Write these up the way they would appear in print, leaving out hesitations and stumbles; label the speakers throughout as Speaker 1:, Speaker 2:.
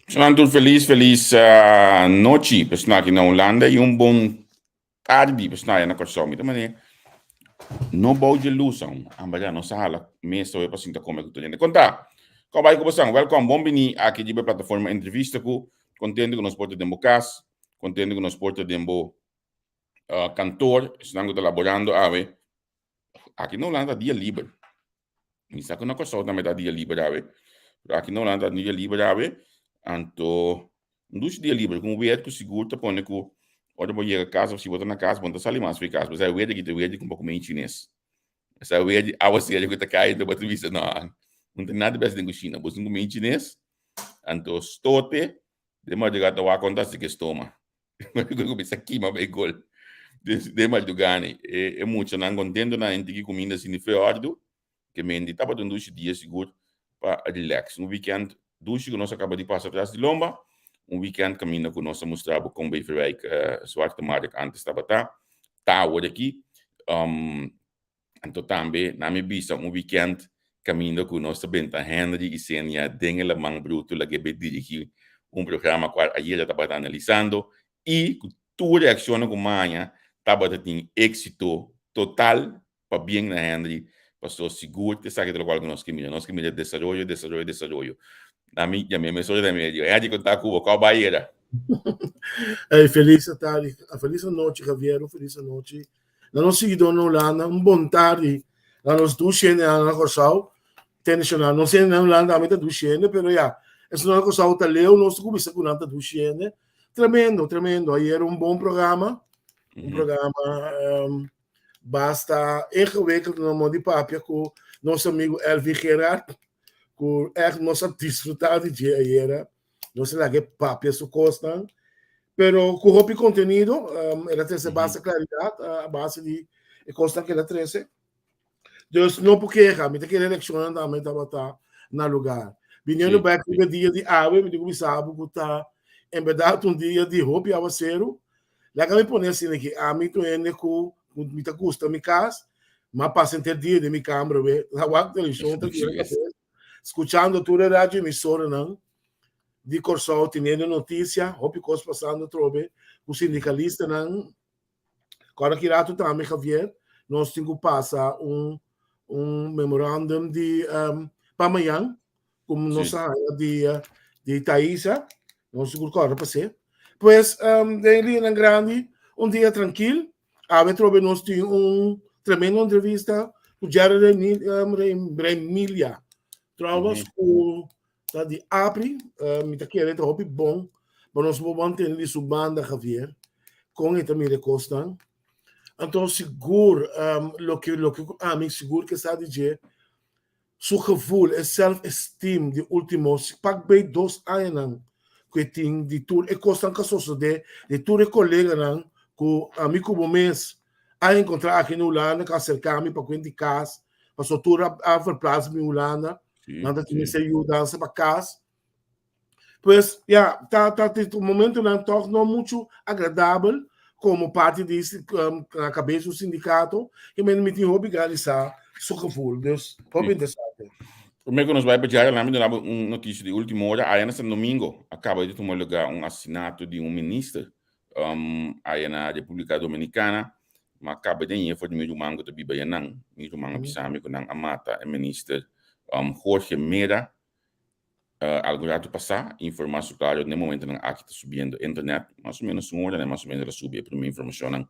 Speaker 1: Sonan tur felis, felis nochi pesnan aki na Hulanda y un bon tardi pesnan aya na Kòrsou. Mi ta manera no bou dje lus aun, amba nos a hala mesa hoy pa sinta kome ku tur hende. Konta, kon bai ku bosan? Wèlkòm, bon bini aki riba e plataforma Entrevista ku kontento ku nos por ta den bo kas, kontento ku nos por ta den bo kantor, esnan ku ta laborando awe. Aki na Hulanda ta dia liber. Mi sa ku na Kòrsou tambe ta dia liber awe. Pero aki na Hulanda ta dia liber awe. Anto, un dushi dia liber ku un weer ku sigur ta pone ku ora bo yega kas òf si bo ta na kas bo no ta sali mas for di kas. Pasobra e weer aki ta weer di kumpa kume chines. Esa weer di awaseru ku ta kai anto bo ta bisa no, no tin nada bes den kushina. Bo sin kume chines, anto stote den madrugada ta wak konta si ke stoma. Ku kuminsá kima pa e gol den madrugani. E muchanan kontento nan a tiki kuminda asina di feòrdu. Ke mendi tabata un dushi dia sigur pa relax. Un weekend dushi ku nos a kaba di pasa tras di lomba. Un weekend kaminda ku nos a mustra bo kon Beverwijk Zwarte Markt antes tabata, ta awor aki. Anto tambe nan mi bisa un weekend caminda cu nos ta benta Henry y Senia den e laman bruto laga be dirigi un programa cual ayer tabata analisando y cu tur reaccionnan cu maña tabata tin exito total pabien na Henry paso sigur esaki ta locual cu nos ke mira nos ke mira desaroyo desaroyo desaroyo nan mi yam'e mesora den medio Henry con ta cubo cua bay era?
Speaker 2: Ey feliz tardi feliz anochi Javier un feliz anochi Na nos siguidó na Hulanda, un bon tardi. Na nos dushi hende na Kòrsou, tenishonal. Nos hende na Hulanda tambe ta dushi hende, pero ya, esun na Kòrsou ta leu, nos ta kuminsá ku nan ta dushi hende. Tremendo, tremendo. Ayer un bon programa, un programa um, basta ingewikkeld na modo di papia ku nos amigo Elvin Gerard, ku echt nos a disfrutá di dje ayera. Nos a laga e papia su kosnan, pero ku hopi kontenido, um, el a trese basta klaridat a base di e kosnan ku el a trese. Dus no por keha, mi ta kere elekshonnan tambe tabata na lugar. Biniendo bek riba e dia di awe, mi tin ku bisa bo ku ta en bèrdat un dia di hopi awaseru. Laga mi pone asina aki, ami ta un hende ku mi ta gusta mi kas, m'a pasa henter dia den mi kamber we, ta wak televishon, ta bira kabes, skuchando tur e radio emisoranan di Kòrsou teniendo notisia, hopi kos pasando atrobe ku sindikalistanan. Kòrda ki ratu tambe Javier, nos tin ku pasa un un memorandum di um, pa mañan, ku nos a haña di di Thaisa, nos tin ku kòrda pas'é. Pues um, den liñanan grandi, un dia trankil, Awe trobe nos tin un tremendo entrevista ku Jerry Remilia. Trouwens, ku ta di APRI, mi ta kere ta hopi bon, pa nos por mantene di su banda, Javier, kon e ta mira e kosnan. Anto sigur, loke loke ku ami sigur ke sa di dje, Su gevoel, e self esteem di ultimo pak bay dos añanan cu e tin di tur e cosnan cu a sosode, di tur e coleganan cu ami cu bo mes a encontra aki na Hulanda cu a acerca mi pa cuenta di cas, pasobra tur a verplaats mi Hulanda, nan ta tin mester yudansa pa cas. Pues, ya, ta, ta, ta momentonan toch no mucho agradabel como parti di na cabeza un sindicato, que men mi tin hopi gana di sa su gevoel. Dus, hopi interesante.
Speaker 1: Prome ku nos bai pa djara, lami duna bo un notisia di ultimo ora. Aya na San Domingo a kaba di tuma luga un asesinato di un minister aya na Republika Dominikana. Ma kaba den ye for di mi ruman ku ta biba ayanan. Mi ruman a bisa mi ku nan a mata e minister Jorge Mera. Algun ratu pasá, informá su klaro n'e momentonan aki ta subiendo internet, mas o ménos un ora mas o ménos el a subi e promé informashonnan.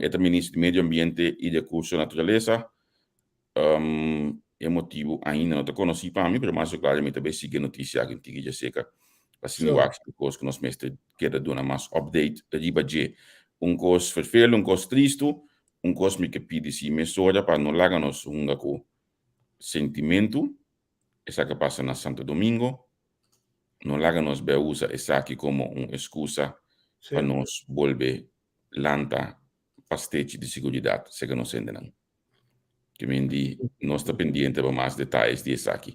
Speaker 1: E ta minister di Medio Ambiente i Rekurso Naturalesa. E motibu ainda no ta konosí pa mi, pero mas o klaro mi ta bai sigui e notisia aki un tiki djaserka pa asina wak si kos ku nos mester keda duna mas update riba dje. Un kos ferfelu, un kos tristu, un kos mi ke pidi si mesora pa no laga nos hunga ku sentimentu. Esaki a pasa na Santo Domingo. No laga nos bay usa esaki como un excusa pa nos bolbe lanta pastechi di seguridad cerca nos hendenan. Ke men di nos ta pendiente pa mas detayes di esaki.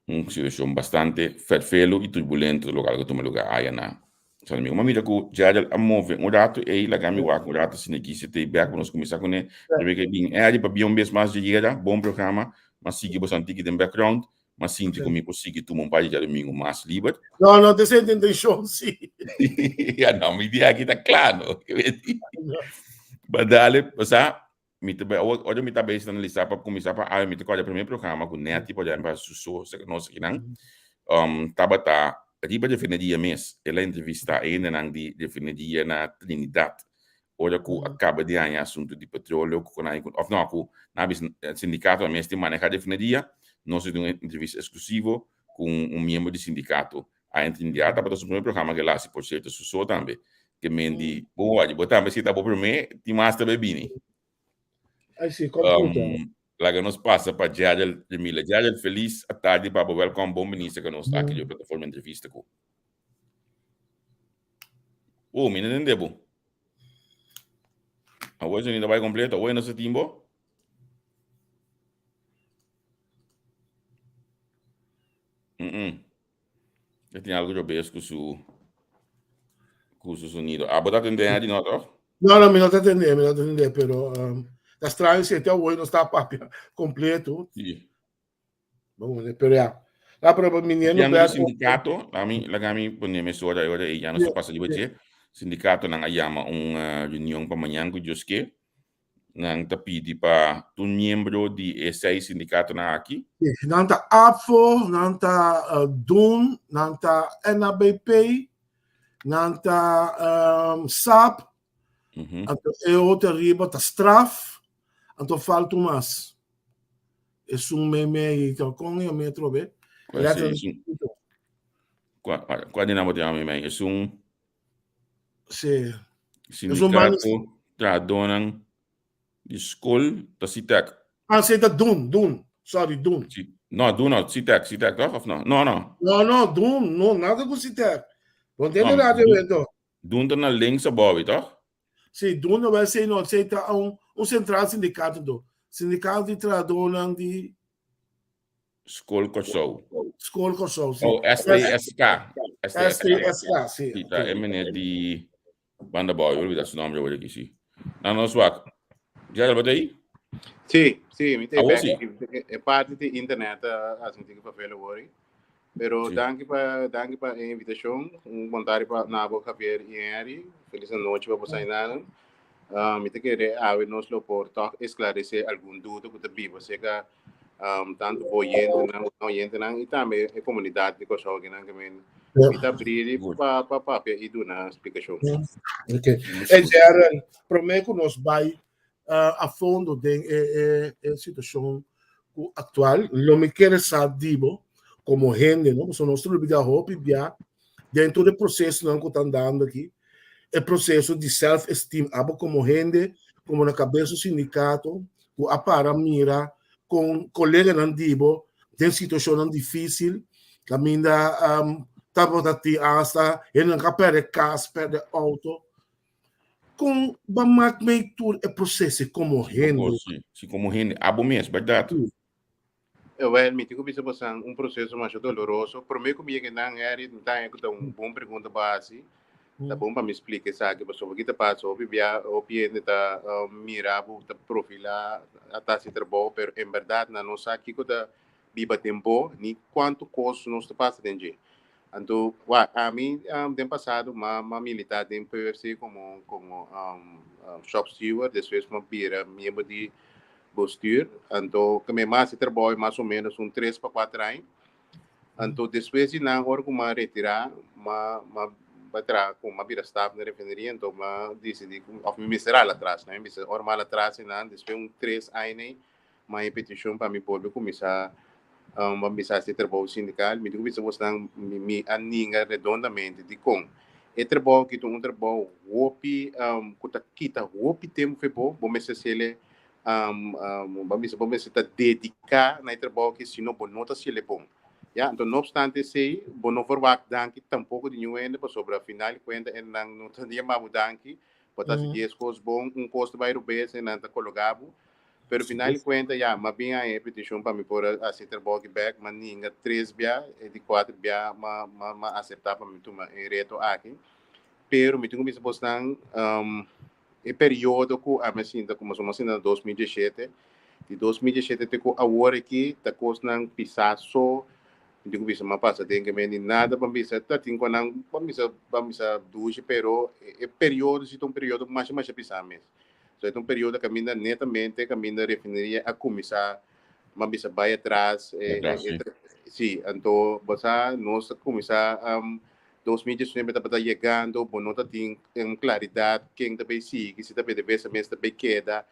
Speaker 1: Un situacion bastante ferfelu y turbulento local cu tuma lugar aya na Santo Domingo. Ma mira cu Gerald a move un rato ey, laga mi wak un rato asina aki si ta ey bek pa nos cuminsa cune. Prome ke bin Eddie pabia un bes mas dje yera, bon programa, mas sigui boso antiki den background. M'a sinti ku mi por sigui tuma un par di djadumingu mas liber.
Speaker 2: No, no ta esei intenshon, si.
Speaker 1: Ya no, mi idea aki ta kla, no. Ba dale, osea, mi ta bai, ora mi ta bezig ta analisá pa kuminsá pa awe, mi ta kòrda e primer programa ku Netty por ehèmpel hasi su so serka nos akinan, tabata riba refineria mes. El a entrevistá e hendenan di refineria na Trinidad. Ora ku a kaba di haña asuntu di petroleo ku nan òf no ku nan a bisa sindikato a mester maneha refineria, nos a duna un entrevista eksklusivo ku un miembro di sindikato a en Trinidad. Tabata su primer programa ku el a hasi, por sierto, su so tambe. Ke men di, bo wòrdu, bo tambe si ta bo primer, tin mas ta bai bini.
Speaker 2: Ai si, komputa.
Speaker 1: Laga nos pasa pa Gerald Remila. Gerald, felis atardi pa bo. Wèlkòm, bon bini serka nos aki di Plataforma Entrevista ku. Oh, mi no tende bo. Awor e sonido bai completo. Awor no se tin bo. Mm -mm. E tin algo robes ku su ku su sonido. Ah, bo ta tende di no, toch?
Speaker 2: No, no, mi no ta tende, mi no ta tende, pero um, ta straño si te awor no sta papia completo.
Speaker 1: Sí.
Speaker 2: Bon, pero ya. La pero mi niño
Speaker 1: Piano di sindicato, lami, lagami pone mesora e ora e ya no se pasa riba dje. Sindicato nan a yama un reunion pa mañan ku Dios ke. Nan ta pidi pa tur miembro di e seis sindicatonan aki.
Speaker 2: Nan ta APFO, nan ta DUN, nan ta NABP, nan ta SAP, anto e otro ariba ta straf, anto falta un mas. Esun meimei ta kon e me atrobe.
Speaker 1: Kua di nan bo ta yama meimei? Esun
Speaker 2: Sí.
Speaker 1: Sindicato trahadónan di skol ta SITEC.
Speaker 2: Ah, sí, ta DUN, DUN. Sorry, DUN.
Speaker 1: Sí. No, DUN no, SITEC, SITEC toch of no? No, no.
Speaker 2: No, no, DUN, no, nada ku SITEC. Bo ntende radio evento.
Speaker 1: DUN ta na links abou, toch?
Speaker 2: Sí, DUN no bai sei no, sei ta un un central sindicato do. Sindicato di trahadónan di
Speaker 1: Skol Kòrsou.
Speaker 2: Skol Kòrsou,
Speaker 1: si. Oh, STSK.
Speaker 2: STSK, si.
Speaker 1: Si, ta e meneer di Banda Bou, yo olbida su nombre awor aki, si. Nou, nos wak. Gerald, bo ta ei?
Speaker 3: Si, si, mi ta ei bek. E parti di internet a hasi un tiki papel awor. Pero danki pa, danki pa e invitashon. Un bon tardi pa na bo Javier i Henry. Felis anochi pa boso aindanan. Mi ta kere awe nos lo por tòg esklarese algun duda ku ta biba serka tantu bo oyentenan, bo oyentenan i tambe e komunidat di Kòrsou akinan ke men mi ta brili pa pa papia i duna splikashon.
Speaker 2: Ok. E Gerald, promé ku nos bai a fondo den e e e situashon ku aktual, lo mi kere sa di bo komo hende, no? Pasobra nos ta lubida hopi bia den tur e prosesonan ku ta andando aki, e proseso di self esteem, abo komo hende, komo na kabes un sindikato, ku a para mira kon koleganan di bo den situashonnan difísil, kaminda tabata tin asta hendenan ku a pèrdè kas, pèrdè outo. Kon bo a mak mei tur e proseso komo hende?
Speaker 1: Si, komo hende, abo mes, bèrdat?
Speaker 3: Wèl, mi tin ku bisa bosan un proseso masha doloroso. Promé ku mi yega nan, Harriet, mi ta haña ku ta un bon pregunta bo a hasi. Ta bon pa mi splika esaki pasobra ki ta pasa hopi bia hopi hende ta mira bo ta profilá a ta hasi trabou pero en bèrdat nan no sa kiko ta biba den bo ni kuantu kos nos ta pasa den dje. Anto wak ami den pasado m'a m'a militá den PUFC komo komo shop steward despues m'a bira miembro di bestuur anto ke mi a hasi trabou mas o menos un tres pa kuater aña. Anto despues di nan ora ku m'a retirá m'a m'a bai traha ku m'a bira staf na refineria anto m'a disidí ku òf mi mester hala atras mi bisa ora m'a hala atras einan despues un tres aña ei m'a haña petishon pa mi bolbe kuminsá pa mi hasi e trabou sindikal. Mi tin ku bisa bosnan mi mi a ninga redondamente dikon e trabou aki ta un trabou hopi ku ta kita hopi tempu for bo, bo mester hasiel Bo bisa bo mester ta dediká na e trabou aki sino bo no ta hasiel e bon. Ya, anto no opstante esei bo no verwagt danki tampoko di niun hende pasobra final di kuenta e nan no ta yama bo danki, bo ta hasi dies kos bon, un kos ta bai robes e nan ta kologa bo. Pero final di kuenta ya, m'a bin haña e petishon pa mi por a hasi e trabou aki bèk, m'a ninga tres bia, e di kuater bia m'a m'a aseptá pa mi tuma e reto aki. Pero mi tin ku bisa bosnan. E periodo ku ami a sinta ku nos a sinta na 2017. Di 2017 te ku awor aki ta kosnan pisá so. Mi tin ku bisa m'a pasa den ke men di nada pa bisa ta tin ku nan pa bisa pa bisa dushi pero e periodo si ta un periodo masha masha pisá mes. So e ta un periodo kaminda netamente kaminda refineria a kuminsá m'a bisa bai atras e e si anto bo sa nos a kuminsá 2019 tabata yegando bo no ta tin un klaridat ken ta bay sigui si ta PDVSA mes ta bay keda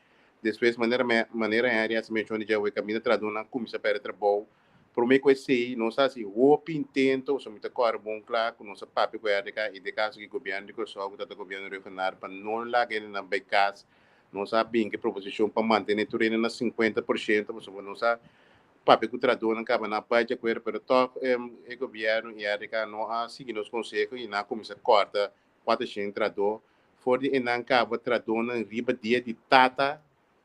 Speaker 3: despues manera manera Henry a menciona djawe kaminda trahadónan a kuminsá pèrdè trabou. Promé ku esei, nos a hasi hopi intento, pasobra mi ta kòrda bon kla ku nos a papia ku RDK i den kaso ki gobièrnu di Kòrsou ku tabata gobièrnu regional pa no laga hendenan bai kas. Nos a bin ku e proposishon pa mantené tur hende na 50%, pasobra nos a papia ku trahadónan kaba nan a bai di akuerdo, pero tòg e gobièrnu i RDK no a sigui nos konseho i nan a kuminsá kòrta 400 trahadó. For di einan kaba trahadónan riba dia di tata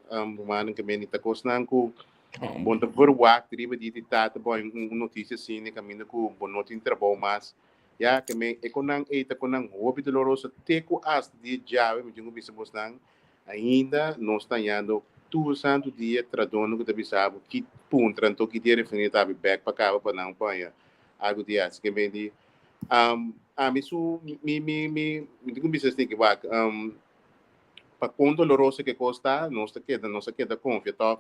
Speaker 3: Rumannan ke meni ta kosnan ku bo ta verwagt riba di di tata bo hay un notisia asina kaminda ku bo no tin trabou mas. Ya ke men e konan ei ta konan hopi doloroso te ku asta dia djawe mi tin ku bisa bosnan ainda nos ta hañando tur santu dia tradonan ku ta bisa bo ki puntra anto ki dia refineria ta habri bek pa kaba pa nan por haña algu di hasi. Ke men di ami su mi mi mi mi tin ku bisa esaki wak. Pa kon doloroso ke kos ta, nos ta keda, nos a keda konfia tòg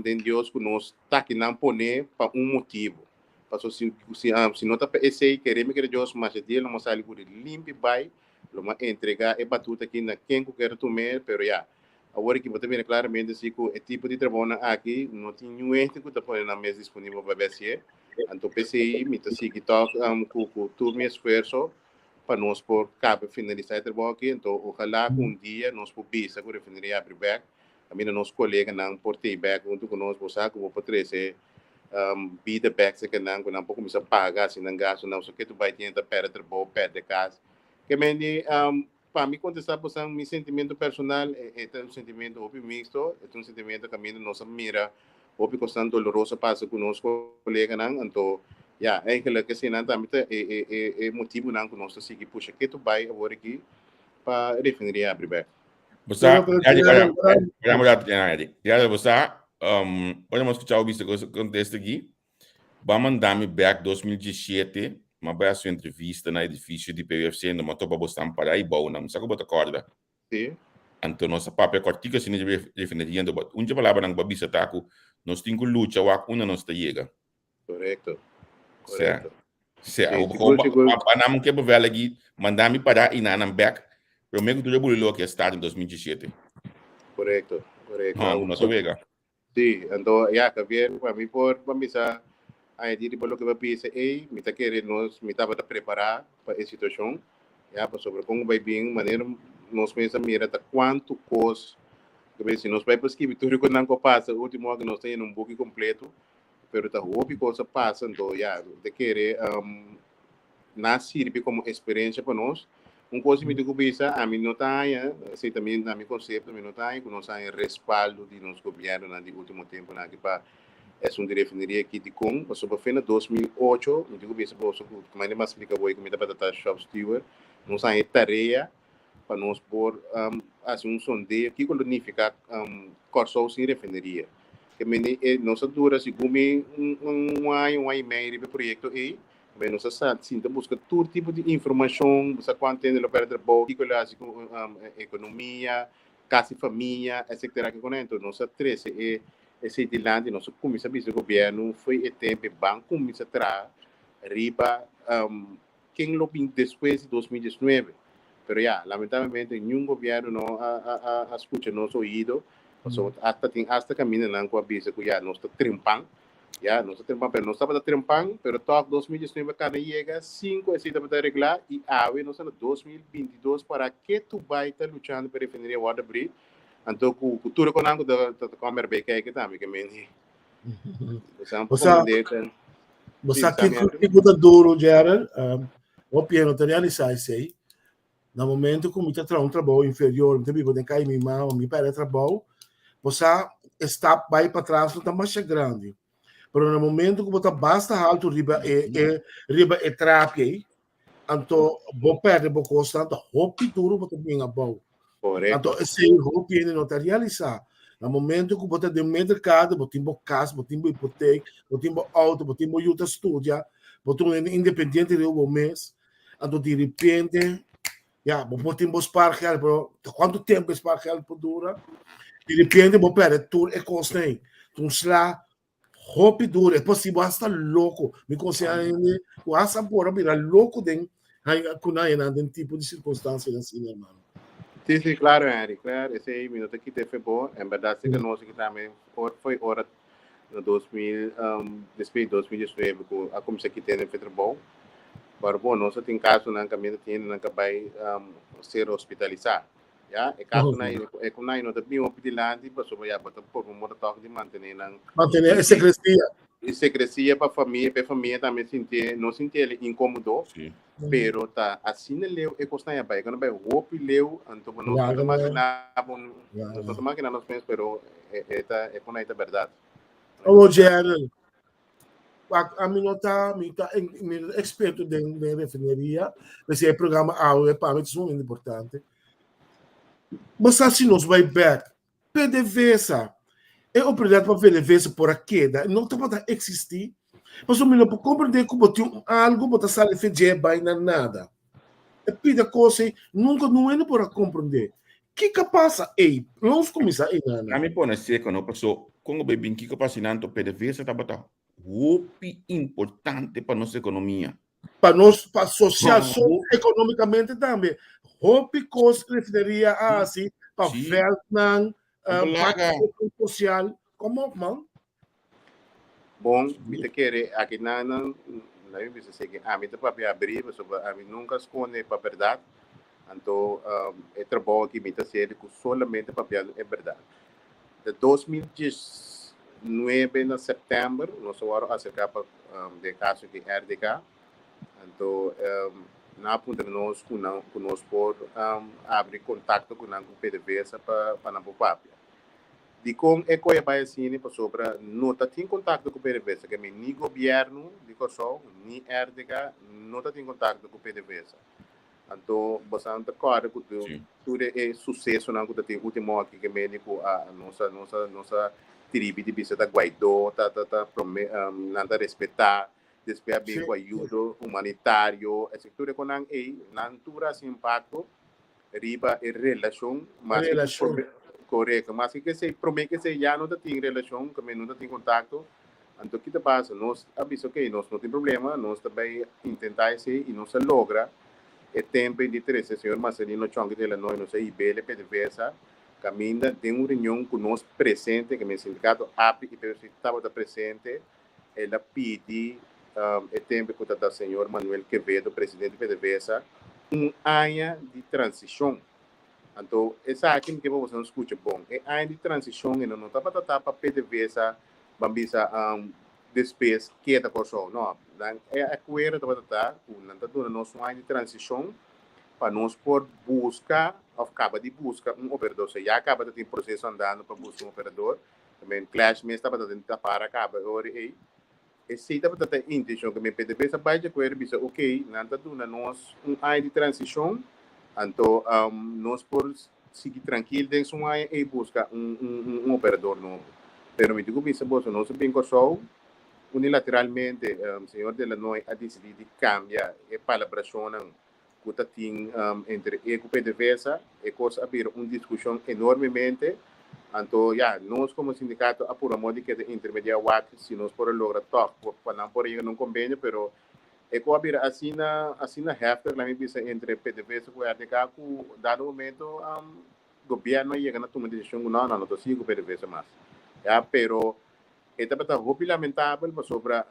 Speaker 3: den Dios ku nos ta kinan poné pa un motibu. Pasobra si, si, si no ta pa esei, kere mi kere Dios, masha dia lo mi a sali ku di limpi bai, lo mi a entregá e batuta aki na ken ku kier tum'é, pero ya, awor aki bo ta mira klaramente si ku e tipo di trabounan aki no tin niun hende ku ta pone nan mes disponibel pa bai hasié. Anto p'esei mi ta sigui tòg ku tur mi esfuerso pa nos por caba finalisa e trabou aki, enton ojalá cu un dia nos por bisa cu refineria abri bek, caminda nos coleganan por tey bek hunto cu nos, bo sa cu bo por trece bida bek cerca nan, cu nan por cuminsa paga haci nan gastonan, so ke tu bay tin ta perde trabou, perde cas. Ke men di, pa mi contesta bosan mi sentimento personal, e ta un sentimento hopi mixto, e ta un sentimento caminda nos a mira Hopi kosnan doloroso a pasa ku nos koleganan, anto ya, eigenlijk eseinan tambe ta e e e e motibunan ku nos ta sigui pusha ketu bai awor aki pa refineria abri bek.
Speaker 1: Bo sa, Yadi, ora, ora, ora, Yadi, Yadi, bo sa, ora mi a skucha bo bisa ku kontesta aki, bo a manda mi bek 2017, mi a bai hasi un entrevista na edifisio di PUFC, mi a topa bo stan pará ei bou nan, mi sa ku bo ta kòrda.
Speaker 3: Sí.
Speaker 1: Anto nos a papia kòrtiku asina dje refineria, anto un dje palabranan ku bo a bisa ta ku nos tin ku lucha wak unda nos ta yega.
Speaker 3: Korekto.
Speaker 1: Sea.
Speaker 3: Korekto.
Speaker 1: Sea,
Speaker 3: Sí,
Speaker 1: bo
Speaker 3: sigur, sigur.
Speaker 1: pa nan ke bevel aki, manda mi para i nan nan bek, promé ku tur e buli loke a start in 2017.
Speaker 3: Korekto, korekto.
Speaker 1: No, no ta wega.
Speaker 3: Sí, anto ya, Javier, pa mi por pa bisa añadí riba loke bo a bisa ei, mi ta kere nos, mi tabata prepará pa e situashon, ya, pasobra kon ku bai bin, manera nos mes a mira ta kuantu kos, si nos bai pa skibi tur e kosnan ku a pasa último ora nos ta yena un buki kompleto, pero ta hopi kos a pasa, anto ya, mi ta kere na sirbi komo eksperensia pa nos. Un kos mi tin ku bisa, ami no ta haña, esei ta mi na mi konsepto, mi no ta haña ku nos haña respaldo di nos gobièrnunan di último tempunan aki pa esun di refineria aki. Dikon? Pasobra fe na 2008, mi tin ku bisa boso ku manera mi a splika bo ku mi tabata ta shop steward, nos haña e tarea pa nos por hasi un sondeo kiko lo nifiká Kòrsou sin refineria. Ke mende e nos a dura segun mi un aña, un aña i mei riba e proyekto ei. Be nos a sa sinta buska tur tipo di informashon, bo sa kuantu hende lo pèrdè trabou, kiko lo hasi ku ekonomia, kas di famia, etsetera ke kone. Enton nos a trese e esei dilanti, nos a kuminsá bisa gobièrnu fo'i e tempu e ban kuminsá traha riba ken lo bin despues di 2019. Pero ya, lamentablemente niun gobièrnu no a a skucha nos oido, pasobra asta tin asta kamindanan ku a bisa ku ya nos ta trempan. Ya, nos ta trempan, pero nos tabata trempan, pero tòg 2019 kana yega, sin ku esei tabata reglá, i awe nos ta na 2022 para ke tu bai ta luchando pa e refineria wòrdu abrí, anto ku ku tur e konan ku ta ta kòm erbei kèke tambe ke mende. Bo sa
Speaker 2: Bo sa,
Speaker 3: komprendé ta.
Speaker 2: bo
Speaker 3: Sí,
Speaker 2: sa
Speaker 3: bisa mi
Speaker 2: kiko
Speaker 3: Andrew.
Speaker 2: kiko ta duro, Gerald? Hopi hende no ta realisá esei. Na momento ku mi ta traha un trabou inferior, mi ta biba den kai mi mama, mi pèrdè trabou, bo sa e stap bai patras no ta masha grandi. Pero na momento ku bo ta basta haltu riba e e riba e trapi ei, anto bo pèrdè bo kosnan, ta hopi duru bo ta bin abou.
Speaker 3: Korekto.
Speaker 2: Anto esei hopi hende no ta realisá. Na momento ku bo ta den middelkader, bo tin bo kas, bo tin bo hipotek, bo tin bo outo, bo tin bo yu ta studia, bo ta un hende independiente riba bo mes, anto di repente, ya, bo por tin bo spaargeld, pero ta kuantu tempu e spaargeld por dura? Di repente bo pèrdè tur e kosnan ei. Ta un sla Hopi duro, e posibel hasta loko. Mi konseha hende ku hasta por a bira loko den ku nan haña nan den tipo di sirkunstansianan asina, hermano.
Speaker 3: Sí, sí, claro, Henry, claro, esei mi no ta kita efe bo. En berdad si nos aki tambe or foi ora na 2000, despues di 2019 ku a kuminsá kita hende efe trabou. Pero bon, nos a tin kasonan kaminda tin hendenan ka bai ser hospitalisá. Ya, e kaso na e ku na no ta bin hopi dilanti pasobra ya bo ta por un modo tòg di mantené nan.
Speaker 2: Mantené e sekresia.
Speaker 3: E sekresia pa famia, pa e famia tambe sintié, no sintié el inkomodo,
Speaker 1: Sí.
Speaker 3: pero ta asina leu e kosnan ya bai, e kos bai hopi leu, anto bo no ta makiná bo, nos no ta makiná nos mes, pero e ta e kon ei ta bèrdat.
Speaker 2: Awo Gerald, Wak, ami no ta, mi ta, mi no ta experto den, den refineria, p'esei e programa awe pa mi ta sumamente importante. Bo sa si nos bai bek, PDVSA, e oportunidad pa PDVSA por a keda, no tabata existi, pasobra mi no por comprende ku bo tin un algo bo ta sali fe dje bai na nada. E pida kos ei, nunka no hende por a comprende. Kiko a pasa ei? Nos kuminsá einan.
Speaker 1: Ami pone seko no paso kon bo bin kiko pasa einan to PDVSA tabata hopi importante pa nos ekonomia.
Speaker 2: Pa nos pa sosial so ekonómikamente tambe. Hopi kos refineria a hasi pa vèltnan, parti sosial. Kom op man.
Speaker 3: Bon, mi ta kere aki nan nan na mi bisa seki ami ta papia abri pasobra ami nunca sconde pa berdad anto e trabou aki mi ta haciendo cu solamente papiando e berdad. De 2019 na september nos a worde acerca pa den caso di RDK anto nan a puntra nos cu nan cu nos por abri contacto cu nan cu PDVSA pa nan por papia. Dikon e koe a bai asina? Pasobra no ta tin kontakto ku PDVSA. Ke men ni gobièrnu di Kòrsou ni RDK no ta tin kontakto ku PDVSA. Anto bosan ta kòrda ku tur e susesonan ku ta tin último aki ke men di ku a nos a nos a nos a tribi di bisa ta Guaidó ta ta ta prome nan ta respetá despues a bin ku ayudo humanitario esei tur e konan ei nan tur a hasi impakto riba e relashon mas
Speaker 2: Relashon.
Speaker 3: Korekto. Maske ke esei, promé ke esei ya no ta tin relashon, ke no ta tin kontakto, anto ki ta pasa? Nos a bisa okey, nos no tin problema, nos ta bai intentá esei i nos a logra e tempu ei di trese señor Marcelino Chonky de la Noy, nos a hib'é PDVSA, kaminda den un reunion ku nos presente, ke men sindikato API i PVC tabata presente, El a pidi e tempu ku ta ta señor Manuel Quevedo, presidente di PDVSA, un aña di transishon. Anto esaki mi ke pa boso skucha bon. E aña di transishon e no tabata ta pa PDVSA ban bisa despues keda Kòrsou. No, nan e akuerdo tabata ta ku nan ta duna nos un aña di transishon pa nos por buska òf kaba di buska un operador. So ya kaba ta tin proseso andando pa buska un operador. Men Clash mes tabata den tapara kaba e ora ei. Esei tabata ta e intenshon ku men PDVSA sa bai djakuer bisa ok, nan ta duna nos un aña di transishon, anto nos por sigui trankil den su aña ei buska un un operador nobo. Pero mi tin ku bisa boso nos a bin Kòrsou unilateralmente señor Delanoy a disidí di kambia e palabrashonnan ku ta tin entre e ku PDVSA, e kos a bira un diskushon enormemente. Anto ya, nos komo sindikato a purba modo di keda intermediá wak si nos por a logra tòg pa nan por a yega na un kombenio, pero e kos a bira asina asina heftig, laat mi bisa, entre PDVSA ku RDK ku dado momento gobièrnu a yega na tuma desishon ku no, nan no ta sigui ku PDVSA mas. Ya, pero e tabata hopi lamentabel pasobra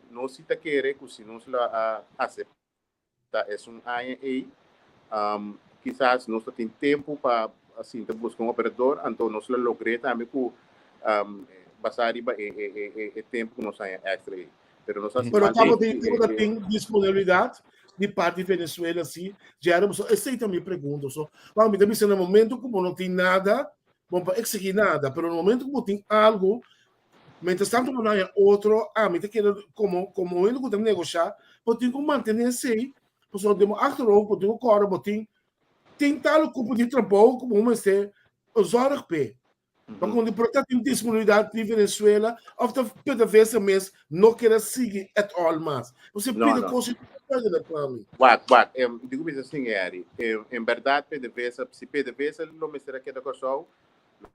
Speaker 3: nos si ta kere ku si nos lo a aseptá Ta esun aña ei, kisas nos ta tin tempu pa sinta buska un operador, anto nos lo logr'é tambe ku basá riba e tempu ku nos haña èkstra ei. Pero nos hasi
Speaker 2: Pero
Speaker 3: mal
Speaker 2: tabatin tabata tin disponibilidat di parti Venezuela si, Jerry, so esei ta mi pregunta. So, wak mi ta bisa na momento ku bo no tin nada, bo no por eksigí nada, pero na momento ku bo tin algu, Mientras tanto bo no haña otro, ami ta keda komo komo hende ku ta negoshá, bo tin ku mantené esei, pasobra den bo achterhoofd bo tin ku kòrda bo tin tin tal kupo di trabou ku bo mester zòrg p'e. Pa kundi por ta tin disponibilidat di Venezuela of ta PDVSA mes no kere sigui at all mas. Bo
Speaker 3: No,
Speaker 2: pide
Speaker 3: no.
Speaker 2: kos duidelijk pa mi.
Speaker 3: Wak, wak, em, digo bisa sin Harry. Em, en berdad PDVSA, si PDVSA lo mester a keda Kòrsou,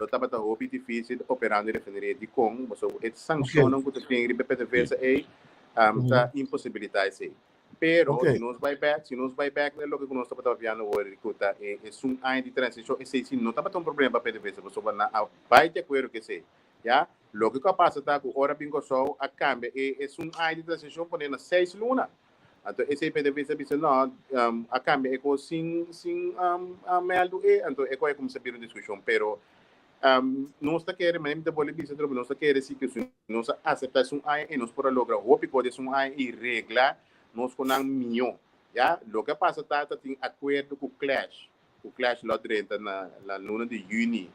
Speaker 3: lo tabata hopi difícil operando e refineria. Dikon? Pasobra e sanshonnan ku ta tin riba PDVSA ei, ta imposibilitá esei. Pero si nos bai bek, si nos bai bek na loke ku nos tabata papiando awor, ku ta e esun aña di transishon, esei si no tabata un problema pa PDVSA, pasobra nan a bai di akuerdo ku esei, ya. Loke ku a pasa ta ku ora bin Kòrsou a kambia e esun aña di transishon pone na seis luna. Anto esei PDVSA a bisa no, a kambia e kos sin sin mèldu e, anto e kos a kuminsá bira un diskushon. Pero Nos ta kere, manera mi ta bolbe bisa atrobe, nos ta kere si ku si nos a aseptá esun aña ei nos por a logra hopi kos di esun aña i regla nos ku nan mihó. Ya, loke a pasa ta ta tin akuerdo ku Clash, ku Clash lo a drenta na na luna di yüni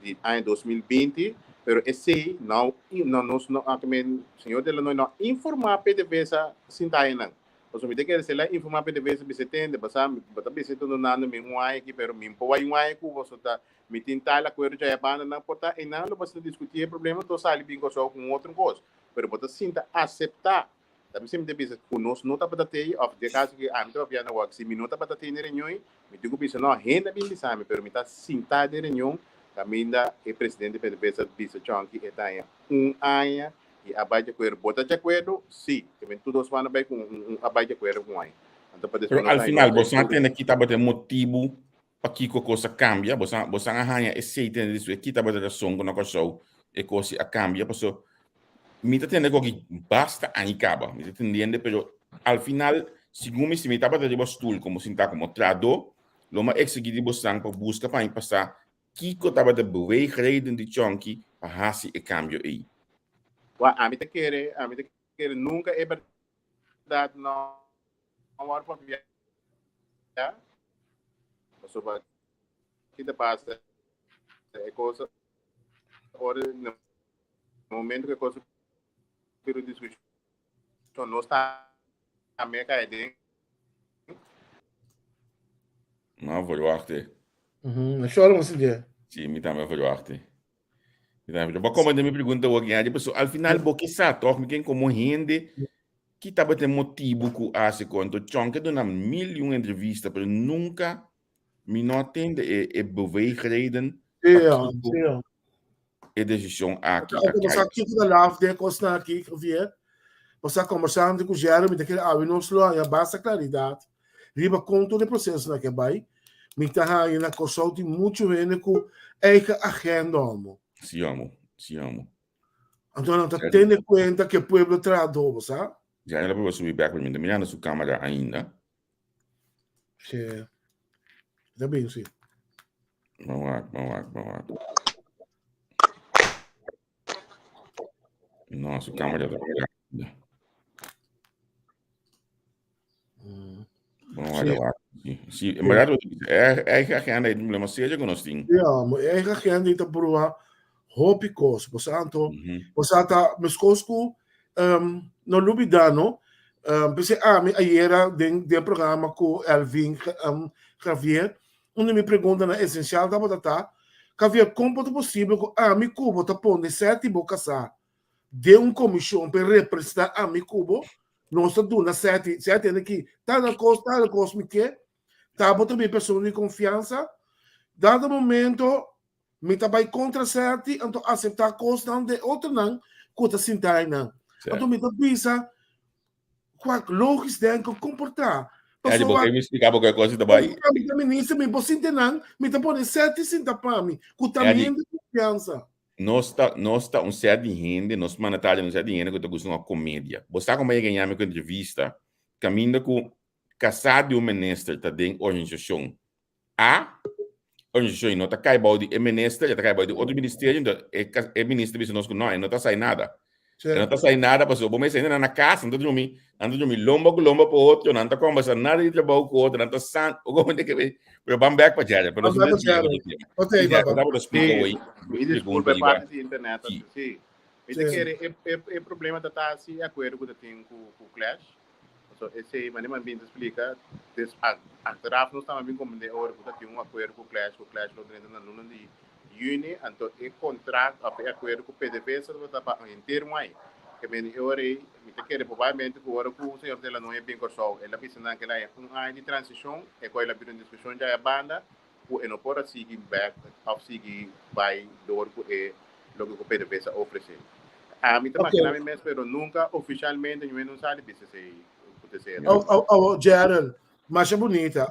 Speaker 3: di aña 2020, pero esei no no nos no a men señor Delanoy no a informá PDVSA sinta añanan. Pasobra mi ta kere si el a informá PDVSA bisa tende, basa mi bo ta bisa e ta dunando mi un aña aki pero mi por wak un aña ku boso ta Mi tin tal akuerdo djaya banda nan por ta einan lo bo sinta diskutí e problema to sali bin Kòrsou ku un otro kos. Pero bo ta sinta aseptá. Ta mi ta bisa ku nos no tabata tei òf den kaso ku ami ta papia na wak si mi no tabata tei na e reunion ei mi tin ku bisa no hende a bin bisa mi pero mi ta sintá den reunion kaminda e presidente PDVSA bisa Chonky e ta haña un aña i a bai di akuerdo. Bo ta di akuerdo? Si. Te men tur dos banda bai ku un a bai di akuerdo ku un aña. Anto pa
Speaker 1: Pero
Speaker 3: despues nos
Speaker 1: al
Speaker 3: haña
Speaker 1: final
Speaker 3: nos
Speaker 1: bo sa
Speaker 3: tur.
Speaker 1: tende ki tabata e motibu Pakiko kos a kambia? Bo sa, bo sa a haña esei tende di su e kita bo rason ku na Kòrsou e kos a kambia paso mi ta tende koki basta aña kaba mi ta tendiende pero al final segun mi si mi tabata riba stul komo sintá komo trahadó lo mi a eksigí di bosan pa buska pa mi pa sa kiko tabata beweegreden di Chonky pa hasi e kambio ei.
Speaker 3: Wak, ami ta kere, ami ta kere nunka e bèrdat no wòrdu papia. Pasobra ki ta pasa e cosa ora na momento ku e cosa bira diskushon nos tambe a kai den.
Speaker 1: No verwachtte.
Speaker 2: Mhm, shora mo sinti.
Speaker 1: Sí, mi tambe verwachtte. Mi tambe. Bo como de mi pregunta ook ja, paso al final bo ke sa toch, mi ken como hende ki tabata e motibu ku hasi kon. Anto Chonke duna mil y un entrevista, pero nunca mi no a tende e e beweegreden
Speaker 2: Sí, ja,
Speaker 1: pakiko
Speaker 2: sí, ja.
Speaker 1: e desishon aki a
Speaker 2: Bo
Speaker 1: kai.
Speaker 2: sa kiko ta laf den e kosnan aki, Javier? Bo sa kombersando ku Jeremy ta kere awe nos lo haña basta klaridat riba kon tur e prosesonan ke bai. Mi ta haña na Kòrsou tin muchu hende ku eigen agenda homo.
Speaker 1: Sí homo, sí homo.
Speaker 2: Anto nan ta tene kuenta ku e pueblo trahadó, bo sa?
Speaker 1: Jeremy lo proba subi bek, pero mi ta mirando su kamera ainda.
Speaker 2: Sí. Ta bin, sí.
Speaker 1: Ban wak, ban wak, ban wak. No, su kamera ta ainda. Ban wak, wak. Sí, sí, en verdad, eigen agenda e problema serio ku nos tin.
Speaker 2: Ja, maar eigen agenda ta proba hopi kos. Bo sa anto, bo sa ta meskos ku um, no lubida no. Um, p'esei ami ayera den den programa ku Elvin um, Javier, un di mi preguntanan esensial tabata ta, Javier, kon por ta posibel ku ami ku bo ta pone sèt di bo kasá den un komishon pa e representá ami ku bo, nos ta duna sèt sèt hende ki tal kos, tal kos mi ke, ta bo ta mi persona di konfiansa, dado momento Mi ta bai kontra Serti, anto aseptá kosnan den otronan ku ta sinta einan. Anto mi ta bisa, Kua lógis den ku komportá?
Speaker 1: Ja, di
Speaker 2: Pasobra
Speaker 1: bo ke mi splika bo ke kos ta bai.
Speaker 2: mi ta minister, mi por sinta einan, mi ta pone Serti sinta pa mi, ku ta
Speaker 1: Ja,
Speaker 2: mi
Speaker 1: di
Speaker 2: hende konfiansa.
Speaker 1: nos ta nos ta un set di hende, nos mandatario un set di hende ku ta gusta un komedia. Bo sa komo a yega ñami ku entrevista kaminda ku kasá di un minister ta den organisashon A, organisashon no ta kai bou di e minister, e ta kai bou di otro ministerio, enton e e minister bisa nos ku no, e no ta sai nada. E no ta sai nada pasobra bo mester hende nan na kas, nan ta drumi, nan ta drumi lomba ku lomba pa otro, nan ta kombersa nada di trabou ku otro, nan ta san, bo komprende ke mi, pero ban bek pa djere, pero
Speaker 2: Ban bek pa djere. Ok,
Speaker 1: Sí,
Speaker 2: baba.
Speaker 1: tabata splika
Speaker 3: Sí,
Speaker 1: hoy,
Speaker 3: mi disculpa
Speaker 1: pregunta
Speaker 3: e
Speaker 1: riba.
Speaker 3: parte di internet,
Speaker 1: Sí.
Speaker 3: sí. Mi ta
Speaker 2: Sí.
Speaker 3: kere e e e problema ta ta si e akuerdo ku ta tin ku ku Clash. So esei manera mi a bin ta splika, des achteraf nos tamba bin comprende ora ku ta tin un akuerdo ku Clash, ku Clash lo drenta na luna di Juni, anto e kontrakt òf e akuerdo ku PDVSA tabata pa henter un aña. Ke mende e ora ei, mi ta kere probablemente ku ora ku señor De Lanoy a bin Kòrsou, el a bisa nan ku el a haña un aña di transishon, e kua el a bira un diskushon djaya banda ku e no por a sigui bèk òf sigui bai dor ku e loke ku PDVSA a ofresé. Ami ta makina mi mes, pero nunka ofishalmente mi no sa di bisa esei ku ta esei.
Speaker 2: Awo, Gerald, masha bunita.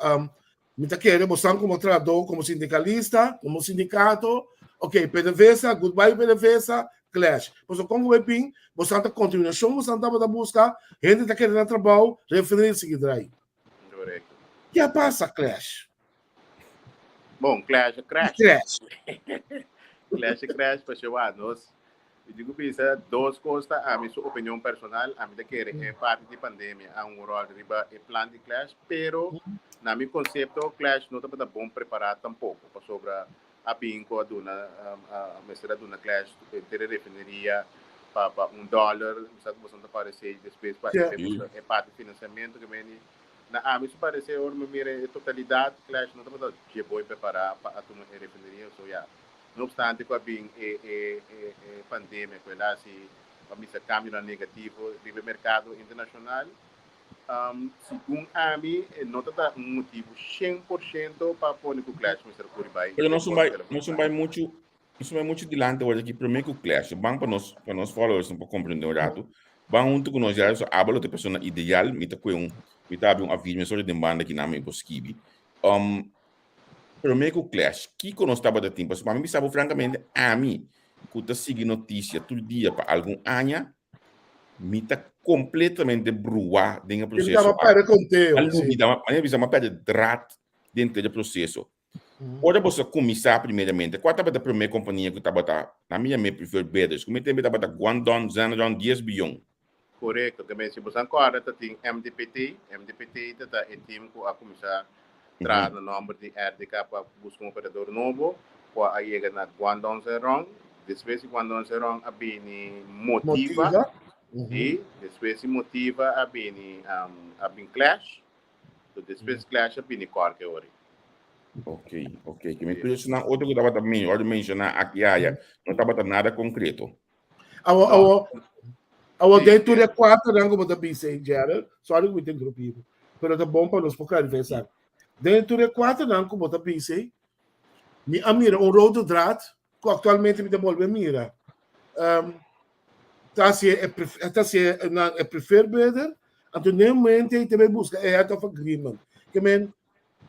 Speaker 2: Mi ta kere bosan komo trahadó, komo sindikalista, komo sindikato, ok, PDVSA, goodbye PDVSA, clash. Pasobra kon ku bo e bin, bosan ta kontinuashon bosan tabata buska, hende ta kere na trabou, refineria sigui drai.
Speaker 3: Korekto.
Speaker 2: Ke a pasa, clash?
Speaker 3: Bon, clash a crash.
Speaker 2: Crash.
Speaker 3: Clash a crash pasobra nos Mi tin ku bisa dos kos ta ami su opinion personal, ami ta kere e parti di pandemia a un ròl riba e plan di Clash, pero na mi konsepto Clash no tabata bon prepará tampoko, pasobra a bin ku a duna a mester a duna Clash henter e refineria pa pa un dòler, mi sa ku boso no ta paresé despues pa e parti finansiamentu ke meni. Na ami su paresé ora mi mira e totalidat Clash no tabata dje bon prepará pa a tuma e refineria, so ya. No obstante cu a bin e e e pandemia cu el a haci pa misa cambionan negativo riba e mercado internacional, segun ami e no ta ta un motibo 100% pa pone cu Clash mester curi bay.
Speaker 1: Pero nos un bay, nos un bay mucho, nos un bay mucho dilante awor aki prome cu Clash. Ban pa nos, pa nos followers no por comprende un rato. Ban hunto cu nos ya, so Abel lo ta e persona ideal. Mi ta cue un, mi ta abri un aviso mesora den banda aki nan mi por skibi. Promé ku Clash, kiko nos tabata tin? Pasobra mi bisa bo frankamente, ami ku ta sigui notisia tur dia pa algun aña, mi ta kompletamente bruá den e proseso.
Speaker 2: Mi perde konteo.
Speaker 1: A lubida, mi bisa, mi perde draad den e proseso. Ora boso a kuminsá primeramente, kua tabata e promé kompania ku tabata, na mi yam'é preferred bidders, ku mi tempu tabata Guangdong Zhenrong 10 biyon.
Speaker 3: Korekto, ke men si boso a kòrda ta tin MDPT, MDPT ta ta e team ku a kuminsá traha na nòmber di RDK pa buska un operador nobo, ku a yega na Guangdong Zhenrong, despues di Guangdong Zhenrong a bini Motiva, i despues di Motiva a bini a bin Clash, so despues Clash a bini Kòrke ori.
Speaker 1: Ok, ok, ke men tur esnan otro ku tabata wòrdu menshoná aki aya no tabata nada konkreto.
Speaker 2: Awo, awo, awo den tur e kuater nan ku bo ta bisa ei, Gerald, sorry ku mi ta interrumpí bo, pero ta bon pa nos por klarifiká esaki. Den tur e kuater nan ku bo ta bisa ei, mi a mira un rode draad ku aktualmente mi ta bolbe mira. Um, ta hasi e, ta hasi nan e preferred bidder, anto den e momento ei ta bai buska e head of agreement. Ke men,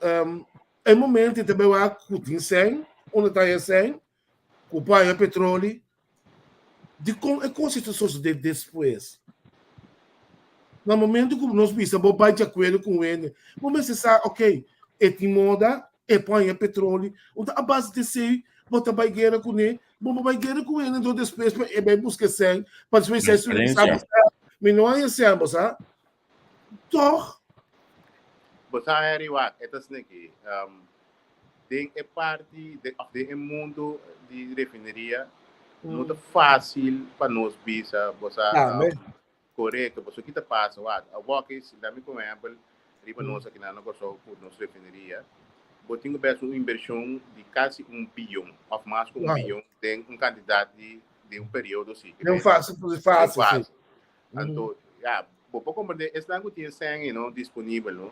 Speaker 2: um, e momento ei ta bai wak ku tin sèn, unda ta e sèn, ku paña petroli, dikon e kos ei ta sosodé despues? Na momento ku nos bisa bo bai di akuerdo ku un hende, bo mester sa, ok, e tin moda, e paña petroli, unda a base di esei bo ta bai guera kuné, bo por bai guera ku hende enton despues pa e bai buska e sèn, pa despues esei su bisa bo sa, mi no haña sèn, bo sa? Tòg?
Speaker 3: Bo sa Harry wak, e ta sneki. Den e parti den of den e mundo di refineria no ta fácil pa nos bisa bo sa korekto pasobra ki ta pasa wak awor si dami por ehèmpel riba nos aki na Kòrsou ku nos refineria bo tin ku bes un invershon di kasi un biyon of mas ku un biyon den un kantidat di den un periodo si
Speaker 2: den un fase fase si
Speaker 3: Anto, ya, bo por comprende, esnan ku tin sèn, you know, disponibel, no?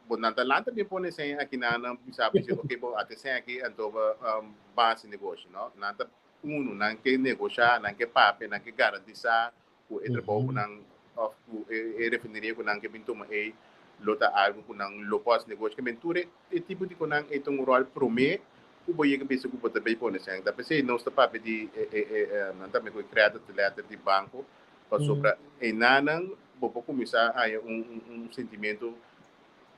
Speaker 3: Bo nan ta lanta bien pone sèn aki nan, nan bisa bisa, ok, bo ate sèn aki, anto bo ban hasi negoshi, no? Nan ta unu, nan ke negoshá, nan ke papia, nan ke garantisá ku e trabou ku nan, òf ku e refineria ku nan ke bin tuma ei, lo ta algu ku nan lo por hasi negoshi. Ke men tur e tipo di konan ei ta un ròl promé Ku bo yega bisa ku bo ta bay pone sèn? Ta p'esei nos ta papia di e e e nan tambe ku e credit letter di banko, pasobra einanan bo por kuminsá haña un un un sentimentu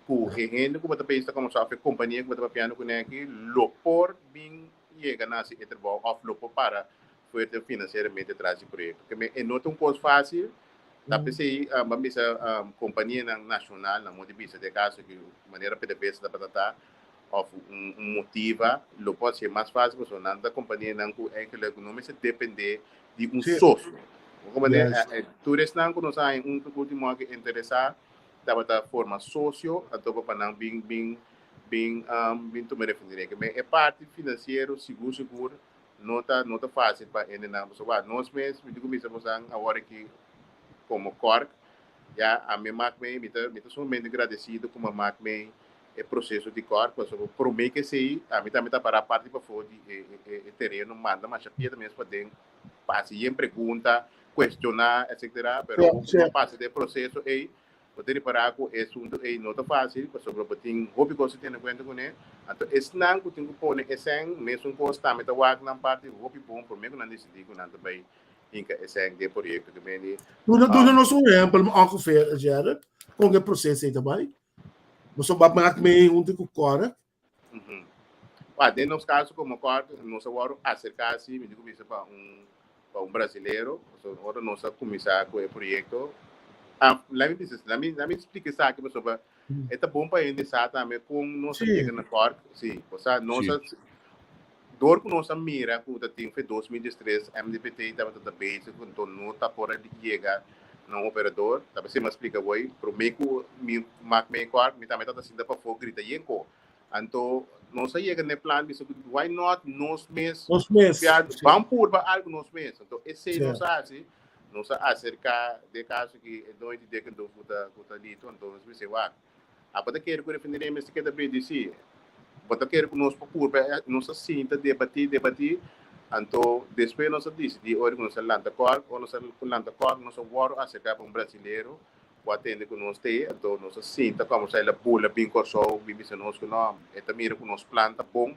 Speaker 3: ku e hende ku bo ta pensa komo sa òf e kompania ku bo ta papiando kuné aki lo por bin yega na hasi e trabou òf lo por para fuerte finansieramente tras di proyekto. Ke men e no ta un kos fásil, ta p'esei bo a bisa kompanianan nashonal, nan modo di bisa den e kaso aki manera PDVSA tabata ta, of un motiva lo por hacié mas fácil pasobra nan ta companianan cu eigenlijk no mester depende di un socio. Bo comprende? Tur esnan cu nos a haña un ultimo aki interesa tabata forma socio anto pa nan bin bin bin bin tuma refineria. Ke men e parti finansiero sigur sigur no ta no ta fásil pa hendenan pasobra nos mes mi tin ku bisa bosan awor aki komo Cork ya ami mak mei mi ta mi ta sumamente gradesido ku mi a mak mei e proseso di Cork pasobra promé ke esei ami tambe ta pará parti pafó di e e e tereno manda masha piedra mes paden pa hasi yen pregunta kuestioná etcetera pero ku bo pasa den e proseso ei Bo ta ripará ku e asuntu ei no ta fásil, pasobra bo tin hopi kos di tene kuenta kuné. Anto esnan ku tin ku pone e sèn, mesun kos tambe ta wak nan parti hopi bon promé ku nan disidí ku nan ta bai hinka e sèn den e proyekto. Ke meni.
Speaker 2: Duna duna nos un ehèmpel ongeveer, Gerrit, kon e proseso ei ta bai. Boso ba mak mee huntu ku Correct?
Speaker 3: Wak, den nos kaso komo Correct, nos a wòrdu aserká si, mi tin ku bisa pa un pa un brasilero, pasobra ora nos a kuminsá ku e proyekto, ah, laat mi bisa, laat mi, laat mi splika esaki pasobra e ta bon pa hende sa tambe kon nos a yega na Cork, si, osea nos a, dor ku nos a mira ku ta tin fe 2013 MDPT tabata ta bezig ku anto no ta por a yega na un operador, ta p'esei mi a splika bo ei, promé ku mi mak mi e Cork, mi tambe tabata sinta pafó grita yenko. Anto nos a yega na e plan bisa ku why not nos mes
Speaker 2: Nos mes.
Speaker 3: Pia,
Speaker 2: Sí.
Speaker 3: ban purba algo nos mes. Anto esei
Speaker 2: Sí.
Speaker 3: nos a hasi, nos a aserká den kaso ki e doño di Dekendorf ku ta ku ta lito, anto nos bisa wak, abo ta kere ku refineria mester keda bidi? Sí. Bo ta kere ku nos por purba? Eh, Nos a sinta debatí, debatí, anto despues nos a disidí ora ku nos a lanta kòrk, ora nos a lanta kòrk nos a wòrdu aserká pa un brasilero Bo a tende ku nos te, anto nos a sinta kòmbersá, el a bula bin Kòrsou, bin bisa nos ku no, e ta mira ku nos plan ta bon,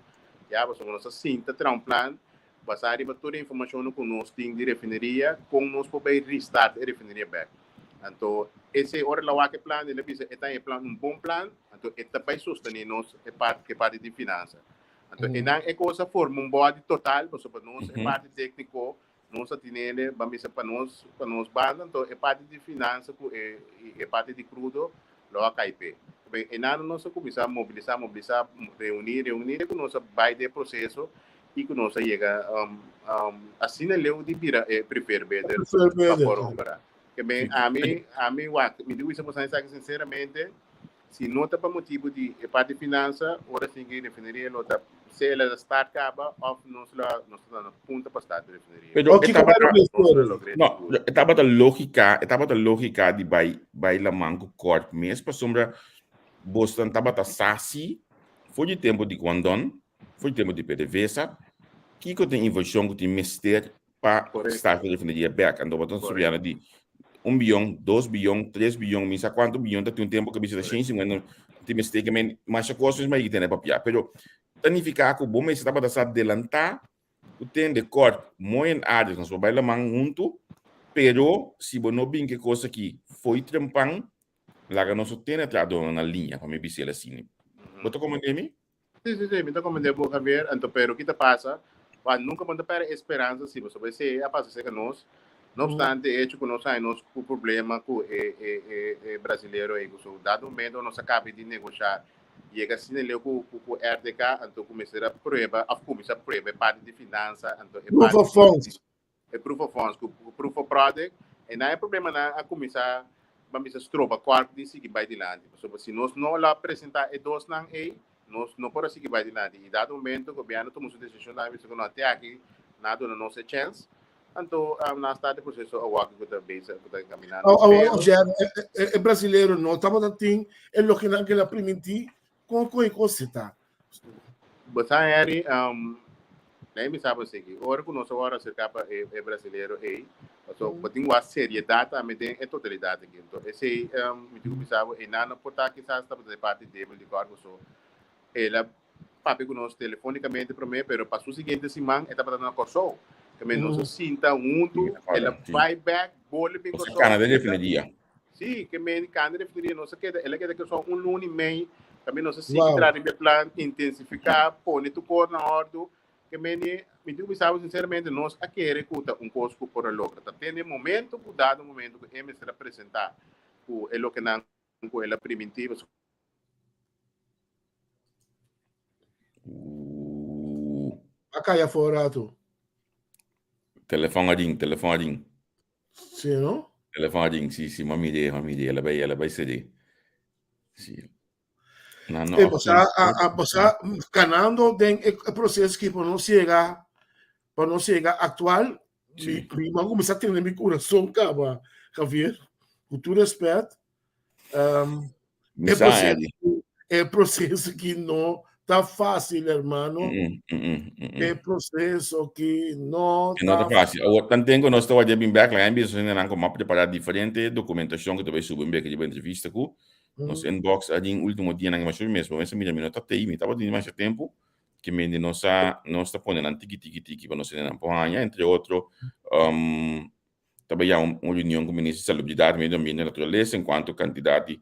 Speaker 3: ya, pasobra nos a sinta traha un plan basá riba tur e informashonnan ku nos tin di refineria, kon nos por bai restart e refineria bèk. Anto esei ora el a wak e plan, el a bisa e ta e plan un bon plan, anto e ta bai sostené nos e parti e parti di finansa. Anto einan e kos a forma un bòdi total, pasobra nos e parti tékniko Nos a tinele, ban bisa pa nos, pa nos banda, anto e parti di finansa ku e e parti di krudo lo a kai p'e. Be e nan nos a kuminsá mobilisá, mobilisá, reuní, reuní te ku nos a bai den e proseso i ku nos a yega asina leu di bira e preferred bidder pa por operá. Ke men ami, ami wak, mi di bisa boso esaki sinseramente, Si no ta pa motibu di e parti finansa, ora sigui refineria lo ta sea el a start caba of nos lo nos ta na punto pa start refineria.
Speaker 1: Pero
Speaker 2: O
Speaker 1: e
Speaker 2: kiko
Speaker 1: tabata
Speaker 2: bai
Speaker 3: Nos lo
Speaker 2: lo
Speaker 3: logr'é
Speaker 1: no,
Speaker 3: sigur.
Speaker 1: e tabata lógica, e tabata lógica di bai bai laman ku kort mes pasobra bosnan tabata sa si for di tempu di Guandon, for di tempu di PDVSA, kiko ta e invershon ku tin mester pa
Speaker 3: Correcto.
Speaker 1: start e refineria bek. Anto bo ta
Speaker 3: Correcto.
Speaker 1: studiando di un biyon, dos biyon, tres biyon, mi sa cuanto biyon ta tin un tempo que bisa
Speaker 3: Correcto.
Speaker 1: 150 tin mistake men masha cosas ma tene papia. Pero ta significa ku bo mester tabata sa adelantá ku ten de kort mooi en aardig nos por bai laman huntu, pero si bo no bin ke kos aki foi trempan, laga nos tene trahadornan na liña pa mi bisel asina. Bo ta comprende mi?
Speaker 3: Sí, sí, sí, mi ta comprende bo, Javier. Anto, pero ki ta pasa? Wa, nunca bo ta perde esperanza si, pasobra esei a pasa cerca nos. No obstante, e hecho cu nos hay nos cu problema cu e, e, e, e brasilero ei, cu so dado momento nos a cabe di negosha, yega asina leu cu, cu, cu RDK, anto cu mester a prueba, of cuminsa prueba e parti di finanza, anto e
Speaker 2: Proof
Speaker 3: parti
Speaker 2: of funds.
Speaker 3: e proof of funds ku proof of product e nan e problemanan a kuminsá ban bisa stroba kòrp di sigui bai dilanti pasobra si nos no lo a presentá e dosnan ei nos no por a sigui bai dilanti i dado momento gobièrnu tuma su desishon nan a bisa ku no te aki nan a duna nos e chèns anto nan a start e proseso awor ku ta bezig ku ta enkaminando
Speaker 2: Awor Jerry e brasilero no tabata tin e loke nan kila primintí Kon kon e kos se ta?
Speaker 3: Bo sa Harry, lei mi sa bo sigui, ora ku nos a wòrdu aserká pa e e brasilero ei, paso bo tin wak seriedat tambe den e totalidat aki. Enton esei mi tin ku bisa bo, einan no por ta kisas tabata e parti débil di kòrp paso el a papia ku nos telefonikamente promé, pero pa su siguiente siman e tabata na Kòrsou. Keme nos a sinta huntu, el a bai bèk, bole bin
Speaker 1: Nos a
Speaker 3: Kòrsou.
Speaker 1: kana den refineria.
Speaker 3: Sí, ke men kanda refineria nos a keda, el a keda ke son un luna i mei, tambe nos a sigui
Speaker 2: Wow.
Speaker 3: traha riba e plan, intensifiká, pone tur kos na òrdu. Ke men di, mi tin ku bisa bo sinceramente, nos a kere ku ta un kos ku por a logra. Ta tende momento ku dado momento ku e mester a presentá ku e lokenan ku el a primintí, pasobra
Speaker 1: Uh.
Speaker 2: A kai afó un ratu.
Speaker 1: Telefòn a ring, telefòn a ring.
Speaker 2: Sí, no?
Speaker 1: Telefòn a ring, sí, sí, m'a mir'é, m'a mir'é, el a bai, el a bai seré. Sí. Nan no
Speaker 2: E
Speaker 1: a
Speaker 2: pasá a a pasá kanando den e proseso ki pa nos yega pa nos yega aktual mi
Speaker 1: Sí.
Speaker 2: mi a kuminsá tene mi kurason kaba Javier ku tur rèspèt um,
Speaker 1: Mi
Speaker 2: e
Speaker 1: sa,
Speaker 2: proseso
Speaker 1: Eddie.
Speaker 2: e proseso ki no ta fásil hermano
Speaker 1: Mm, mm, mm, mm,
Speaker 2: e
Speaker 1: mm.
Speaker 2: proseso ki no
Speaker 1: E no ta
Speaker 2: ta
Speaker 1: fácil. Awor, tanten ku nos ta wak bin bek, laga mi bisa nan ku m'a prepará diferente dokumentashon ku ta bai subi un bek riba entrevista ku nos inbox a den último dianan masha mes. Bo mester mira mi no ta tei, mi tabata tin masha tempu ke mende nos a nos ta pone nan tiki tiki tiki pa nos hende nan por haña. Entre otro, um, ta bai un reunion ku Minister di Salubridat, Medio Ambiente i Naturalesa en kuanto kantidat di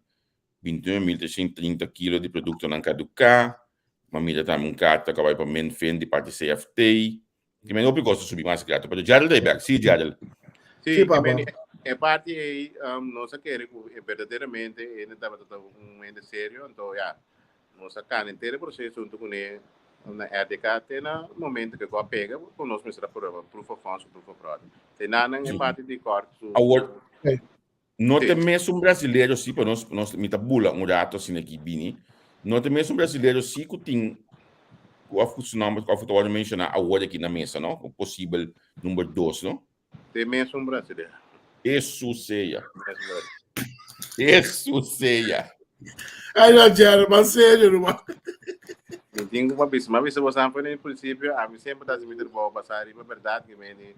Speaker 1: 29.330 kilo di produktonan kaduká. M'a mira tambe un karta ku a bai pa Minfin di parti CFT. Ke men hopi kos ta subi mas grato. Pero Gerald ta bek. Sí, Gerald.
Speaker 3: Sí,
Speaker 2: Sí,
Speaker 3: ke
Speaker 2: papa.
Speaker 3: men e parti ei um, nos a kere ku eh, verdaderamente e tabata ta un hende serio, anto ya, nos a kana henter e proseso huntu kuné na RDK te na momento ke ku a pega ku nos mester a prueba proof of funds ku proof of fraud. Te nanan e parti di kort su
Speaker 1: Awor,
Speaker 2: Hey.
Speaker 1: No
Speaker 3: Sí.
Speaker 1: te mesun brasilero sí, pero nos, nos, mi ta bula un rato asina aki bini. No te mesun brasilero sí ku tin, ku of ku su nomber, of ku ta wòrdu menshoná awor aki na mesa, no? Ku posibel number dos, no?
Speaker 3: Te mesun brasilero.
Speaker 1: Eso sea.
Speaker 3: Mesun brasilero.
Speaker 1: Eso sea.
Speaker 2: Ay, no, Jerry, mas serio, ruman.
Speaker 3: Mi tin ku bisa, m'a bisa boso for di prinsipio, ami semper ta hasi mi trabou basá riba bèrdat ku mi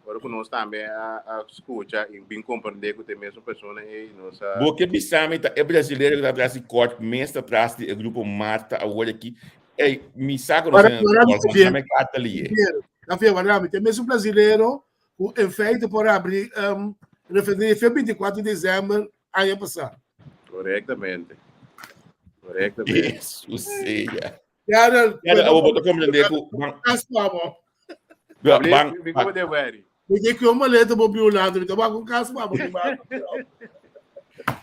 Speaker 3: Ora ku nos tambe a a skucha i bin komprendé ku ta e mesun persona ei, nos a.
Speaker 1: Bo ke bisa mi ta e brasilero ku ta tras di kort mes ta tras di e grupo Marta awor aki? Ey, mi sa ku nos
Speaker 2: Ora,
Speaker 1: a
Speaker 2: ora mi
Speaker 1: kort,
Speaker 2: Javier,
Speaker 1: ma mi karta lié.
Speaker 2: Javier, Javier, ora mi ta e mesun brasilero ku en feite por abri um, refineria fe 24 di desèmber aña pasá.
Speaker 3: Korektamente. Korektamente.
Speaker 1: Hesus sea.
Speaker 2: Gerald,
Speaker 1: Gerald, abo bo ta comprende ku ban
Speaker 2: kas pa bo.
Speaker 1: ban ban
Speaker 3: Mi como de weri.
Speaker 2: Mi ke ku maleta bo biolado, mi ta ba ku kas pa bo.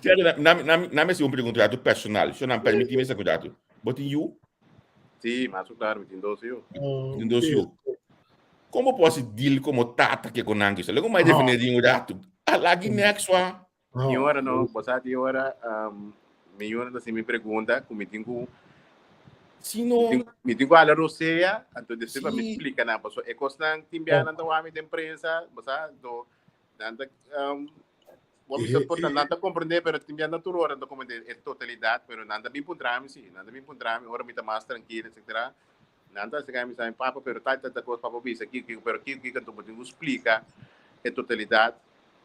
Speaker 1: Gerald, na na na me si un pregunta rato personal. So nan permiti me sa rato. Bo tin yu?
Speaker 3: Sí, mas claro, mi tin dos yu.
Speaker 1: Tin dos yu. Como posso deal como tata que com nangi? So, lego mais defender de um rato. Alagi next wa.
Speaker 3: Mi ora no, bo sa di ora, um, mi ora ta si mi pregunta ku mi tin ku
Speaker 1: Si no.
Speaker 3: Mi tin ku hala rosea, anto despues pa mi
Speaker 1: Sí.
Speaker 3: splika nan, paso e kosnan tin bia nan ta wami den prensa, bo sa, anto nan ta um, bo bisa por nan ta komprende, pero tin bia nan tur ora nan ta komprende e totalidat, pero nan ta bin puntra mi si, nan ta bin puntra mi ora mi ta mas trankil, etcetera. Nan ta sega mi sa mi papa, pero tal tal tal kos papa bisa kiko kiko, pero kiko kiko, anto bo tin ku splika e totalidat.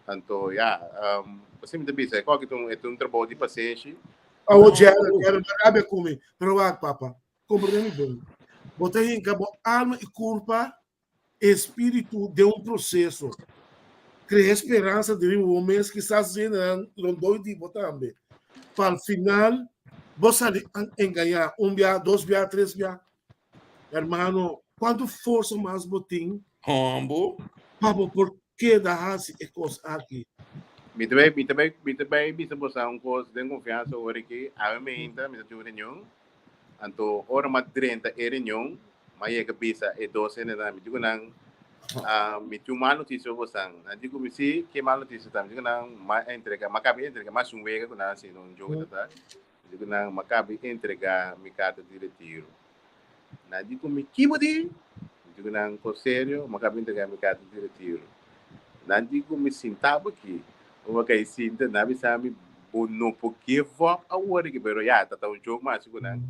Speaker 3: Anto ya, um, así mi ta bisa, e koki e ta un trabou di pasenshi.
Speaker 2: Awo Gerald, Gerald, no rabia ku mi, pero wak papa, komprende mi bon. Bo ta hinka bo alma i kurpa, espiritu den un proseso. Krea speransa den riba bo mes, kisas hendenan rondó di bo tambe. Pa al final bo sali engañá un bia, dos bia, tres bia. Hermano, kuantu forsa mas bo tin
Speaker 1: Hombo.
Speaker 2: pa bo por keda hasi e kos aki?
Speaker 3: Mi ta bai, mi ta bai, mi ta bai bisa bosa un kos den konfiansa ora ki awe meinta mi ta tin un reunion. Anto ora m'a drenta e reunion, m'a yega bisa e dos hendenan, mi di ku nan, ah, mi tin un mal notisia pa bosan. Nan di ku mi, si, ke mal notisia ta? Mi di ku nan, m'a entrega, m'a kaba di entrega, m'a hasi un wega ku nan hasi, un joke ta ta. Mi di ku nan, m'a kaba di entrega mi karta di retiro. Nan di ku mi, ki bo di? Mi di ku nan, kos serio, m'a kaba di entrega mi karta di retiro. Nan di ku mi, sinta bo aki. Bo kai sinta, nan a bisa mi, bo no por give up awor aki. Pero ya, ta ta un joke mas ku nan.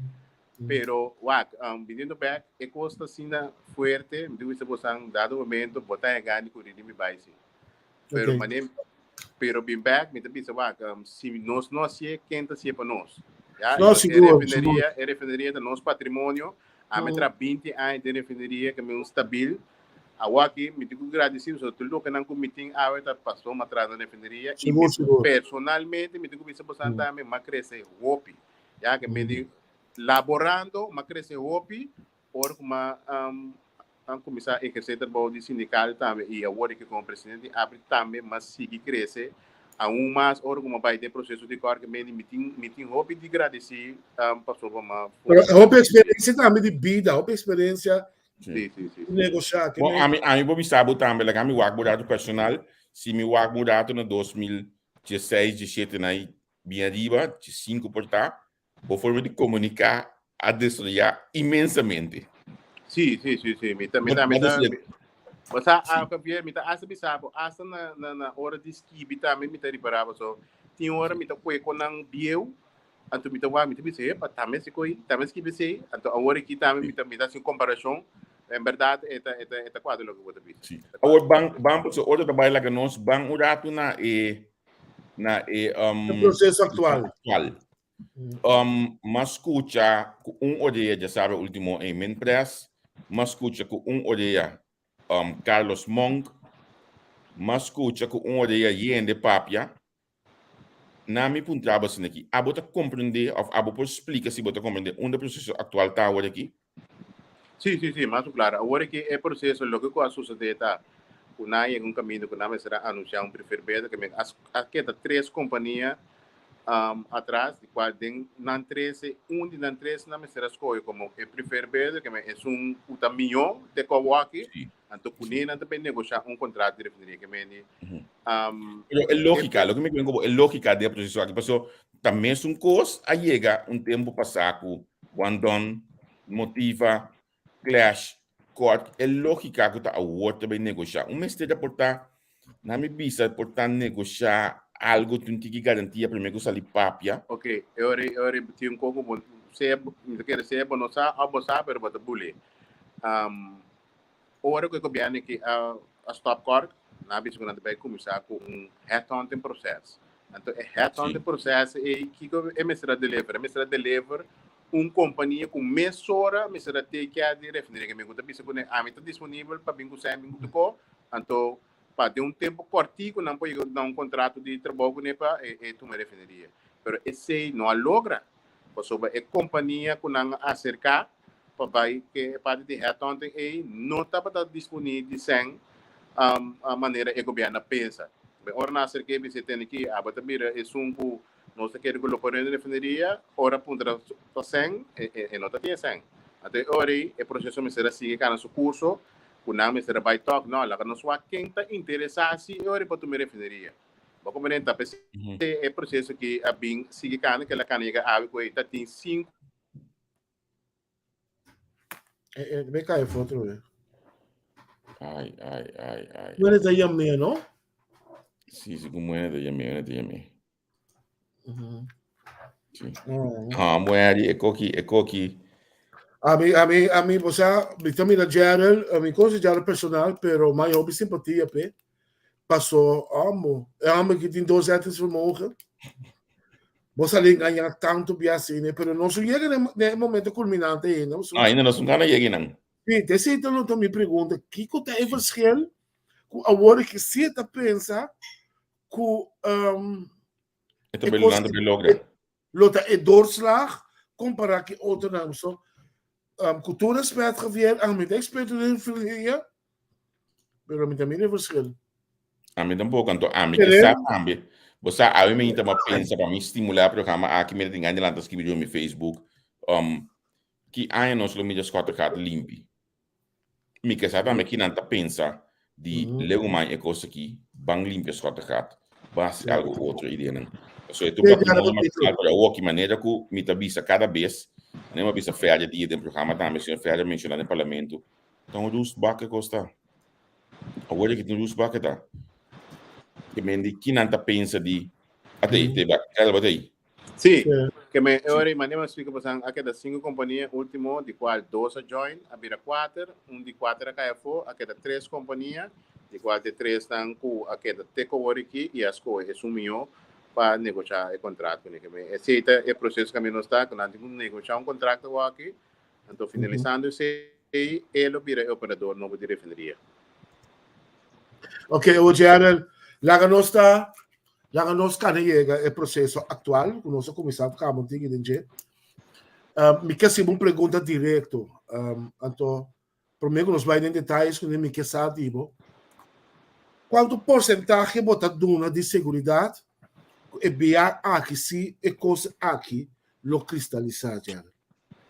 Speaker 3: Pero, wak, biniendo bek, e kos ta asina fuerte, mi di ku bisa bosan, dado momento, bo ta yega di kuri di mi bai si. Pero mane, pero bin bek, mi ta bisa wak, si nos no hasié, ken ta hasié pa nos? Ya,
Speaker 2: No,
Speaker 3: e
Speaker 2: sigur,
Speaker 3: refineria, e refineria ta nos patrimonio. Ami tra 20 aña den refineria, ke mi un stabil. Awor aki, mi tin ku gradisí, pasobra tur loke nan ku mi tin awe ta pasó mi a traha na refineria. I mi personalmente, mi tin ku bisa bosan tambe, mi a krese hopi. Ya, ke mi di laborando, mi a krese hopi, Ora ku m'a a kuminsá ehersé trabou di sindikal tambe i awor di ke komo presidente di ABRI tambe m'a sigui krese aun mas ora ku m'a bai den proseso di kòrke mende mi tin mi tin hopi di gradisí pasobra m'a
Speaker 2: Pero hopi eksperensia tambe di bida, hopi eksperensia
Speaker 3: Sí, sí, sí.
Speaker 2: di negoshá.
Speaker 1: Bon, ami ami por bisa bo tambe, laga mi wak bo dato personal, si mi wak bo dato na 2016, 17 na i bien ariba, 15 por ta. Bo forma di komuniká a desaroyá inmensamente.
Speaker 3: Sí, sí, sí, sí. Mi ta, mi ta, mi ta, o sea, ah, Javier, mi ta hasta bisa bo, hasta na, na, na ora di skibi tambe mi ta ripará bo. So, tin ora mi ta kue kon nan bieu, anto mi ta wak, mi ta bisa, epa, tambe si koi, tambe skibi esei. Anto awor aki tambe mi ta, mi ta hasi un komparashon. En bèrdat, e ta, e ta, e ta kuadra loke bo ta bisa.
Speaker 1: Sí. Awor ban, ban, pasobra ora ta bai laga nos ban un ratu na e, na e, um,
Speaker 2: E proseso aktual.
Speaker 1: Aktual. Um, m'a skucha ku un orea djasabra ultimo en Minpress, m'a skucha ku un orea um, Carlos Monk, m'a skucha ku un orea yende papia. Na mi puntra bo asina aki, abo ta komprendé òf abo por splika si bo ta komprendé unda e proseso aktual ta awor aki?
Speaker 3: Sí, sí, sí, mas ku klaro. Awor aki e proseso, loke ku a susedé ta ku nan a yega un kaminda ku nan mester a anunsiá un preferred bidder, ke men a keda tres kompania atras, di kual den nan tres e un di nan tres nan mester a skohe komo e preferred bidder, ke men esun ku ta mihó te ku awoki, anto kuné nan ta bin negoshá un kontrato di refineria, ke men di.
Speaker 1: Pero e lógika, loke mi ku bo, e lógika di e proseso aki, paso ta mesun kos a yega un tempu pasá ku Guandon, Motiva, Clash, Kort, e lógika ku ta awor ta bai negoshá. Un mester ta por ta, na mi bisa, por ta negoshá algu tin tiki garantia promé ku sali papia.
Speaker 3: Ok, e ora e ora tin un koko bo sea, mi ta kere sea bo no sa òf bo sa pero bo ta bule. Ora ku e gobièrnu aki a a stòp kòrt, nan a bisa ku nan ta bai kuminsá ku un headhunting proses. Anto e headhunting proses ei kiko e mester a deliver? E mester a deliver un kompania ku mesora mester a take care di refineria. Ke mi ku ta bisa kuné ami ta disponibel pa bin ku sèn bin ku tokó, anto pa den un tempu kòrtiku nan por yega na un kontrato di trabou kuné pa e e tuma e refineria. Pero esei no a logra pasobra e kompania ku nan a aserká pa bai ke e parti di headhunting ei no tabata disponí di sèn manera e gobièrnu a pensa. Ora nan aserk'é bisa e tende ki abo ta bira esun ku Nos ta kere ku lo por rende refineria, ora puntra pa sèn, e no ta tin e sèn. Anto e ora ei e proseso mester a sigui kana su kurso, ku nan mester a bai tòk, no, laga nos wak ken ta interesá si e ora ei pa tuma e refineria. Bo komprende? Ta p'esei e proseso aki a bin sigui kana, kel a kana yega awe ku ei ta tin sinku.
Speaker 2: Eh, eh, me cae foto, eh.
Speaker 1: Ai, ai, ai, ai.
Speaker 2: Muere te llamé, no?
Speaker 1: Sí, sí, como muere te llamé, muere te llamé. Sí. Ah, muere, e koki, e koki.
Speaker 2: A mi, a mi, a mi, o sea, mi ta mira Gerald, a mi conoce Gerald personal, pero my hopi simpatia pe. Paso, amo, e hombre que tin doorzettingsvermogen. Bo sali engañá tantu bia asina, pero nos no yega na e momento kulminante ainda.
Speaker 1: No, ainda nos no gana yega einan.
Speaker 2: Sí, te esei ta lo ta mi pregunta. Kiko ta e verschil ku awor ki si ta pensa ku um,
Speaker 1: e ta bai ta bai logra.
Speaker 2: Lo ta e doorslag kompará ki otronan. So, um, ku tur respet, Javier, ami ta eksperto den filologia, Pero mi ta mira e verschil.
Speaker 1: Ami tampoco, anto ami ke sa tambe. Bo sa, awe mi ta pensa pa mi stimula e programa aki, mi ta tin gana di lanta skibi riba mi Facebook. Um, ki aña nos lo mira Schottegat limpi? Mi ke sa tambe ki nan ta pensa di leu man e kos aki, ban limpia Schottegat, ban hasi algo ku otro ideanan. So e tur patrimonio material, pero awor ki manera ku mi ta bisa kada bes, manera mi a bisa Ferja dia den programa tambe, señor Ferja menciona den parlamento, Ta un roestbak e kos ta. Awor ki tin roestbak e ta. Ke men di kinan ta pensa di ate te ba kada ba tei.
Speaker 3: Sí, ke men e ora mane mas explica pasan a keda cinco kompania ultimo di kual dos a join a bira kuater, un di kuater a kai afó, a keda tres kompania di kual te tres nan ku a keda te ku awor aki i a skohe esun mihó pa negosha e kontrato kuné. Ke men esei ta e proseso kaminda nos ta ku nan tin ku negosha un kontrato awor aki. Anto finalisando esei, e lo bira e operador nobo di refineria.
Speaker 2: Ok, o Gerald, laga nos ta, laga nos kana yega e proceso actual, ku nos a kuminsá kaba un tiki den dje. Um, mi ke hasi un pregunta direkto. Um, anto, promé ku nos bai den detayes ku mi ke sa di bo. Kuantu porsentahe bo ta duna di seguridat ku e bia aki si e kos aki lo kristalisá, Gerald?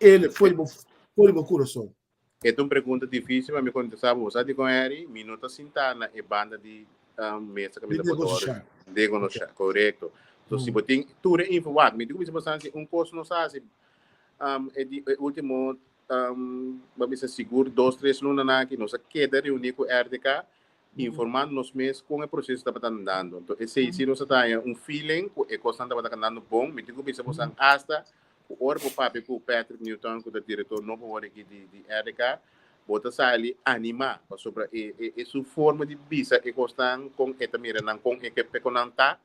Speaker 2: Ele for di bo, for di bo kurason.
Speaker 3: E ta un pregunta difícil pa mi kontestá. Bo sa dikon, Harry? Mi no ta sintá na e banda di mesa kaminda
Speaker 2: Di
Speaker 3: bo ta
Speaker 2: negoshá.
Speaker 3: Negoshá, korekto. So si bo tin tur e info wak, mi tin ku bisa bosan si un kos nos hasi um, e di e último um, ba bisa sigur dos, tres lunanan aki, nos a keda reuní ku RDK informando nos mes kon e proseso tabata andando. Entonces esei si nos a taña un feeling ku e kosnan tabata andando bon. Mi tin ku bisa bosan hasta ku ora bo papia ku Patrick Newton ku ta direktor nobo awor aki di di RDK, bo ta sali animá pasobra e e e su forma di bisa e kosnan kon e ta mira nan kon e ke peko nan ta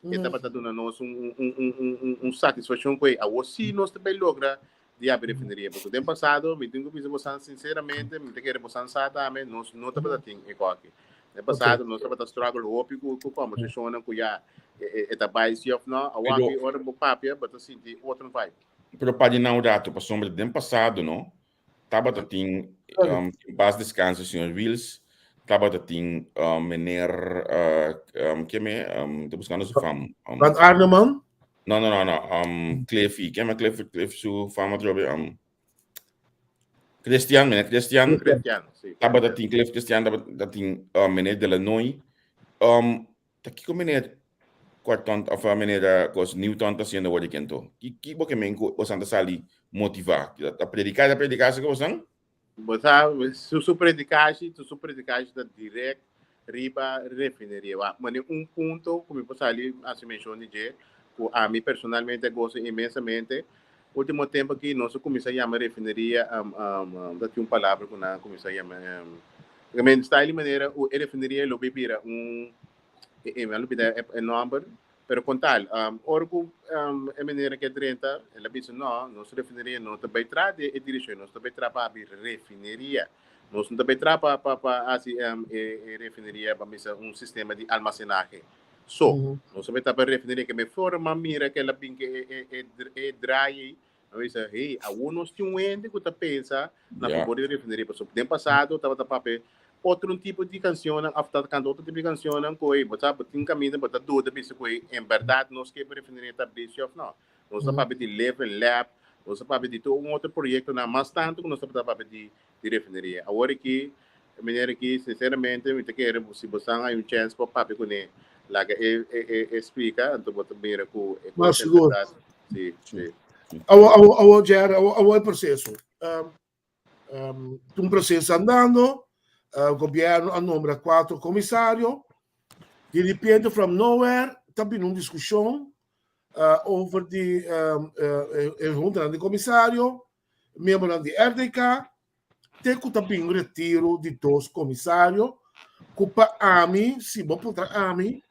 Speaker 3: e tabata duna nos un un un un un un satisfakshon ku ei awor si nos ta bai logra di habri refineria pasobra den pasado mi tin ku bisa bosan sinseramente mi ta kere bosan sa tambe nos no tabata tin e koki den pasado nos tabata struggle hopi ku ku kombersashonnan ku ya e e e ta bai si òf no awor
Speaker 1: Pero
Speaker 3: aki ora bo papia bo ta sinti otro vibe.
Speaker 1: Pero pa di nan un rato pasobra den pasado no Tabata tin um, pas descanso señor Wiels. Tabata tin um, meneer uh, um, ke me um, te buscando su fam. Um,
Speaker 2: Van Arneman?
Speaker 1: No, no, no, no. Um, Cliffy. Ke me Cliff, Cliff su fam atrobe. Um, Christian, meneer Christian.
Speaker 3: Christian, sí.
Speaker 1: Tabata tin Cliff Christian, tabata tin uh, meneer Delanoy. Um, Ta kiko meneer Kwarton of meneer kos Newton ta haciendo awor di kento? Ki ki bo ke men ku bosan ta sali motivá? Ta prediká ta prediká asina ku bosan?
Speaker 3: Bo sa su su predikashi su su predikashi ta direct riba refineria. Wak mane un punto ku mi por sali hasi menshon di dje ku ami personalmente a gosa inmensamente. Ultimo tempo aki nos a kuminsá yama refineria ta tin un palabra ku nan a kuminsá yama. Men sta di manera u e refineria lo bay bira un e mi a lubida e nomber pero con tal ora cu e meneer ke drenta el a bisa no nos refineria no ta bay tra den e direccion nos ta bay tra pa habri refineria nos no ta bay tra pa pa pa haci e refineria pa bisa un sistema di almacenahe so nos ta bay tra pa refineria ke me forma mira ke el a bin ke e e draai ey A bisa, hey, awor nos tin un hende ku ta pensa na favor di refineria. Pasobra den pasado tabata papia otro un tipo di kansionnan òf tabata kanta otro tipo di kansionnan ku hey, bo sa, bo tin kaminda bo ta duda bisa ku hey, en bèrdat nos ke pa refineria ta abri si òf no. Nos ta papia di Living Lab, nos ta papia di tur un otro proyektonan mas tantu ku nos tabata papia di di refineria. Awor aki, e meneer aki, sinceramente, mi ta kere si bo san hay un chance pa papia kuné, laga e e e splika, anto bo ta mira ku e
Speaker 2: Mas
Speaker 3: kos en
Speaker 2: sigur.
Speaker 3: berdad. Si, si.
Speaker 2: Awor, awor, awor, Jerry, awor, awor e proceso. Um, um, un proceso andando, gobierno a nombra cuatro comisario, di repente from nowhere ta bini un discusion over di um, e, e juntanan di comisario, Miembronan di RDK te ku ta bin retiro di dos komisario ku pa ami, si bo puntra ami,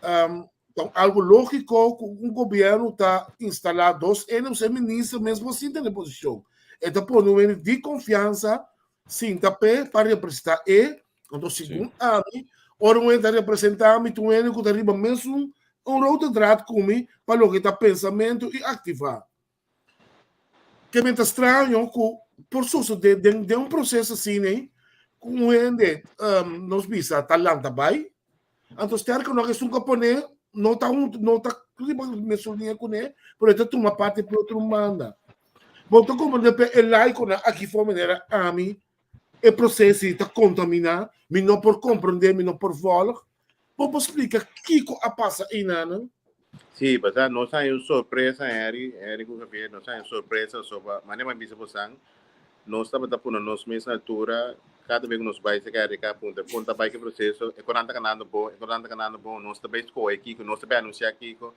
Speaker 2: um, ta algo lógiko ku un gobièrnu ta instalá dos hende, un minister mes por sinta na e posishon. E ta pone un hende di konfiansa sinta p'e pa representá e. Anto segun ami, ora un hende ta representá mi, ta un hende ku ta riba mesun un rode draad ku mi pa loke ta pensamentu i aktivá. Ke men ta straño ku por sosodé den den un proseso asina ei ku un hende nos bisa ta lanta bai, anto sterke no esun ku a pone no ta huntu no ta riba mesun liña kuné pero e ta tuma parti pa e otro banda. Bo ta komprendé pe e laikonan aki for manera ami e proseso ei ta kontaminá, mi no por komprendé, mi no por vòlg. Bo por splika kiko a pasa einanan?
Speaker 3: Sí, pasá nos haña un sorpresa, Henry, Henry ku Javier, nos haña un sorpresa soba, manera mi a bisa bosan, nos tabata pone nos mes na altura, kada bes ku nos bai serka RK puntra kon ta bai ku e proseso, e koran ta ganando bon, e koran ta ganando bon, nos ta bai skohe kiko, nos ta bai anunsiá kiko,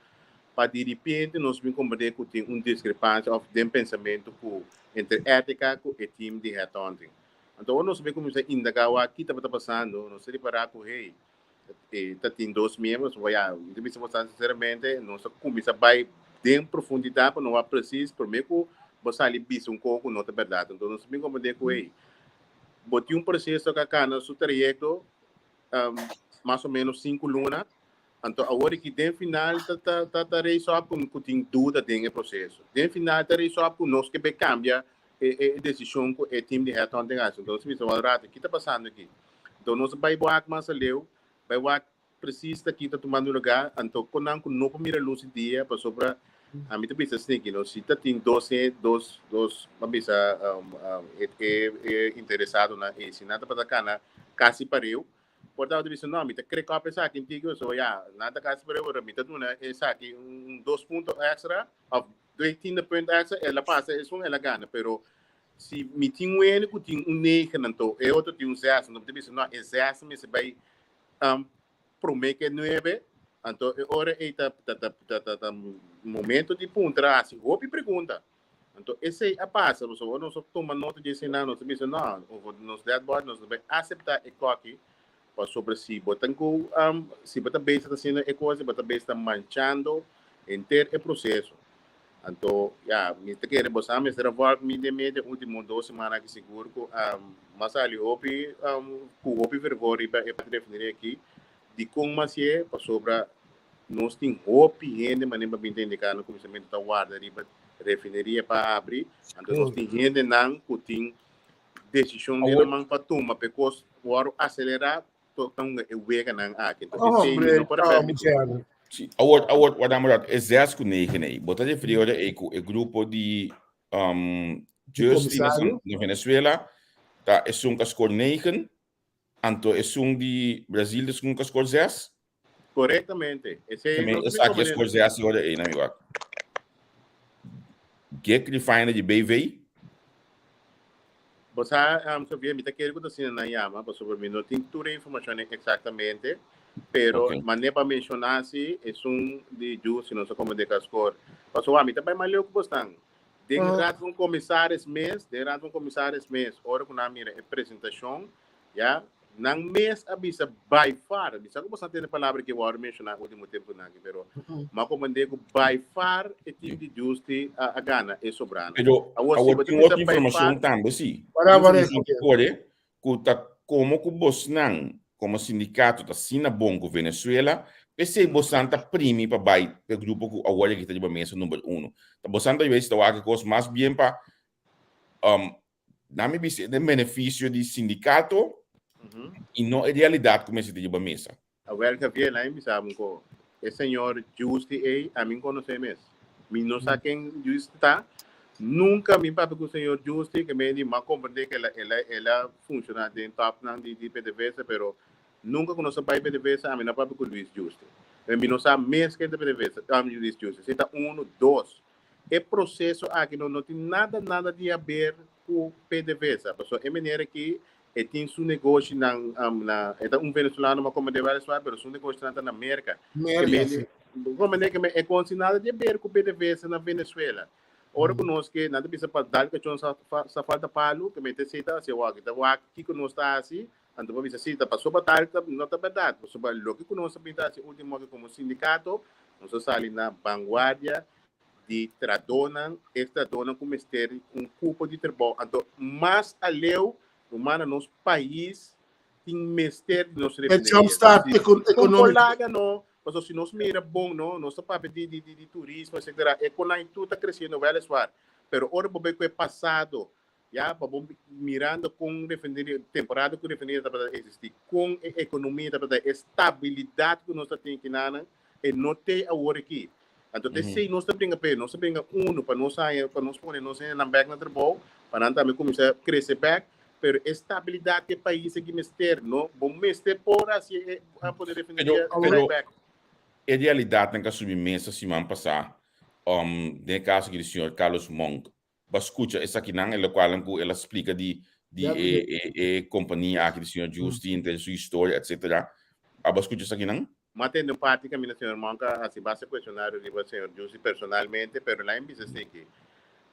Speaker 3: pa diripiente nos bin komprendé ku tin un diskrepansia òf den pensamentu ku entre RK ku e team di headhunting. Anto ora nos bin kuminsá indagá wak ki tabata pasando, nos a ripará ku hey, e ta tin dos miembro, so ya, mi ta bisa boso sinceramente, nos a kuminsá bai den profundidat pa no wak presis promé ku bo sali bisa un kos ku no ta bèrdat. Anto nos a bin komprendé ku hey, bo tin un proseso ku a kana su trayekto mas o ménos sinku luna, Anto awor aki den final ta ta ta ta raise up ku ku tin duda den e proseso. Den final ta raise up ku nos ke be kambia e e e desishon ku e team di headhunting a hasi. Anto nos a bisa wak rato ki ta pasando aki? Anto nos a bai wak mas aleu, bai wak presis ta ki ta tumando lugar, anto kon nan ku no por mira lus di dia pasobra ami ta bisa asina aki no, si ta tin dos he dos dos ban bisa e e e interesadonan ei si nan tabata kana kasi pareu. Por tabata bisa no, mi ta krek op esaki un tiki so ya, nan ta kasi por ora mi ta duna esaki un dos punto extra of dos tiende punt extra, el a pasa esun el a gana, pero si mi tin un hende ku tin un negen anto e otro tin un zes, anto mi ta bisa no, e zes mester bai um, prome ke nuebe, anto e ora ei ta ta ta ta ta ta momento di puntra hasi hopi pregunta. Anto esei a pasa, pasobra ora nos a tuma nota di eseinan, nos a bisa, no, nos dead body, nos no bai aseptá e koki, pasobra si bo ta ku, si bo ta bezig ta hasiendo e kos, bo ta bezig ta manchando henter e proseso. Anto, ya, mi ta kere bo sa mester a vòlg mi den medio e último dos semana aki sigur ku m'a sali hopi, ku hopi fervor riba e parti refineria aki. Dikon m'a hasié? Pasobra Nos tin hopi hende manera pa bin ta indiká na kuminsamentu ta warda riba refineria pa abri. Anto nos tin hendenan ku tin desishon den nan man pa tuma pa e kos wòrdu aselerá to ta hunga e weganan aki. Entonces esei mi no por a permití.
Speaker 1: Sí, awor, awor, warda un rato. E zes ku negen ei, bo ta referí ora ei ku e grupo di um, Justy na, na Venezuela ta esun ku a skor negen, anto esun di Brazil ta esun ku a skor zes?
Speaker 3: Korektamente.
Speaker 1: Esei no ta Esaki e skor zes ora ei, na mi wak. Gek Refiner di BV.
Speaker 3: Bo sa, um, Xavier, mi ta kere ku ta asina nan yama, pasobra mi no tin tur e informashonnan eksaktamente, pero okay. Manera pa menshoná si esun di Ju, si nos a kome de ka skor. Pasobra mi ta bai mas leu ku bosnan. Den Raad van Commissaris mes, den Raad van Commissaris mes, ora ku nan mira e presentashon, Ya, nan mes a bisa by far, mi sa ku boso a tende palabra ki wòrdu menshoná último tempunan aki, pero m'a komprendé ku by far e team di Giusti a gana e sobrano.
Speaker 1: Pero
Speaker 3: Awor, si
Speaker 1: awor
Speaker 3: bo ta
Speaker 1: tin
Speaker 3: bisa
Speaker 1: otro
Speaker 3: by
Speaker 1: informashon
Speaker 3: far,
Speaker 1: tambe si.
Speaker 2: Para,
Speaker 1: Tin
Speaker 2: para,
Speaker 1: informashon ku kore ku ta komo ku bosnan komo sindikato ta asina bon ku Venezuela, p'esei bosnan ta primi pa bai p'e grupo ku awor aki ta riba mesa number uno. Ta bosnan ta yuda si ta wak e kos mas bien pa Na mi bisa den beneficio di sindicato y no e realidad cu mester ta riba mesa.
Speaker 3: Awel Javier, laat mi bisa bo un ko. E señor Giusti ei, ami n'konosé mes. Mi no sa ken Giusti ta. Nunka mi papia ku señor Giusti, ke mi di m'a komprendé ku el a el a el a funshoná den topnan di di PDVSA, pero nunka ku nos a bai PDVSA ami no a papia ku Luis Giusti. Mi no sa mes ken ta PDVSA, Luis Giusti. Esei ta unu. Dos, E proceso aki no no tin nada nada di haber cu PDVSA, pasobra e meneer aki e tin su negoshinan na, e ta un venezolano ma como de weliswaar, pero su negoshinan ta na Merca.
Speaker 2: Merca,
Speaker 3: Ke
Speaker 2: si.
Speaker 3: Como meneer ke e con sin nada di haber cu PDVSA na Venezuela. Ora cu nos ke, nan ta bisa pa dal cachon sa sa falta palo, ke mester esey ta haci awor, ta wak kico nos ta haci, anto pa bisa si ta pasobra tal ta no ta berdad, pasobra loke cu nos a bin ta haci ultimo aki como sindicato, nos a sali na vanguardia di tradónan, e tradónan ku mester un kupo di trabou. Anto mas aleu ruman na nos pais tin mester di nos
Speaker 2: E
Speaker 3: refineria.
Speaker 2: jumpstart
Speaker 3: Si kon
Speaker 2: ekonómiko.
Speaker 3: laga no, pasobra si nos mira bon no, nos ta papia di di di turismo etcetera, e konai tur ta kresiendo wèliswaar, pero ora bo bai ku e pasado Ya, pa bo mirando kon refineria, temporada ku refineria tabata existi, kon e ekonomia tabata, e stabilidat ku nos ta tin kinanan, e no t'ei awor aki. Anto ta esei nos ta bringa p'e, nos ta bringa unu pa nos haña, pa nos pone nos hendenan bèk na trabou, pa nan tambe kuminsá krese bèk, pero e stabilidat ku e pais aki mester, no, bo mester por hasi e, a pone refineria
Speaker 1: Pero, pero
Speaker 3: bèk.
Speaker 1: e realidatnan ku a subi mesa siman pasá, den e kaso aki di señor Carlos Monk, Bo a skucha esakinan, e lokualnan ku el a splika di di e e e kompania aki di señor Giusti, henter su historia, etcetera. Abo a skucha esakinan?
Speaker 3: Mi a tende un parti kaminda señor Monk a hasi basta kuestionario riba señor Giusti personalmente, pero lain bisa esaki,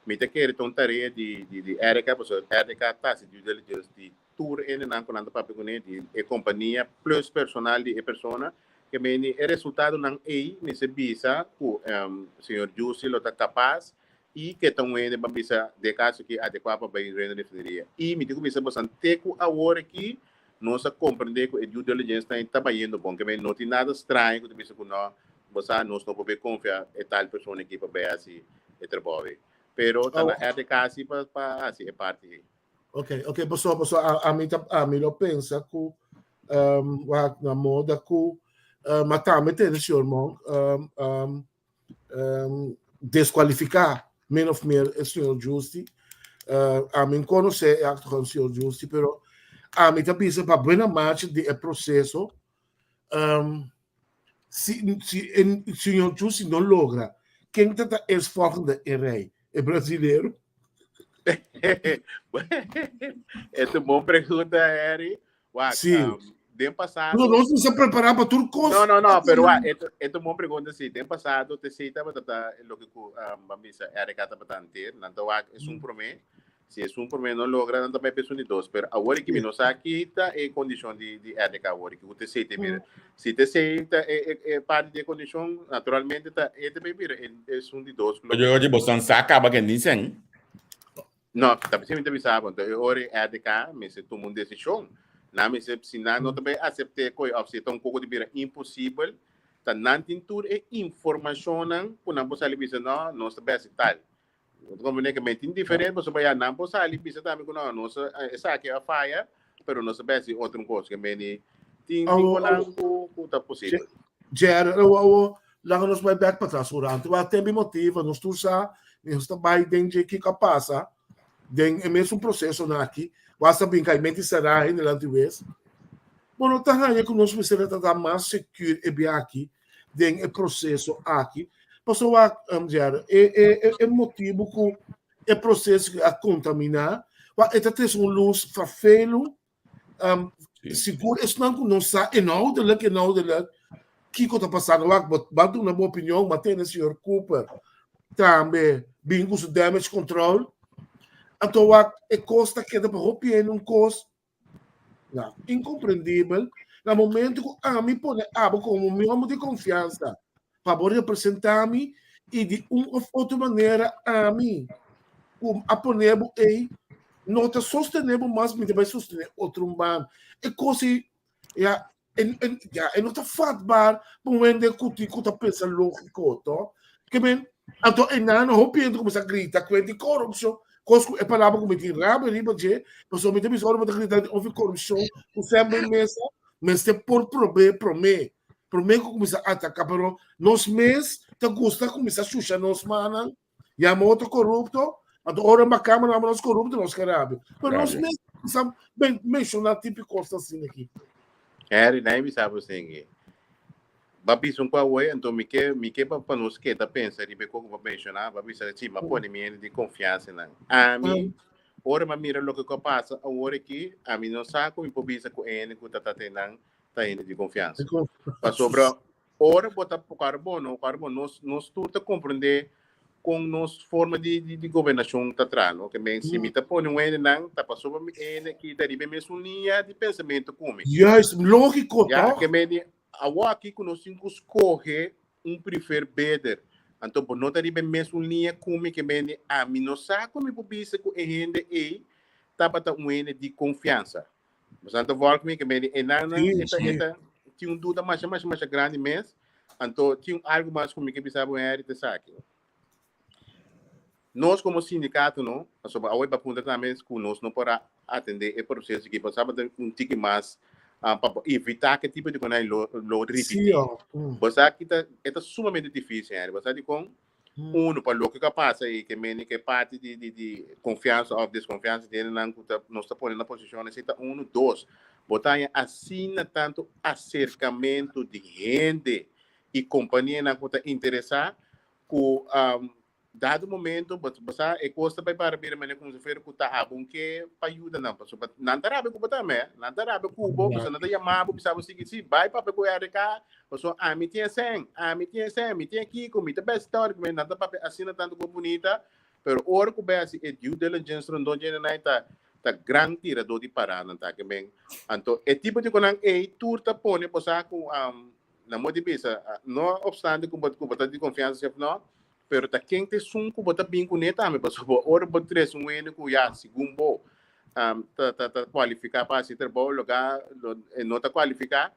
Speaker 3: Mi ta kere ta un tarea di di di RK, pasobra RK ta hasi due diligence di tur hendenan ku nan ta papia kuné, di e kompania plus personal di e persona, ke meni e resultadonan ei mester bisa ku señor Giusti lo ta kapas I ke ta un hende pa bisa den kaso aki adekuá pa bai rena refineria. I mi tin ku bisa bosan te ku awor aki nos a komprendé ku e due diligence nan ta bayendo bon. Ke no tin nada straño ku ta bisa ku no bo sa nos no por bai konfia e tal persona aki pa bai hasi e trabou ei. Pero ta na RDK si pa pa hasi e parti ei.
Speaker 2: Ok, ok, paso paso ami ta ami lo pensa ku wak na moda ku ma tambe tende señor Monk um, descualifica min of meer e señor Giusti. Ami conoce e acto con señor Giusti, pero Ami ta bisa pa buena marcha di e proceso, si si e señor Jussi no logra, ken ta ta eerstvolgende in rij? E brasilero?
Speaker 3: E ta un bon pregunta, Harry. Wak,
Speaker 2: Sí.
Speaker 3: den pasado...
Speaker 2: No, nos mester prepara pa tur cos.
Speaker 3: No, no, no, pero wak, e ta un bon pregunta, sí. Den pasado, te sí tabata ta loke ku, ban bisa, RK tabata anter. Nan ta wak esun promé. Si esun promé no logra, nan ta bai pa esun di dos. Pero awor aki mi no sa ki ta e kondishon di RK awor aki, ku te sí te mira. Si te sí ta e parti di e kondishon, naturalmente ta e ta bai bira esun di dos.
Speaker 1: Oye, oye, bosan sa kaba ken dicen?
Speaker 3: No, ta p'esei mi ta bisa bo, anto e ora e RDK mester tuma un desishon. Nan mester, si nan no ta bai asept'é koe òf si e ta un koko di bira imposibel, ta nan tin tur e informashonnan ku nan por sali bisa, no, nos ta bai hasi tal. Bo ta komprendé ke men tin diferente, pasobra ya nan por sali bisa tambe ku no, nos esaki a faya, pero nos ta bai hasi otro un kos. Ke meni tin tin konan ku ta posibel.
Speaker 2: Jerry, awo, awo, laga nos bai bek patras un ratu. Wak tempi motivo, nos tur sa, nos ta bai den dje kiko a pasa den e mesun procesonan aki. Wak sa bin kai menti será hende lanti wes. Bo no ta haña ku nos mester a trata mas secure e bia aki den e proceso aki. Pasobra wak, Jerry, e, e, e, e motibu ku e proceso a kontaminá, wak e ta trese un lus vervelu. Sigur esnan ku no sa inhoudelijk, inhoudelijk kiko ta pasando. Wak, bo ba duna bo opinion, ma tene señor Cooper tambe bin ku su damage control. Anto wak e kos ta keda pa hopi hende un kos na inkomprendibel. Na momento ku ami pone abo komo mi homo di konfiansa pa bo representá mi i di un òf otro manera ami ku a pone bo ei no ta sostené bo mas, mi ta bai sostené otro un banda. E kos ei ya e ya e no ta vatbaar pa un hende ku tin ku ta pensa lógiko, to? Ke men anto e nan hopi hende kuminsá grita ku e di korupshon, kos ku e palabra ku mi tin rabia riba dje, pasobra mi ta bisa ora bo ta grita di òf korupshon ku semper mesa mester por prob'é promé. Promé ku kuminsá ataká, pero nos mes ta gusta kuminsá shusha nos mannan, yama otro korupto, anto ora ba kama yama nos korupto, nos ke rabia. Pero nos mes kuminsá menshoná tipo kos asina aki.
Speaker 3: Harry, na bisa bo singui. Ba bisa un kwa awor, anto mi ke mi ke pa pa nos keda pensa riba e kos ku bo menshoná, ba bisa si, m'a pone mi hende di konfiansa nan. Ami, ora m'a mira loke ku a pasa awor aki, ami no sa ku mi por bisa ku e hende ku ta tata nan ta hende di konfiansa. Pasobra ora bo ta kòrda bo no, kòrda bo nos nos tur ta komprendé kon nos forma di di di gobernashon ta traha no. Ke men si mi ta pone un hende nan ta pasobra mi hende aki ta riba e mesun liña di pensamentu ku mi.
Speaker 2: Juist, lógiko
Speaker 3: Ya,
Speaker 2: tòg?
Speaker 3: ke men di awor aki ku nos tin ku skohe un prefer beter. Anto bo no ta riba e mesun liña ku mi ke men di ami no sa ku mi por bisa ku e hende ei tabata un hende di konfiansa. Bosan ta volg mi ke meni enan eta eta tin un duda masha masha masha grandi mes. Anto tin algo mas ku mi ke bisa bo Henry te saki. Nos como sindicato no, pasobra awe pa punta tambe ku nos no por a atende e proceso aki, pasobra ta un tiki mas pa evita ke tipo di konai lo lo ripiti. Bo sa ki ta e ta sumamente dificil Henry, bo sa dikon? Uno, pa loke ku a pasa i ke meni ke parti di di di konfiansa òf deskonfiansa di hendenan ku ta nos ta pone na posishon esei ta uno. Dos, bo ta haña asina tantu aserkamentu di hende i kompanianan ku ta interesá ku dado momento bo bo sa e kos ta bai para bira manera komo si fuera ku ta abo un ke pa yuda nan pasobra nan ta rabia ku bo tambe nan ta rabia ku bo pasobra nan ta yama bo bisa bo sigui si bai papia ku RK Pasobra ami tin e sèn, ami tin e sèn, mi tin e kiko, mi ta bèsi tòrk, mi nan ta papia asina tantu ku bunita, pero ora ku bèsi e due diligence rondon dje nan ta ta gran tiradó di pará nan ta ke men. Anto e tipo di konan ei tur ta pone bo sa ku na modo di bisa, no obstante ku bo ku bo ta di konfiansa si òf no, pero ta ken ta esun ku bo ta bin kuné tambe, pasobra ora bo trese un hende ku ya segun bo ta ta ta kualifiká pa hasi trabou, loke e no ta kualifiká,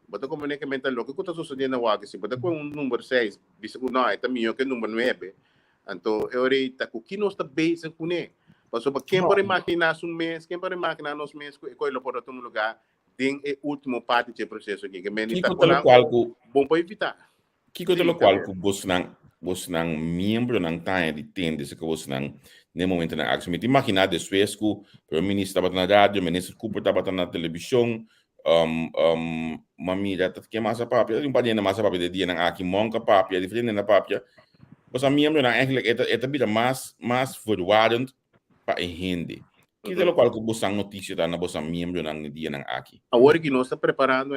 Speaker 3: Bo ta comprende ke menta loke ku ta sosode na wak si bo ta kohe un number seis bisa ku no e ta mihó ke number nuebe anto e ora ei ta ku ki nos ta bezig kuné pasobra ken por imaginá su mes ken por imaginá nos mes ku e kohe lo por a tuma lugá den e último parti dje proseso aki ke mende ta
Speaker 1: Kiko ta lokual ku
Speaker 3: bon por evitá.
Speaker 1: Kiko ta lokual ku bosnan bosnan miembronan ta haña di tende si ku bosnan n'e momentonan aki. So mi ta imaginá despues ku Prome Minister tabata na radio, Minister Cooper tabata na televishon, m'a mira ta ken mas a papia, un par di hende mas a papia den e dianan aki, Monk a papia, diferente hende a papia. Pasobra miembronan eigenlijk e ta e ta bira mas mas verwarrend pa e hende. Ki ta lokual ku bosan notisia ta na bosan miembronan n'e dianan aki?
Speaker 3: Awor ki nos ta preparando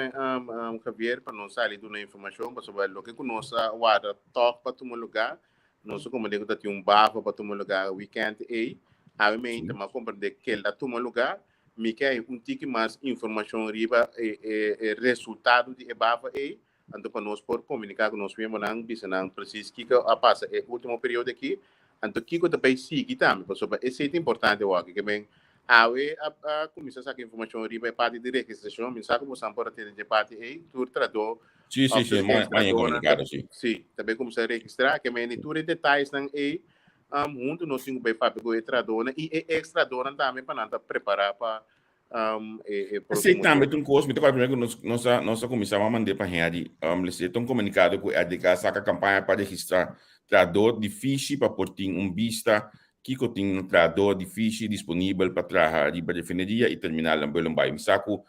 Speaker 3: Javier pa nos sali duna informashon pasobra loke ku nos a warda tòg pa tuma lugá. Nos a comprende cu ta tin un bafo pa tuma lugar weekend ey. Awe mi a comprende kel a tuma lugar. Mi ke hay un tiki mas informacion riba e, e, e resultado di e bafo ey. Anto pa nos por comunica cu nos miembronan, bisa nan precies kico a pasa e ultimo periodo aki. Anto kico ta bay sigui tambe, pasobra esey ta importante awor. Ke men awe a, a cuminsa saca informacion riba e parti di registracion. Mi sa cu bosan por a tende dje parti ey. Tur trahador
Speaker 1: Sí, sí, sí, mooi, mooi comunicado, sí.
Speaker 3: Sí, también como se registra, que me tur e detalles nan ei, um, junto nos tin bij papia cu e trahadornan y e ex trahadornan tambe pa nan ta prepara pa um, e, e
Speaker 1: próximo. Sí, tambe un cos, mi te primero nos nos a nos a comenzar a mandar pa Henry, um, les un comunicado cu RDK saca campaña pa registra trahador di fishi pa por tin un vista kiko tin un trahador di fishi disponibel pa traha riba refineria y terminal na Bullenbaai. Mi sa cu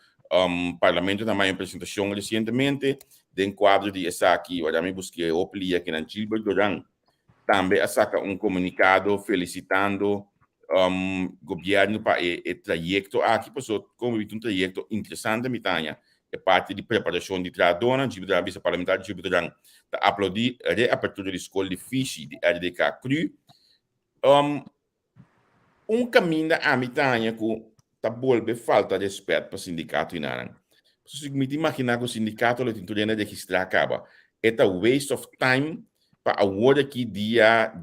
Speaker 1: Parlamento ta maya un presentacion recientemente den cuadro di esaki, wara mi busque hopi lia kinan Gilbert Doran tambe a saca un comunicado felicitando gobierno pa e e trayecto aki, pasobra como mi un trayecto interesante mi ta haña e parti di preparacion di trahadornan. Gilbert Doran a bisa parlamentario Gilbert Doran ta aplaudi reapertura di scol di fishi di RDK Cru. Un kaminda ami ta haña ku ta bolbe falta respèt pa sindikato i nanan. Pasobra si mi ta imaginá ku sindikato lo tin tur hende registrá kaba, e ta waste of time pa awor aki dia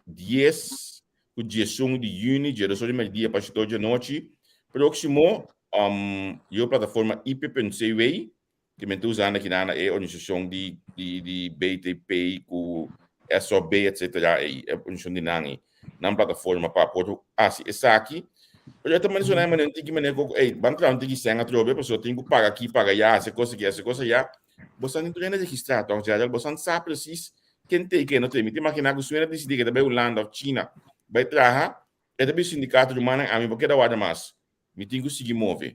Speaker 1: dies ku diesun di yüni, djedos or di mèrdia pa shete or di anochi próksimo, yo plataforma IP.cw Ki men ta usando akinan na e organisashon di di di BTP ku SOB etcetera e organisashon di nan ei nan plataforma pa por hasi esaki. Pero e ta menshoná e manera un tiki manera ku ey ban traha un tiki sèn atrobe pasobra tin ku paga aki paga aya hasi e kos aki hasi e kos aya. Bosan tin tur hende registrá tòg Gerald? Bosan sa presis ken ta i ken no ta i. Mi ta imaginá ku si un hende disidí ku e ta bai Hulanda òf China bai traha e ta bisa sindikato rumannan ami bo keda warda mas mi tin ku sigui move.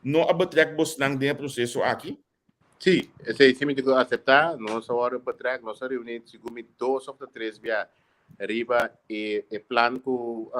Speaker 1: No a betrek bosnan den e proseso aki?
Speaker 3: Sí, esei sí mi tin ku aseptá. Nos a wòrdu betrek, nos a reuní segun mi dos òf ta tres bia riba e e plan ku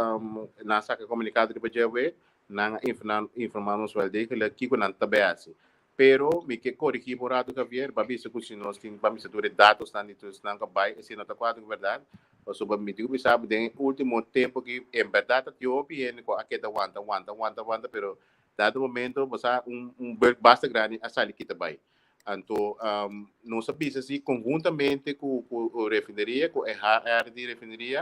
Speaker 3: nan a saka komunikado riba dje awe. Nan a informá nos wèl degelijk kiko nan ta bai hasi. Pero mi ke korigí bo un ratu Javier, bo a bisa ku si nos tin, bo a bisa tur e datosnan di tur esnan ku a bai, esei no ta kuadra ku bèrdat. Pasobra mi tin ku bisa bo den e último tempu aki en bèrdat ta tin hopi hende ku a keda wanta, wanta, wanta, wanta, pero dado momento bo sa un un bulk basta grandi a sali kita bai. Anto nos a bisa si konhuntamente ku ku refineria, ku e HR di refineria,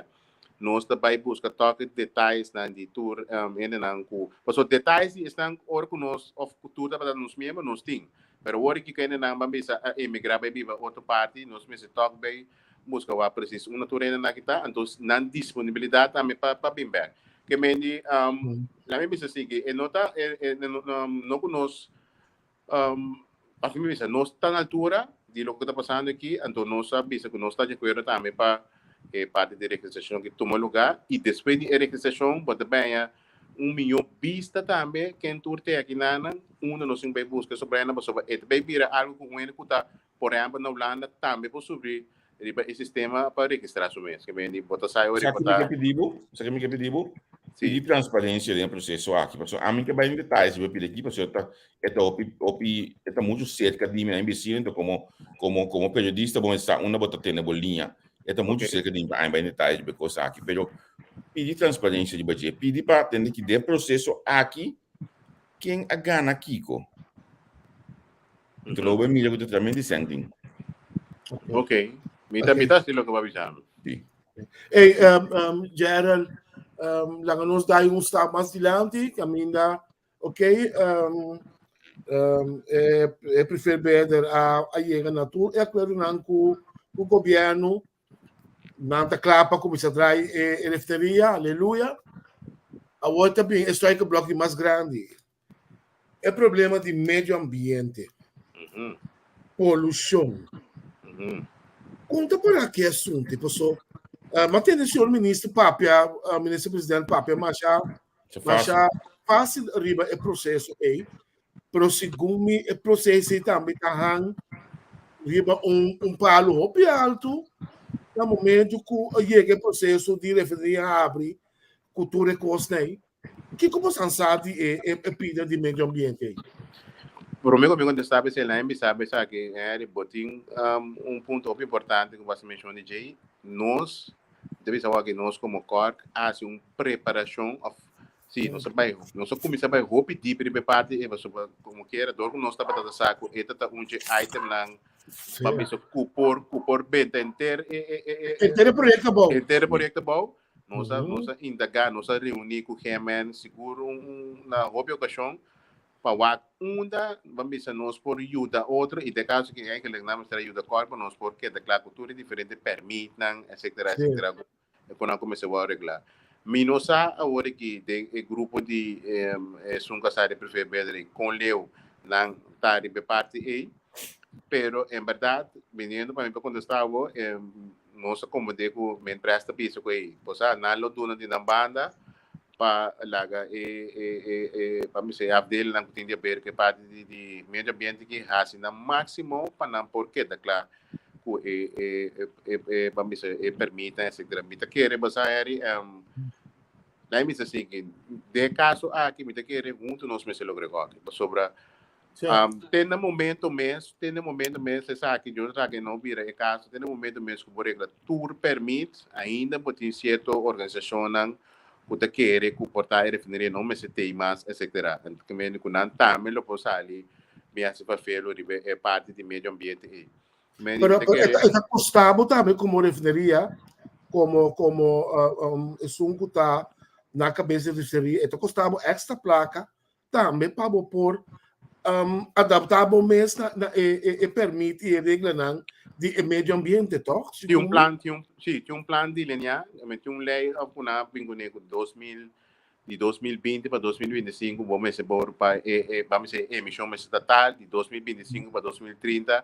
Speaker 3: nos ta bai buska tòg e detayesnan di tur hendenan ku, pasobra detayes di esnan ora ku nos òf ku tur tabata nos miembro nos tin, pero ora ki hendenan ban bisa a emigrá bai biba otro parti nos mester tòg bai buska wak presis unda tur hendenan aki ta, anto nan disponibilidat tambe pa pa bin bèk. Ke men di laat mi bisa sigui e no ta e no ku nos Pasobra mi bisa, nos ta na altura di loke ta pasando aki, anto nos a bisa ku nos ta di akuerdo tambe pa e parti di registrashon ki tuma lugá i despues di e registrashon bo ta baña un mihó bista tambe ken tur te aki nanan unda nos tin bai buska sobrena pasobra e ta bai bira algu ku un hende ku ta por ehèmpel na Hulanda tambe por sufri riba e sistema pa registrá su mes. Ke mende bo ta sa ora
Speaker 1: Sa
Speaker 3: bo
Speaker 1: ki mi
Speaker 3: ta
Speaker 1: ke pidi bo? Sa ki mi ke pidi bo?
Speaker 3: Sí.
Speaker 1: Pidi transparencia den e proceso aki. Pasobra ami ke bai den detalles riba pidi aki, pasobra ta e ta hopi hopi e ta mucho cerca di mi, ami bicino, enton como como como periodista bo mester sa unda bo ta tene bo liña. E ta mucho
Speaker 3: Ok.
Speaker 1: cerca di mi pa ami bai den detalles riba e cos aki. Pero pidi transparencia riba dje. Pidi pa tende ki den e proceso aki ken a gana kiko. Enton lo bo mira ku ta tremendo sèn tin.
Speaker 3: Ok. Mi ta mi ta hasi loke bo a bisa mi.
Speaker 1: Sí.
Speaker 2: Hey, Gerald, laga nos dai un stap mas dilanti, kaminda, ok, e, e prefer beheerder a, a yega na tur e akuerdonan ku, ku gobièrnu, nan ta kla pa kuminsá drai e, e refteria, aleluya. Awor ta bin e struikelblok di mas grandi, E problema di medio ambiente, polushon. Kon ta para ki asuntu? Paso M'a tende señor minister papia, minister president papia masha masha fácil riba e proceso ei, pero segun mi e proceso ei tambe ta hang riba un un palo hopi alto na momento ku a yega e proceso di refineria habri ku tur e kosnan ei. Kiko bo san sa di e e pida di medio ambiente ei?
Speaker 3: Prome ku mi kontestá esei lain bisa bo esaki, Henry, bo tin un punto hopi importante ku bo a menshona di djei. Nos ta bisa awor aki nos komo kòrk a hasi un preparashon òf si nos a bai nos a kuminsá bai hopi dip riba e parti ei pasobra komo kiera dor ku nos tabata ta sa ku e ta ta un dje itemnan pa bisa ku por ku por benta henter e e e
Speaker 2: Henter e proyekto abou.
Speaker 3: Henter e proyekto abou. Nos a nos a indagá, nos a reuní ku GMN sigur un un na hopi okashon pa wak unda ban bisa nos por yuda otro i den kaso ki eigenlijk nan mester a yuda kòrpo nos por keda kla ku tur e diferente pèrmitnan etcetera etcetera ku nan kuminsá wou reglá. Mi no sa awor aki den e grupo di esun ku a sa di privébeldering kon leu nan ta riba e parti ei, pero en bèrdat biniendo pa mi pa kontestá bo Nos a komprendé ku Minpres ta bisa ku ei, bo sa, nan lo duna di nan banda pa laga e e e e pa mi se afdelingnan ku tin di aber ku e parti di di medio ambiente ki hasi nan máksimo pa nan por keda kla ku e e e e pa mi se e pèrmitnan etsetera. Mi ta kere bo sa Harry, nan mi sa sigui den e kaso aki mi ta kere huntu nos mester logra e kòki pasobra Te na momento mes, te na momento mes esaki, yo esaki no bira e caso, te na momento mes cu bo regla tur permit, ainda bo tin cierto organisacionnan cu ta kere cu por ta e refineria no mester tei mas, etcetera. Ento ke mende cu nan tambe lo por sali bin haci farfelo riba e parti di medio ambiente ey.
Speaker 2: Mende Pero, pero e ta costa bo tambe como refineria, como, como esun cu ta na cabeza di refineria, e ta costa bo extra placa Tambe pa bo por adaptá bo mes na na e e e pèrmit i e reglanan di e medio ambiente, tòg?
Speaker 3: Tin un plan, tin un, sí, tin un plan delineá, I mean, tin un lei òf ku nan a bin kuné ku 2000, di 2020 pa 2025 bo mester por pa e e bam bisa e emishon mester ta tal, di 2025 pa 2030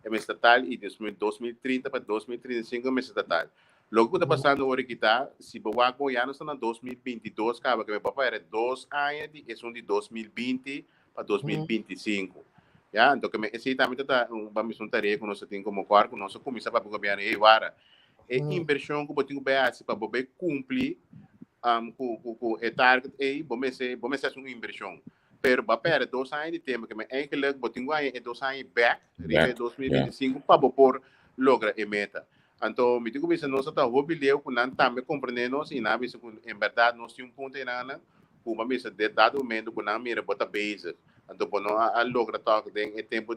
Speaker 3: e mester ta tal i 2030 pa 2035 e mester ta tal. Loke ku ta pasando ora ki ta, si bo wak bo ya nos ta na 2022 kaba, ke bo pera 2 aña di esun di 2020 pa 2025. Ya, anto ke me esei tambe ta ta un pa mi un tarea ku nos ta tin komo kòr ku nos a kuminsá papia ku gobièrnu, hey wara, e invershon ku bo tin ku bai hasi pa bo bai kumpli ku ku ku e target ei, bo mester bo mester hasi un invershon. Pero bo a pèrdè 2 aña di tempu, ke me eigenlijk bo tin ku haña e 2 aña bèk riba e 2025 pa bo por logra e meta. Anto mi tin ku bisa nos a ta hopi leu ku nan tambe komprendé nos i nan a bisa ku en bèrdat nos tin un punto einan ku bo a bisa den dado momento ku nan mira bo ta bezig. Anto bo no a logra tòg den e tempu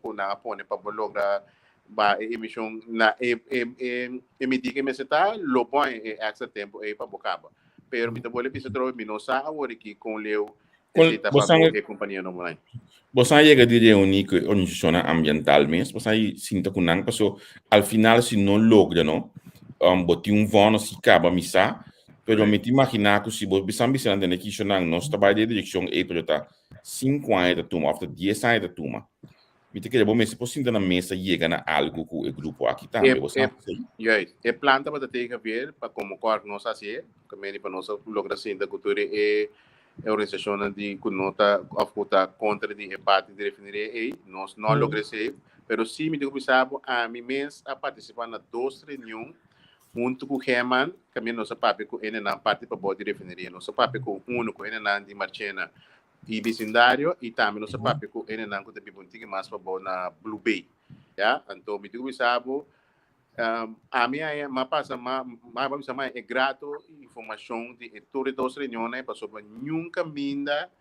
Speaker 3: ku nan a pone pa bo logra ba e emishon na e e midí ku e mester ta, lo bo haña e èkstra tempu ei pa bo kaba. Pero mi ta bolbe bisa atrobe mi no sa awor aki kon leu esei ta pa ku e kompania nobo nan.
Speaker 1: Boso a yega di reuní ku e organisashonnan ambiental mes? Boso a sinta ku nan? Paso al final si no logra no, bo tin un vònnis si kaba mi sa, pero mi ta imaginá ku si bo bisa bisa nan tende kisho nan nos ta bai den e direkshon ei pero ta sinku aña ta tuma òf ta dies aña ta tuma. Mi ta kere bo mester por sinta na mesa yega na algu ku e grupo aki tambe. Bo sa esei?
Speaker 3: Juist. E plan tabata te Javier pa komo kòrk nos hasié, ku meni pa nos a logra sinta ku tur e E organisashonnan di ku no ta òf ku ta kontra di e parti di refineria ei, nos no a logra esei. Pero sí mi tin ku bisa bo, ami mes a partisipá na dos reunion huntu ku Herman, kaminda nos a papia ku hendenan parti pabou di refineria. Nos a papia ku unu ku hendenan di Marchena i bisindario i tambe nos a papia ku hendenan ku ta biba un tiki mas pabou na Blue Bay. Ya, anto mi tin ku bisa bo, Ami a ma pasa ma ma bisa ma e grato informacion di e tur e dos reunionnan pasobra niun caminda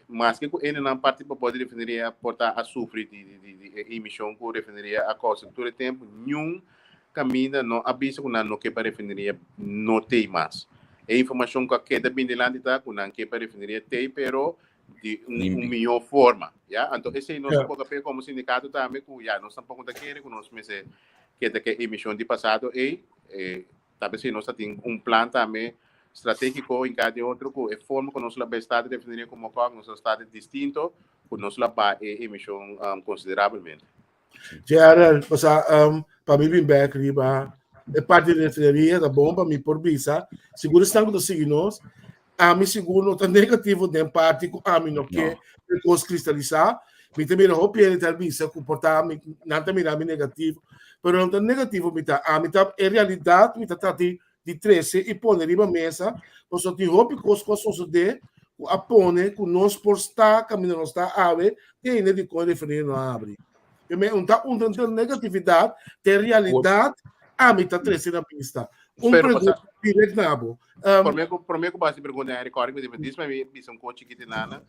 Speaker 3: maske cu hendenan parti pa bou di refineria por ta a sufri di di di e emision cu refineria a causa tur e tempo niun caminda no a bisa cu nan no ke pa refineria no tey mas. E informacion cu a keda bin dilanti ta cu nan ke pa refineria tey pero di un, un mihó forma. Ya? Anto esei nos yeah. boga pe como sindicato tambe ku ya nos tampoco ta kere ku nos mester keda ke emisión di pasado ei. Eh, tal vez si nos tin un plan tambe estratégico en cada otro ku e forma ku nos la bai stad definir como kok nos stad distinto ku nos la ba e emisión considerablemente.
Speaker 2: JRL, o sea, pa mi bin back riba. E parti di refineria ta bon pa mi por bisa. Sigur esnan ku ta sigui nos, ami sigur no ta negativo den parti ku ami no ke e kos kristalisá. Mi ta mira hopi hende ta bisa ku por ta mi, nan ta mira mi negativo, pero no ta negativo mi ta. Ami ta e realidat mi ta trata di trese i pone riba mesa, pasobra tin hopi kos ku a sosodé ku a pone ku nos por sta kaminda nos ta awe te ainda dikon e refineria no a abri. Primer un ta un ta negatividat, te realidat ami ta trese na bista. Un
Speaker 3: Pero,
Speaker 2: pregunta direct na bo.
Speaker 3: Prome ku bo hasi pregunta, Henry, kòrda ku mi dis mi bisa un kos chikito nana.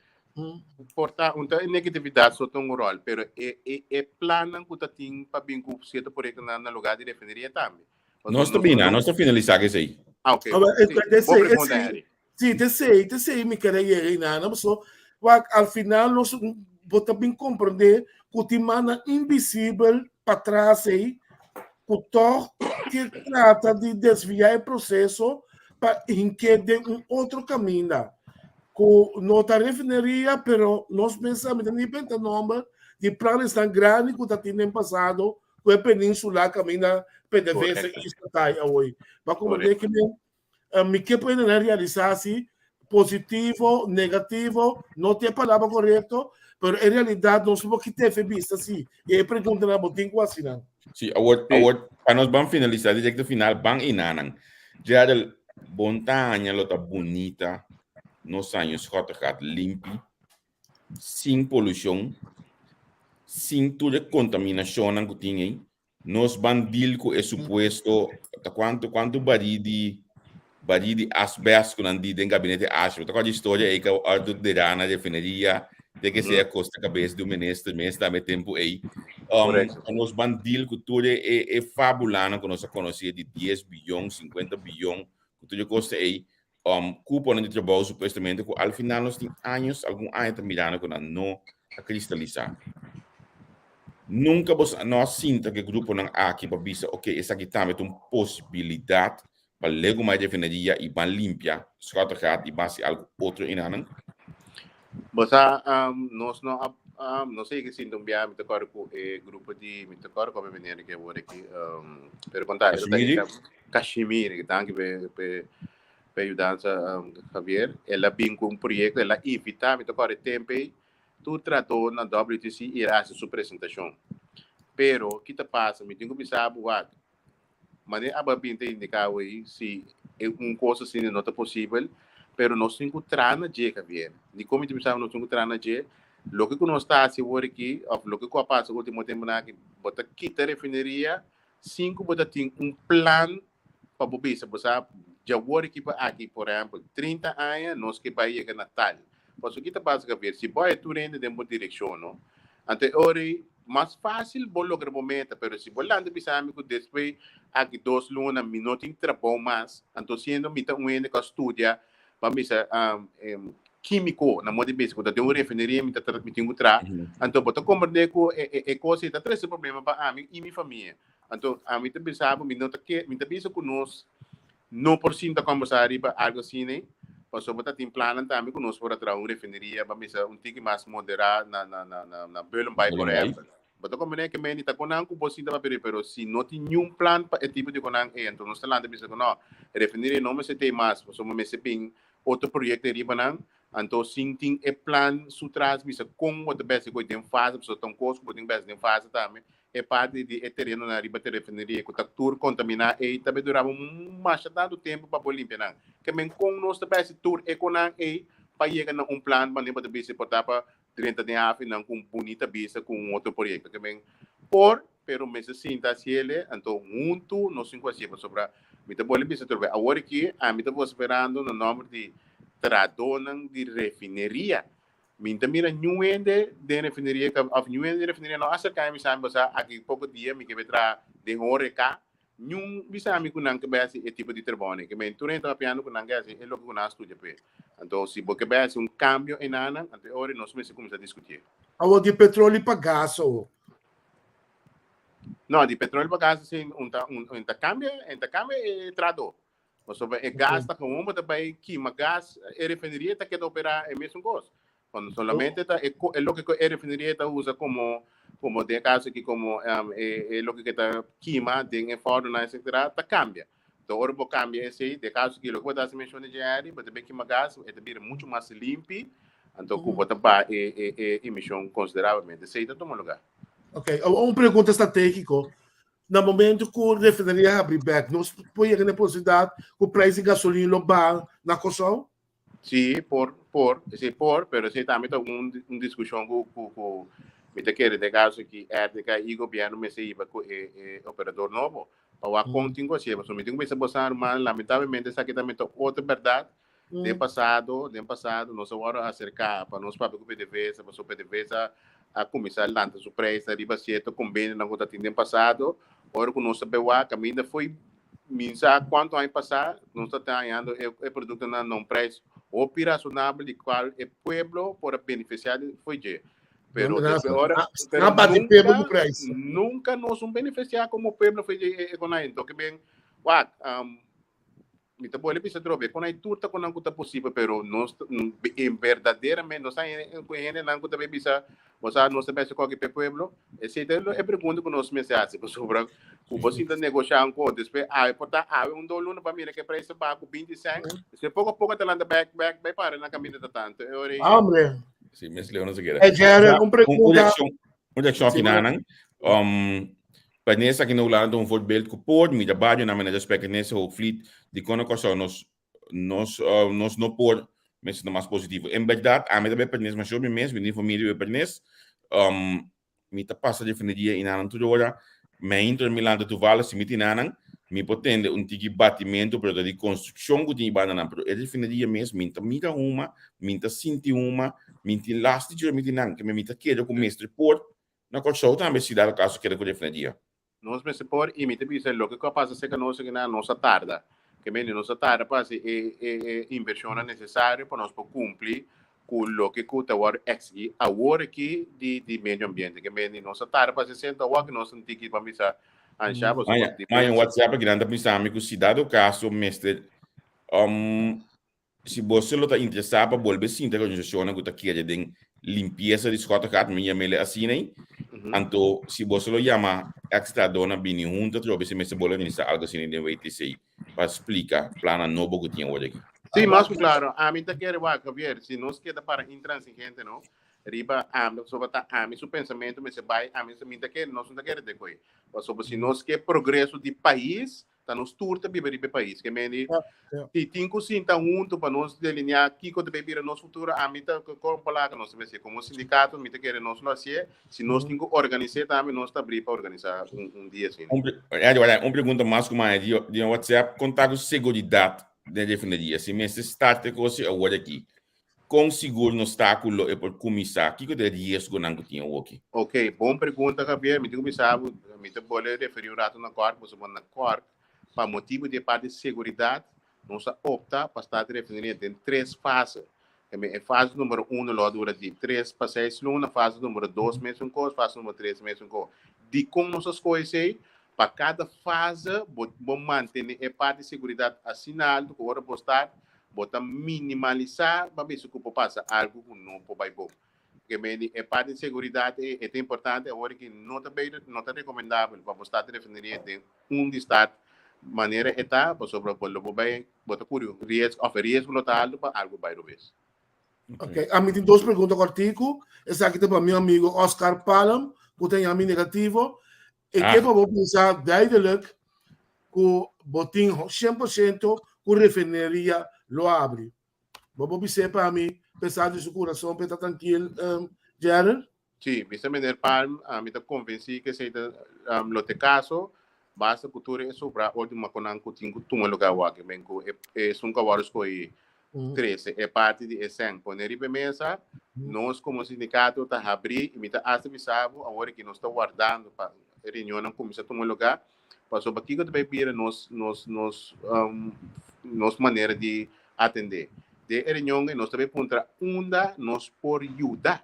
Speaker 3: Por ta un ta negatividat so ta un ròl, pero e e e plannan ku ta tin pa bin ku sierto proyektonan na lugá di refineria tambe.
Speaker 1: Nos ta bina, nos ta finalisá ku esei.
Speaker 3: Ah, ok. Sí, bo pregunta, Henry.
Speaker 2: Sí, te sei, te sei mi kere yega i nana, paso wak al final nos bo ta bin komprendé ku tin mannan invisibel patras ei ku tòg ke trata di desviá e proseso pa hink'é den un otro kaminda ku no ta refineria pero nos mes sa mi ta ni benta nòmber di planesnan grandi ku ta tin den pasado ku e peninsula kaminda PDVSA i Statay awoy. Bo a komprendé ke men Mi ke pone nan realisá si positivo, negativo, no tin e palabra korekto, pero en realidat nos por kita efe bista si i e preguntanan bo tin ku hasi nan.
Speaker 1: Sí, awor, awor, pa nos ban finalisá direkto final, ban inanan. Gerald, bon ta haña lo ta bunita nos haña un Schottegat limpi, sin polushon, sin tur e kontaminashonnan ku tin ei, Nos ban deal ku e supuesto ta kuantu kuantu barí di barí di asbest ku nan di den gabinete Ashley. Ta kòrda historia ei ku Arthur derá na refineria te ke sea kosta kabes di un minister mes tambe tempu ei. Um, nos ban deal ku tur e e fabulanan ku nos a konosé di 10 biyon, 50 biyon, ku tur e kosta ei. Um, kuponan di trabou supuestamente ku al final nos tin años, algun aña ta mirando ku nan no a kristalisá. Nunka bo no a sinta ku e gruponan aki pa bisa, ok, esaki tambe ta un posibilidat pa legumai refineria i ban limpia Schottegat i ban hasi algu otro enanan?
Speaker 3: Bo sa, um, nos no a, um, nos a yega sinta un biaha, mi ta kòrda ku e grupo di, mi ta kòrda kòm e meneer ke awor aki, um, pero konta, e ta
Speaker 1: Kashmiri?
Speaker 3: Kashmiri, danki p'e, p'e P'e yudansa Javier, el a bin ku un proyekto, el a invitá, mi ta kòrda e tempu ei, tur trahadó na WTC i el a hasi su presentashon. Pero, ki ta pasa? Mi tin ku bisa bo wak, manera abo a bin ta indiká awor, si e un kos asina no ta posibel, pero nos tin ku traha na dje, Javier. Dikon mi ta bisa bo nos tin ku traha na dje? Loke ku nos ta hasi awor aki, òf loke ku a pasa último tempunan aki, bo ta kita refineria sin ku bo ta tin un plan pa bo bisa, bo sa djawor ki pa aki, por ehempel, 30 aña nos ke bai yega na tal. Pasobra ki ta pasa, Gabriel? Si bo haya tur hende den bo direkshon, no? Anto e ora ei mas fásil bo logra bo meta, pero si bo lanta bisa mi ku despues aki dos luna mi no tin trabou mas, anto siendo mi ta un hende ku a studia, ban bisa, kímiko, na moda di bisa, ku ta den un refineria mi ta mi tin ku traha, anto bo ta komprendé ku e kos ei ta trese problema pa ami i mi famia. Anto ami ta bisa bo, mi no ta ke, mi ta bisa ku nos no por sinta kombersá riba algu asina, pasobra ta tin plannan tambe ku nos por a traha un refineria, ban bisa un tiki mas moderá na na na na na Bullenbaai por ehèmpel. Bo ta komprendé ke meni ta konan ku bo sinta papia pero si no tin niun plan pa e tipo di konan ei, anto nos ta lanta bisa ku no, refineria no mester tei mas, pasobra mester bin otro proyekto riba nan, anto sin tin e plan su tras bisa kon bo ta bèstig koe den fase, pasobra ta un kos ku bo tin bèstig den fase tambe, E parti di e terenonan riba te refineria ku ta tur kontaminá ei ta bai dura bo masha tantu tempu pa bo limpia nan. Ke men kon nos ta bai hasi tur e konan ei pa yega na un plan manera bo ta bisa por ta pa drenta den hafi nan ku un bunita bista ku un otro proyekto. Ke men por pero mester sinta hasi ele anto huntu nos tin ku hasié pasobra mi ta bolbe bisa tur be awor aki ami ta vosiferando na nòmber di trahadónan di refineria. Mi ta mira niun hende den refineria ka of niun hende den refineria no acerca mi bisa mi bosa aki poco dia mi ke bai traha den horeca niun bisa mi ku nan ke bai hasi e tipo di trabou ne ke men tur hende ta papiando ku nan ke hasi e loke ku nan a studia p'e anto si bo ke bai hasi un cambio enanan anto e ora nos mester cuminsa discutie.
Speaker 2: Awor di petrolio pa gas o.
Speaker 3: No di petrolio pa gas si un ta un ta cambia un ta cambia e trahador Pasobra e gas ta gewoon bo ta bai kima gas, e refineria ta keda operá e mesun kos. Cuando solamente ta e, e loke ku e refineria ta usa como como den caso aki como e, e loke que ta kima den e fornonan etcetera ta cambia. Enton ora bo cambia esey, den caso aki loke bo ta haci mencion di JR, bo ta bay kima gas, e ta bira mucho mas limpi, anto cu bo ta baha e e e emision considerablemente. Esey ta tuma lugar.
Speaker 2: Ok, un pregunta strategico. Na momento cu refineria habri bek, nos por yega na e posibilidad cu prijs di gasolin lo baha na Kòrsou?
Speaker 3: Sí, por, por, esei por, pero esei tambe ta un, un diskushon ku, ku, ku mi ta kere den kaso ki RTK i gobièrnu mester hiba ku e, e operador nobo. Pa wak kon tin ku hasié, pasobra mi tin ku bisa bosan ruman, lamentablemente esaki tambe ta otro bèrdat. Den pasado, den pasado nos a wòrdu aserká pa nos papia ku PDVSA, pasobra PDVSA a kuminsá lanta su preis riba sierto kombenionan ku ta tin den pasado. Ora ku nos a bai wak kaminda foi Mi sa cuanto aña pasá nos ta hañando e, e productonan na un prijs hopi razonabel di cual e pueblo por a beneficiá di foi dje. Pero
Speaker 2: Na,
Speaker 3: después ora,
Speaker 2: na,
Speaker 3: pero
Speaker 2: na bati pueblo ku
Speaker 3: nunca,
Speaker 2: prijs.
Speaker 3: nunca nos un beneficiá como pueblo foi dje e, e konai. Entonces que ben, wak, mi ta bolbe bisa atrobe, kon ai tur ta kon nan ku ta posibel, pero nos en verdaderamente nos ta ku hendenan ku ta bay bisa, bo sa nos ta bay koki p'e pueblo, esei ta e pregunta ku nos mester hasi, pasobra ku bo sinta negoshá un kos, despues awe por ta awe un dos luna bo a mira ku e preis ta baha ku binti sènt, despues poko a poko ta lanta bèk bèk bay para na kaminda ta tantu, e ora ei.
Speaker 2: Hombre.
Speaker 1: Si, mes Leo no se keda.
Speaker 2: Hey, Jerry, un
Speaker 1: Un
Speaker 2: pregunta.
Speaker 1: reaccion, un reaccion
Speaker 2: Sí,
Speaker 1: aki nanan. Pa Nessa aki na Hulanda ta un voorbeeld ku por mira bario nan mena respect Nessa Hoogvliet di kon na Kòrsou nos nos nos no por mester ta mas positivo. En bèrdat ami ta bai Pernes masho mi mes, mi tin familia di bai Pernes. Mi ta pasa refineria i nanan tur ora. Meintor mi lanta toevallig si mi tin nanan mi por tende un tiki batimentu pero ta di konstrukshon ku tin i bandanan pero e refineria mes mi ta mira huma, mi ta sinti huma, mi tin last di djora mi tin nan keme mi ta kere ku mester por Na Kòrsou tambe si dado kaso keda ku refineria.
Speaker 3: Nos mester por i mi ta bisa loke ku a pasa serka nos akinan nos a tarda. Ke mende nos a tarda pa hasi e e e invershonnan nesesario pa nos por kumpli ku loke ku ta wòrdu eksigí awor aki di di medio ambiente. Ke mende nos a tarda pa hasi esei enton awor ku nos tin tiki pa bisa ansha pasobra
Speaker 1: Maña
Speaker 3: di
Speaker 1: maña
Speaker 3: mes.
Speaker 1: WhatsApp akinan ta bisa mi ku si dado kaso mester Si boso lo ta interesá pa bolbe sinta ku organisashonnan ku ta kere den limpiesa di Schottegat, mi yam'el asina ei, anto si boso lo yama èks trahadónan bini huntu atrobe si mester bolbe organisá algu asina den WTC pa splika plannan nobo ku tin awor aki.
Speaker 3: Sí, mas ku klaro. Ami ta kere wak, Javier, si nos keda para intransigente no, riba ami, pasobra ta ami su pensamentu mester bai, ami mi ta kere, nos no ta kere dekoe. Pasobra si nos ke progreso di pais, Ta nos tur ta biba riba e pais. Ke mende si tin ku sinta huntu pa nos delineá kiko ta bay bira nos futuro, ami ta kon palabra nos ta mester. Komo sindikato mi ta kere nos lo hasié. Si nos tin ku organis'é tambe nos ta abrí pa organisá un dia asina.
Speaker 1: Un pregunta mas ku maya di WhatsApp, kon ta ku seguridat den refineria? Si mester start e kos awor aki, Kon sigur nos ta ku lo e por kuminsá? Kiko ta e riesgonan ku tin awoki?
Speaker 3: Ok, bon pregunta Javier. Mi tin ku bisa bo, mi ta bolbe referí un ratu na Cork, pasobra na Cork, pa motibu di e parti di seguridat, nos a opta pa start e refineria den tres fase. E fase numero uno lo a dura di tres pa seis luna, fase numero dos mesun kos, fase numero tres mesun kos. Dikon nos a skohe esei? Pa kada fase bo bo mantene e parti di seguridat asina altu ku ora bo start, Bo ta minimalisá pa bisa ku por pasa algu ku no por bai bon. Ke mende e parti di seguridat ei e ta importante awor ki no ta bei no ta rekomendabel pa bo start refineria den un di start manera e ta pasobra bo lo por bai bo ta kuri riesgo òf e riesgo lo ta altu pa algu bai robes.
Speaker 2: Ok, ami tin dos pregunta kòrtiku. Esaki ta pa mi amigo Oscar Palm ku ta yami negativo. E ke pa bo bisa duidelijk ku bo tin 100% ku refineria lo abri. Bo por bis'é pa mi pesar di su kurason p'e ta trankil, Gerald?
Speaker 3: Sí, bisa meneer Palm, ami ta konvensí ku esei ta lo ta e kaso, basta ku tur e sobra último makonan ku tin ku tuma lugá wak, men ku esun ku a wòrdu skohí trese e parti di e sèn pone riba e mesa, nos komo sindikato ta habrí i mi ta asta bisa bo awor aki nos ta wardando pa e reunionnan kuminsá tuma lugá, pasobra kiko ta bai bira nos nos nos nos manera di atendé. Den e reunion ei nos ta bai puntra unda nos por yuda.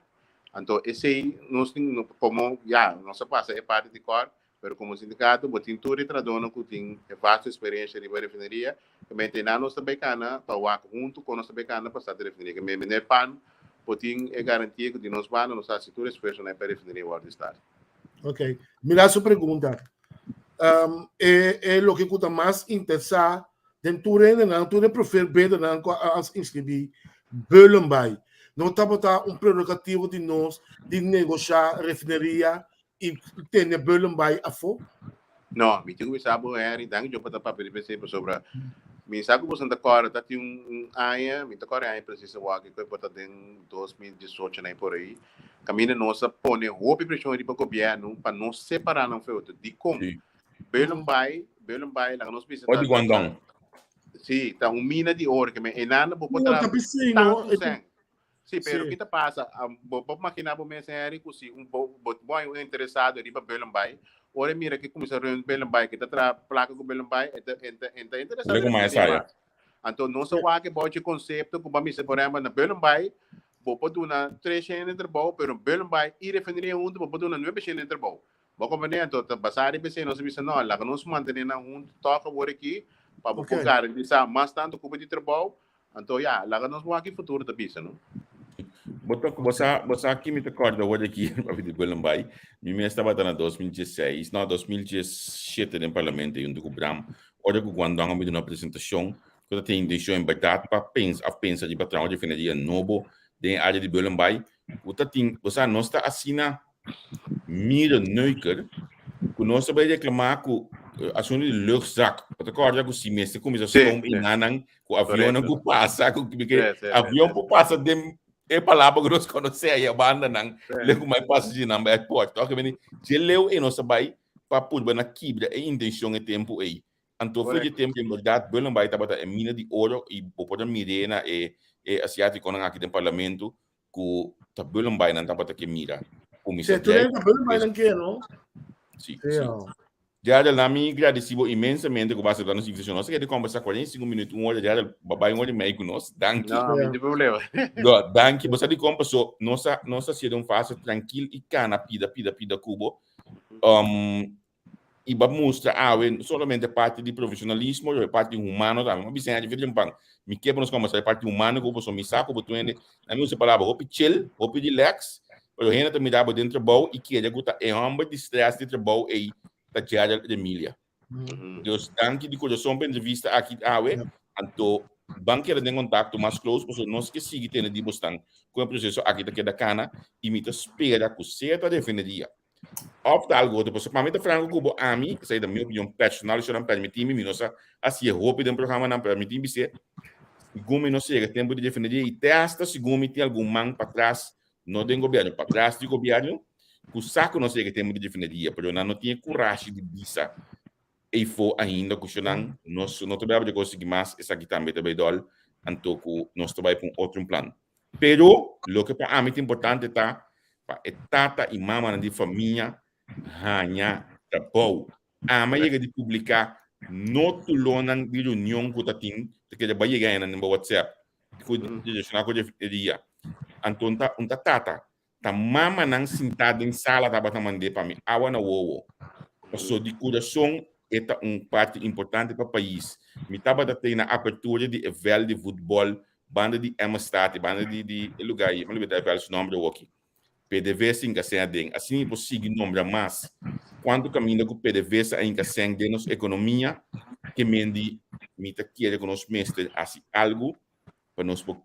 Speaker 3: Anto esei nos tin komo ya nos a pasa e parti di kòrt, Pero como sindicato bo tin tur e trahadornan cu tin e vasto experiencia riba refineria, ke mente nan nos ta bay cana pa wak hunto con nos ta bay cana pa start e refineria. Ke meneer Palm Bo tin e garantia ku di nos banda nos ta hasi tur esfuersonan pa e refineria wòrdu start.
Speaker 2: Ok. Mira su pregunta. Um, e, e loke ku ta mas interesá den tur hendenan, tur e preferbedonan ku a, a inskribí, Bullenbaai. No tabata un prerogativo di nos di negoshá refineria i tene Bullenbaai afó?
Speaker 3: No, mi tin ku bisa bo, Henry, danki Dios pa ta papia riba esei, pasobra mi sa ku boso ta kòrda ta tin un aña, mi ta kòrda e aña presis awor ku por ta den 2018 nan por ei, kaminda nos a pone hopi preshon riba gobièrnu pa no separá nan for otro. Dikon? Bullenbaai, Bullenbaai, laga nos bisa
Speaker 1: ta, di Guangdong.
Speaker 3: Sí, ta un mina di oro, ke men einan bo por traha tantu sèn. Sí, pero ki ta pasa? Bo por magina bo mes, Henry, ku si un bo bo bo hay un interesado riba Bullenbaai, ora e mira ke kuminsá run Bullenbaai, ke ta traha plaka ku Bullenbaai, e ta e ta e ta interesado
Speaker 1: Lego
Speaker 3: den
Speaker 1: mas
Speaker 3: refineria
Speaker 1: aya.
Speaker 3: mas. Anto nos a wak e bou dje konsepto ku bo a mester, por ehèmpel, na Bullenbaai bo por duna tres hende trabou, pero Bullenbaai i refineria huntu bo por duna nuebe hende trabou. Bo komprendé? Anto ta basá riba esei nos a bisa, no, laga nos mantené nan huntu tòg awor aki pa bo por garantisá mas tantu kupo di trabou. Anto ya, laga nos wak e futuro ta bisa, no?
Speaker 1: Bo ta, bo sa, bo sa ki mi ta kòrda awor aki papia di Bullenbaai. Mi mes tabata na 2016, no, 2017 den parlamento huntu ku Bram, ora ku Guandong a bin duna presentashon ku ta tin intenshon en bèrdat pa pensa òf pensa riba traha un refineria nobo den e área di Bullenbaai. Ku ta tin, bo sa, nos ta asina mira neuker ku nos ta bai reklamá ku asuntu di luchtzak. Bo ta kòrda ku si mester kuminsá stoom inanan ku avionnan ku pasa ku avion por pasa den e palabra ku nos konosé aya bandanan leu ku mai pasa dje nan bai airport. Tok meni dje leu ei nos ta bai pa purba na kibra e intenshon e tempu ei. Anto for dje tempu en bèrdat Bullenbaai tabata e mina di oro i bo por a mir'é na e asiátikonan aki den parlamento ku ta Bullenbaai nan tabata ke mira
Speaker 2: kuminsá djei. Ta Bullenbaai nan ke no?
Speaker 1: Si, si. Gerald, na mi gradisí bo inmensamente ku bo a aseptá nos invitashon. Nos a keda kombersá 45 minüt, un ora. Gerald, bo bai un ora i mei ku nos. Danki.
Speaker 3: No, mi tin problema.
Speaker 1: No, danki. Bo sa dikon? Paso nos a nos a hasié den un fase trankil i kana pida pida pida ku bo. I bo a mustra awe no solamente parti di profesionalismo, pero e parti humano tambe. Mi a bisa hende William Pan, mi ke pa nos kombersá e parti humano ku bo, pasobra mi sa ku bo tur hende, nan mi usa e palabra hopi chill, hopi relax, pero hende ta mira bo den trabou i kere ku ta e hòmber di strès di trabou ei ta Gerald Remilia. Dus danki di kurason pa e entrevista aki awe. Anto ban keda den kontakto mas close pasobra nos ke sigui tene di bosnan ku e proseso aki ta keda kana i mi ta spera ku sea ta refineria Of ta algo otro, pasobra pa mi ta franco cu bo, ami, esai ta mi opinion personal, si nan permiti mi, mi no sa hacié hopi den programanan, pero mi tin bisé, segun mi no sa yega tempo di defenderia y te hasta segun mi tin algun man patras, no den gobierno, patras di gobierno, cu sa cu no sa yega tempo di defenderia, pero nan no tin e curashi di bisa Eyfo ainda ku shonan nos no ta bai abri kos sigui mas esaki tambe ta bai dòl anto ku nos ta bai pa un otro plan. Pero loke pa ami ta importante ta pa e tata i mamanan di famia haña trabou. Ami a yega di publiká nótulonan di reunion ku ta tin ta keda bai yega einan den bo WhatsApp ku relashoná ku e dia. Anto un ta un ta tata Ta mamanan sintá den sala tabata mand'é pa mi awa na wowo. Paso di kurason e ta un parti importante pa pais. Mi tabata tei na apertura di e vèlt di futbòl banda di Emma-Stad, banda di di e lugá ei, mi a lubidá e vèlt su nòmber awoki. PDVSA hinka sèn aden. Asina mi por sigui nombra mas kuantu kaminda ku PDVSA a hinka sèn den nos ekonomia ke men di mi ta kere ku nos mester hasi algu pa nos por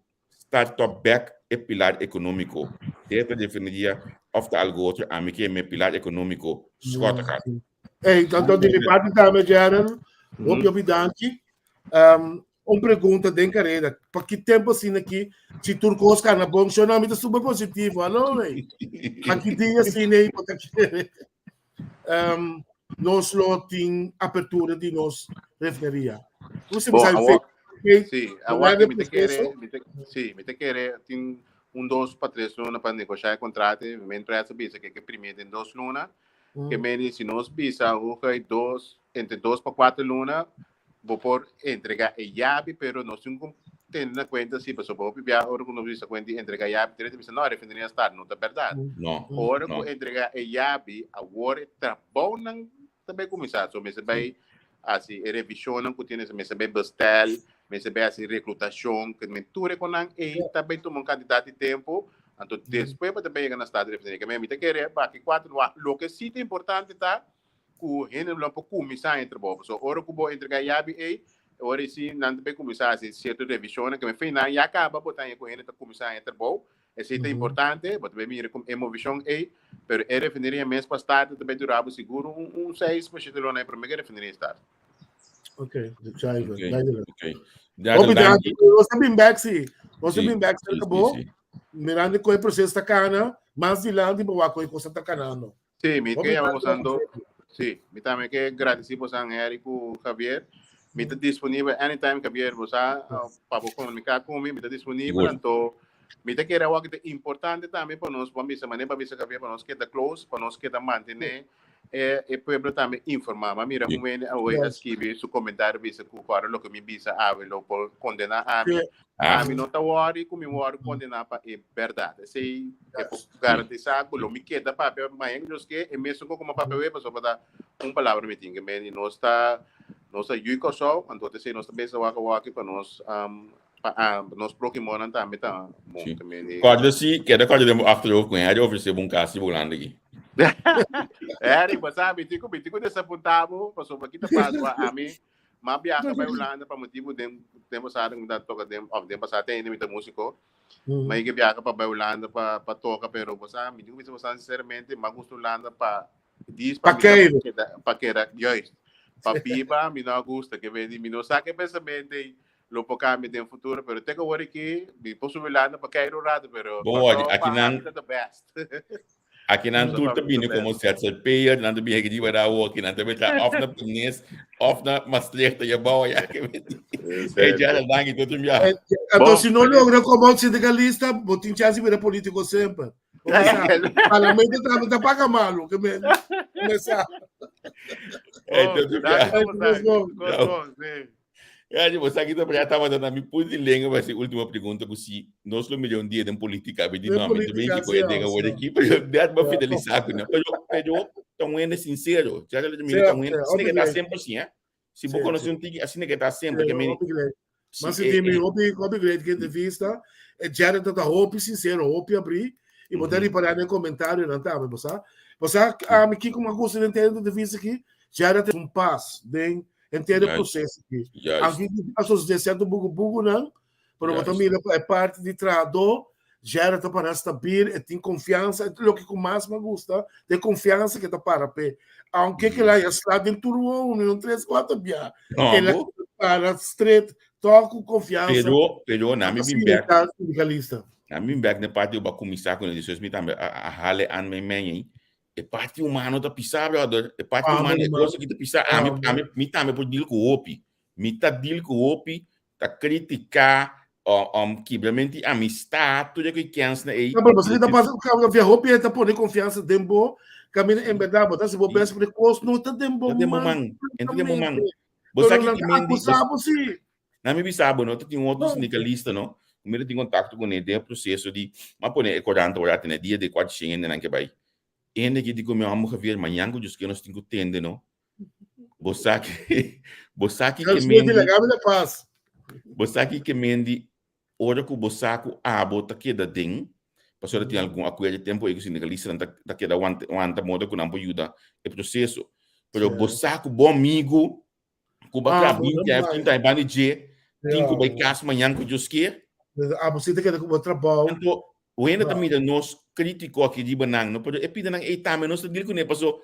Speaker 1: Start top bek e pilar economico. Sea ta refineria of ta algo otro, ami ke me pilar economico schot gaat.
Speaker 2: Hey, tanto di mi parti tambe, Gerald. Hopi hopi danki. Un pregunta den careda. Pa ki tempo asina ki si tur cos cana bon? Sho no, mi ta super positivo. Hallo, wey. Pa ki dia asina ei bo ta kere? Nos lo tin apertura di nos refineria. Hoe se
Speaker 3: Bo,
Speaker 2: sabe
Speaker 3: awor,
Speaker 2: fe?
Speaker 3: sí,
Speaker 2: Bo
Speaker 3: awor
Speaker 2: guarda
Speaker 3: mi te kere,
Speaker 2: proceso.
Speaker 3: mi te, sí, mi te kere tin un dos pa tres luna pa negociar e contrato. Mi empresa bisa que ke primé den 2 luna. Que meni si nos bisa hoogheid dos, entre 2 pa 4 luna, bo por entrega e yabi, pero nos tin ku tene na cuenta si, pasobra hopi bia ora ku nos bisa cuenta di entrega yabi, direct bisa no, refineria start, no ta berdad.
Speaker 1: No,
Speaker 3: Ora ku
Speaker 1: no.
Speaker 3: entrega e yabi, awor e trabounan ta bay kuminsá. So mester bay hasi e revisionnan ku tin, mester bay bestel, Mester bai hasi reklutashon, ke men tur e konan ei ta bai tuma un kantidat di tempu, anto despues bo ta bai yega na stad di refineria. Ke men mi ta kere baki kuater luna. Loke si ta importante ta ku hende lo por kuminsá e trabou, pasobra ora ku bo entregá e yabi ei, e ora ei si nan ta bai kuminsá hasi sierto revishonnan, ke men fin nan ya kaba bo ta haña ku hende ta kuminsá haña trabou. Esei ta importante, bo ta bai mira ku e movishon ei, pero e refineria mes pa start ta bai dura bo sigur un seis pa shete luna ei promé ku e refineria start.
Speaker 2: Ok, duidelijk. Ok. Hopi danki. Nos ta bin back si. Nos ta bin back cerca bo. Mirando con e proceso ta cana, mas dilanti bo wak con e cosa ta canando.
Speaker 3: Sí, mi ke yama bosando. Sí, mi tambe ke gradisi bosan Harry ku Javier. Mi ta disponibel anytime Javier, bosa pa bo komunika ku mi, mi ta disponibel. Anto mi ta kere awor ku ta importante tambe pa nos, bo bisa manera pa bisa Javier pa nos keda close, pa nos keda mantene e e pueblo tambe informá. Ma mira un hende awe a skibi su komentario bisa ku kòrda loke mi bisa awe lo por kondená ami. Ami no ta wòri ku mi wòrdu kondená pa e bèrdat. Esei e por garantisá ku lo mi keda papia mañana ku Dios ke, e mesun ku mi a papia awe pasobra ta un palabra mi tin. Ke men di nos ta nos ta yu Kòrsou, anto esei nos ta besa wak awaki pa nos pa nos próhimonan tambe ta bon.
Speaker 1: Ke men di. Kòrda si, keda kòrda den bo achterhoofd ku Harry ofresé bo un kas di Hulanda aki.
Speaker 3: Harry, bo sa mi tin ku mi tin ku desapuntá bo pasobra ki ta pasa ami M'a biaha bai Hulanda pa motibu den den pasado ku mi ta toka den òf den pasado te ainda mi ta músiko. M'a yega biaha pa bai Hulanda pa pa toka pero bo sa mi tin ku bisa boso sinceramente m'a gusta Hulanda pa dis pa
Speaker 2: Pa
Speaker 3: mi ta
Speaker 2: keiru.
Speaker 3: keda pa keda juist. Pa biba mi no a gusta ke beni mi no sa ke pensamentu ei lo por kambia den futuro pero te ku awor aki mi por subi Hulanda pa keiru un rato pero
Speaker 1: Bon wòrdu,
Speaker 3: Kòrsou pa
Speaker 1: akinan
Speaker 3: ami ta the best.
Speaker 1: Akinan tur ta bini komo ZZP'er, nan ta bini aki riba da aki nan ta bini of na Pernis, of na Maastricht, ya bou ya. Hey Gerald, danki tot un biaha.
Speaker 2: Anto si no logra komo sindicalista, bo tin chance di bira politico semper. Parlamento tambe ta paga malo, ke men. Me sa.
Speaker 1: Hey, tot un biaha. Ja, bo sa ki ta ya tabata na mi punto di lenga pa si última pregunta ku si nos lo mira un dia den política, mi di no, mi ta ben ki den awor aki, pero dat ba finalisá ku na. Pero pero ta un hende sincero. Ya lo mira ta un hende asina ke ta semper si, eh. Si bo konosé un tiki asina ke ta semper ke mi
Speaker 2: Mas si mi hopi hopi great ke entrevista. E Jared ta hopi sincero, hopi abrí. I bo ta ripará den komentario nan tambe, bo sa. Bo sa ami kiko mi a gusta den entrevista aki? Jared un pas den Henter e proceso aki. Aunke a sucede cierto bugu bugunan, pero bo ta mira pa e parti di trahador, Gerard ta para stabil, e tin confiansa, e loke cu mas me gusta, de confiansa que ta para p'e. Aunke que la ya sla den tur wowo, mi un tres cuatro bia, el a para straight, toch cu confiansa.
Speaker 1: Pero, pero, na mi bin bek.
Speaker 2: Sindicalista.
Speaker 1: Na mi bin bek na e parti cu bo a cuminsa cu ne, despues mi tambe a hale an mi men ei. E parti humano ta pisá, brother. E parti humano, e cosa ki ta pisá. Ami, ami, mi tambe por deal ku hopi. Mi ta deal ku hopi, ta kritiká, um, kibramento di amistad, tur e ku kens na ei.
Speaker 2: No, pero ta pasa ku via hopi ta pone konfiansa den bo, kaminda en berdad bo ta hasi bo best, pero e kos no ta den bo
Speaker 1: man. Den bo man, enta den bo man.
Speaker 2: Bo sa ki ki mendi, bo si.
Speaker 1: Na mi bisa bo no, ta tin un otro sindicalista no, ku mi ta tin kontakto kuné den e proseso di, m'a pone e korant ora tene dia di kuater hendenan ke bai. Hende ki di ku mi amo Javier, mañan ku Dios ke nos tin ku tende no. Bo sa ki, bo sa ki ke mendi, bo sa ki ke mendi ora ku bo sa ku abo ta keda den, pasobra tin algun akuerdo di tempu ei ku sindikalistanan ta ta keda wanta wanta moda ku nan por yuda e proseso. Pero bo sa ku bo amigu ku ba traha 20 aña, 30 aña banda di dje, tin ku bai kas mañan ku Dios ke.
Speaker 2: Abo si ta keda ku bo trabou.
Speaker 1: Anto, hende ta mira nos kritiko aki riba nan, no? Pero e pida nan ei tambe nos ta deal kuné, paso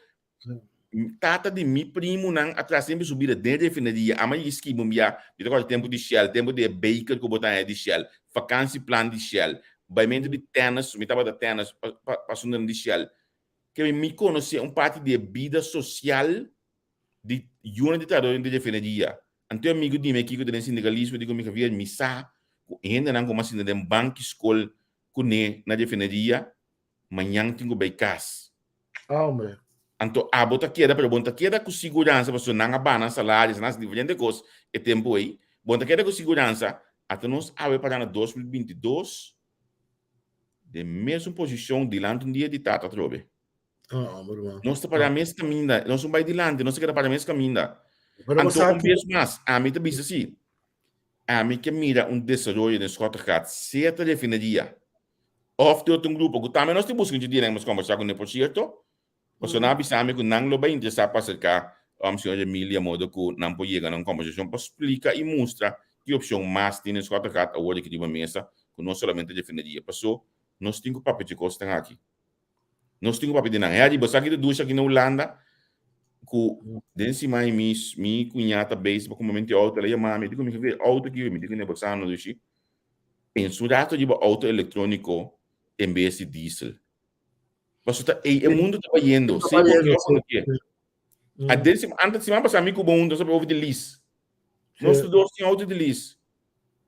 Speaker 1: tata di mi primunan a traha semper su bida den refineria. Ama yigi skibi un bia, mi ta kòrda tempu di Shell, tempu di e baker ku bo ta haña di Shell, vakansieplan di Shell, baimentu di tennis, mi tabata tennis pa pa asuntunan di Shell. Ke mi konosé un parti di e bida sosial di yunan di trahadornan di refineria. Anto e amigu di mi aki ku ta den sindikalismo di ku mi Javier, mi sa ku e hendenan ku mas sinta den banki skol kuné na refineria, mañan tin ku bai kas.
Speaker 2: Hombre.
Speaker 1: Anto abo ta keda, pero bo no ta keda ku siguransa pasobra nan a baha nan salaris, nan a hasi diferente kos e tempu ei. Bo no ta keda ku siguransa, ata nos awe para na 2022 den mesun posishon dilanti un dia di tata atrobe.
Speaker 2: Ah, hombre, man.
Speaker 1: Nos ta para mes caminda, nos no bai dilanti, nos ta keda para mes caminda.
Speaker 2: Pero
Speaker 1: Anto
Speaker 2: sa
Speaker 1: un bes mas, ami ta bisa si. Ami ke mira un desaroyo den Schottegat, sea ta refineria òf di otro un grupo ku tambe nos tin buska un dje dia nos kombersá kuné por sierto, pasobra nan a bisa mi ku nan lo bai interesá pa aserká señor Emilia modo ku nan por yega na un kombersashon pa splika i mustra ki opshon mas tin den Schottegat awor di ki riba mesa ku no solamente refineria. Paso nos tin ku papia dje kosnan aki. Nos tin ku papia di nan. Harry, bo sa ki ta dushi aki na Hulanda ku den siman i mi mi kuñá ta bezig pa kumpra menti outo. El a yama mi, el di ku mi, Javier, outo ki mi di ku ne bo sa no dushi. Pensa un rato riba outo elektróniko en bes di diesel. Pasobra ta ei e mundu ta bayendo, sea bo ke òf bo no ke. A den siman, antes siman pasá mi ku bo huntu nos a bai over di lease. Nos tur dos tin outo di lease.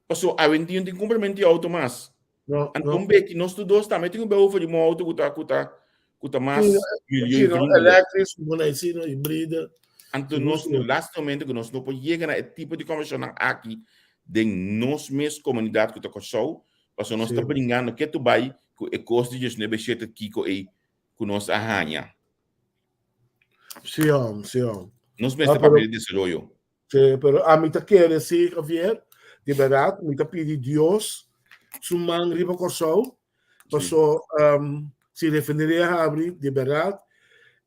Speaker 1: Paso awendia no tin kumpramentu di outo mas.
Speaker 2: No,
Speaker 1: Anto
Speaker 2: no.
Speaker 1: un beki nos tur dos tambe tin un beu for di un outo ku ta ku ta ku ta mas
Speaker 2: Sí,
Speaker 1: milieu
Speaker 2: sí, no,
Speaker 1: vriendelijk.
Speaker 2: elektrisch, bueno, ahí sí, no, hibride.
Speaker 1: Anto
Speaker 2: Sí,
Speaker 1: nos
Speaker 2: sí.
Speaker 1: no lastimamente ku nos no por yega na e tipo di konversashonnan aki den nos mes komunidat ku ta Kòrsou, pasobra nos
Speaker 2: Sí.
Speaker 1: ta bringando ketu bai ku e kos di diesnuebe shete kiko ei ku nos a haña.
Speaker 2: Sí, hom, sí, hom.
Speaker 1: Nos mester
Speaker 2: Ah, pero-
Speaker 1: papia di desaroyo.
Speaker 2: Sí, pero ami ta kere sí, Javier, di berdad, mi ta pidi Dios su man riba Kòrsou, paso um, si refineria habri, di berdad,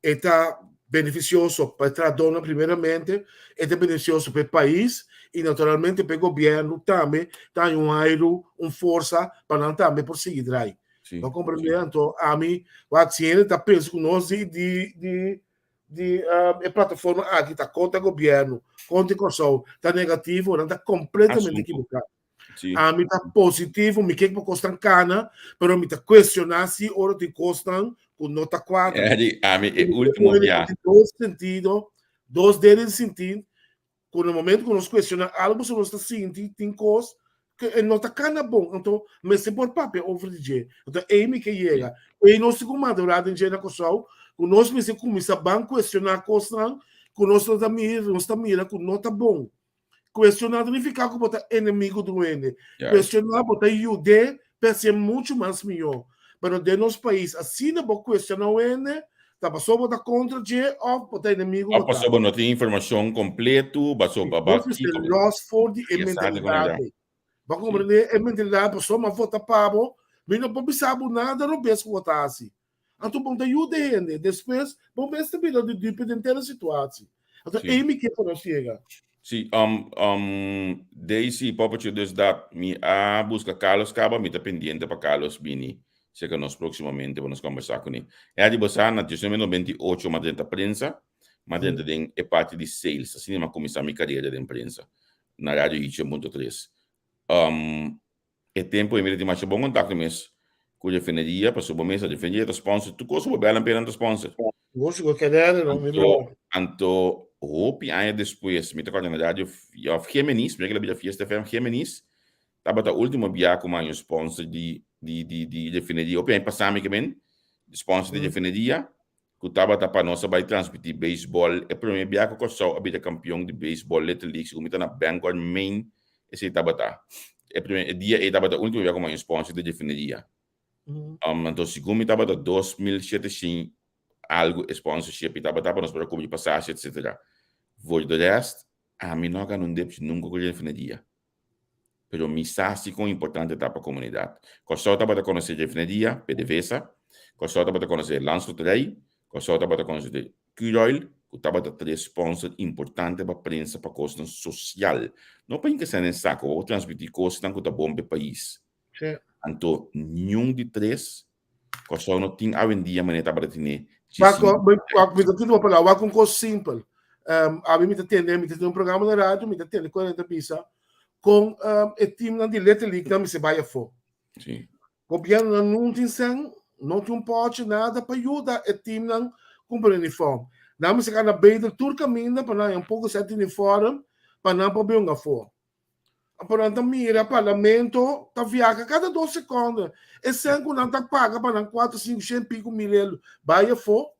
Speaker 2: e ta beneficioso pa e trahadónan primeramente, e ta beneficioso pa e pais i naturalmente pa e gobièrnu tambe ta haña un airu, un forsa pa nan tambe por sigui drai.
Speaker 1: Sí,
Speaker 2: Bo komprendé? Anto ami, wak si hende ta pensa ku nos di di di di e plataforma aki ta kontra gobièrnu, kontra Kòrsou, ta negativo, nan ta kompletamente
Speaker 1: Asuntu.
Speaker 2: ekiboká.
Speaker 1: Sí.
Speaker 2: Ami ta positivo, mi ke pa kosnan kana, pero mi ta kuestioná si ora tin kosnan ku no ta kuadra.
Speaker 1: Eddie, ami e
Speaker 2: Mi ta
Speaker 1: último
Speaker 2: pone
Speaker 1: bia.
Speaker 2: ku dos sentido, dos dedo den sinti, ku na momento ku nos kuestioná algu so nos ta sinti tin kos ku e no ta kana bon, anto mester por papia over di dje. Anto ei mi ke yega. Ei nos tin ku madurá den dje na Kòrsou, ku nos mester kuminsá ban kuestioná kosnan ku nos no ta mira, nos ta mira ku no ta bon. Kuestioná ta nifiká ku bo ta enemigu di un hende. Kuestioná bo ta yud'é pa hasié muchu mas mihó. Pero den nos pais asina bo kuestioná un hende, ta pasobra bo ta kontra dje òf bo ta enemigu
Speaker 1: Òf
Speaker 2: bo ta.
Speaker 1: pasobra bo no tin informashon kompletu, pasobra bo
Speaker 2: Nos mester lòs for di e mentalidat ei. Bo a komprendé? E mentalidat pasobra mi a vota pa bo, mi no por bisa bo nada robes ku bo ta hasi. Anto bo ta yuda e hende, despues bo mes ta bira di dupe den tera situatie. Anto
Speaker 1: Sí.
Speaker 2: ei mi ke pa nos yega.
Speaker 1: Sí, um, um, Daisy, Popocho, dus dat mi a buska Carlos kaba, mi ta pendiente pa Carlos bini serka nos próximamente pa nos kombersá kuné. E di bo sa, na 1998 m'a drenta prensa, m'a drenta den e parti di sales, asina m'a kuminsá mi karera den prensa, na Radio Ichon punto tres. Um, E tempu ei mi ta tin masha bon kontakto mes ku refineria, pasobra bo mes a refineria ta sponsor tur kos ku bo bel nan p'e nan ta sponsor.
Speaker 2: Bo sigur ke dere no, mi
Speaker 1: Anto,
Speaker 2: bro.
Speaker 1: anto hopi aña despues mi ta kòrda na radio of Géminis, mira ke la bira Fiesta FM, Géminis tabata ultimo bia ku mi a haña un sponsor di di di di refineria. Hopi aña pasá mi ke men sponsor di refineria ku tabata pa nos a bai transmití beisbòl. E promé bia ku Kòrsou a bira kampion di beisbòl Little League, segun mi ta na Bangor, Maine, esei tabata. E promé e dia ei tabata último bia ku mi a haña sponsor di refineria. Anto segun mi tabata 2700 algu e sponsorship i tabata pa nos por a kubri pasashi etcetera. Voor de rest, ami no a gana un depchi nunka ku refineria. Pero mi sa si kon importante ta pa komunidat. Kòrsou tabata konosé refineria, PDVSA, Kòrsou tabata konosé Landsloterij, Kòrsou tabata konosé de Curoil, ku tabata tres sponsor importante pa prensa pa kosnan sosial. No pa hinka sèn den sako, pa bo transmití kosnan ku ta bon pa e pais. Anto niun di tres Kòrsou no tin awendia manera tabata tine
Speaker 2: Wak, wak, mi ta tende bo palabra, wak un kos simpel. Um, abi mi ta tende, mi ta tende un programa na radio, mi ta tende kon nan ta bisa kon um, e teamnan di Little League nan mester bai afó.
Speaker 1: Sí.
Speaker 2: Gobiernonan no tin sen, no tin un pochi, nada pa yuda e teamnan kumpra uniform. Nan mester gana bedel tur kaminda pa nan haña un poko sèt uniform pa nan por bin afó. Pero nan ta mira parlamento ta viaha kada dos sekonde. E sen ku nan ta paga pa nan kuater, sinku, shen piku mil elo bai afó,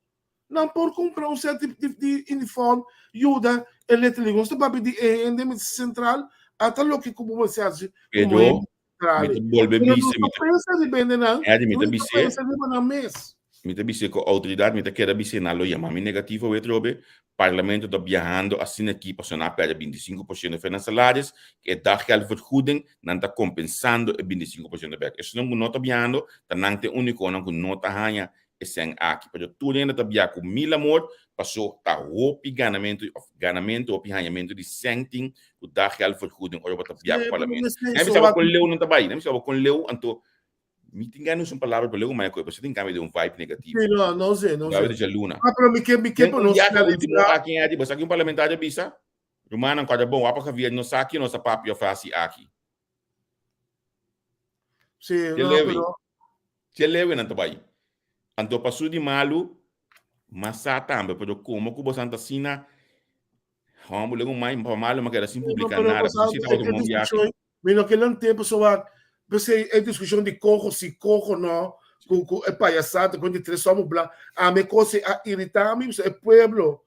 Speaker 2: nan por kumpra un set di di uniform yuda e Little League. Nos ta papia di e hende sentral ata loke ku bo mester hasi komo
Speaker 1: Pero
Speaker 2: hende
Speaker 1: mi
Speaker 2: sentral.
Speaker 1: ta bolbe
Speaker 2: Pero nos
Speaker 1: bisa,
Speaker 2: ta
Speaker 1: mi ta
Speaker 2: pensa riba hende nan,
Speaker 1: Eddie, mi ta
Speaker 2: nos ta
Speaker 1: bis'é.
Speaker 2: pensa riba nan mes.
Speaker 1: Mi ta bis'é ku outoridat, mi ta keda bis'é nan lo yama mi negativo awe atrobe. Parlamento ta biahando asina aki pasobra nan a pèrdè 25% for nan salaris, ku e daggeldvergoeding nan ta kompensando e 25% bèk. Esunnan ku no ta biahando ta nan ta e únikonan ku no ta haña e sèn aki. Pero tur hende ta biaha ku mil amor paso ta hopi ganamentu òf ganamentu, hopi hañamentu di sèn tin ku daggeldvergoeding ora bo ta biaha ku parlamento. Nan bisa bo kon leu nan ta bai, nan bisa bo kon leu anto Mi tin gana usa un palabra pero luego maya koe pasobra tin cambia den un vibe negativo.
Speaker 2: Sí, no, no sé, no
Speaker 1: sé.
Speaker 2: Gabi
Speaker 1: luna.
Speaker 2: Ah, pero mi ke, mi ke
Speaker 1: pa
Speaker 2: nos
Speaker 1: finalizar. Último aki en adi, basta un parlamentario bisa, rumannan kòrda bon, wapa Javier no sa ki nos a papia of hasi aki.
Speaker 2: Sí, no, pero
Speaker 1: Dje lewe nan ta bai. Anto pa su di malu, mas sa tambe, pero komo ku bosan ta asina humble, luego mai pa malu ma keda sin publiká nada, pasobra si tabata un bon biahe.
Speaker 2: Mi no ke nan tempo so wak p'esei e diskushon di koho si koho no ku ku e payasada ku di tres homo blan ami e kos ei a irita mi pasobra e pueblo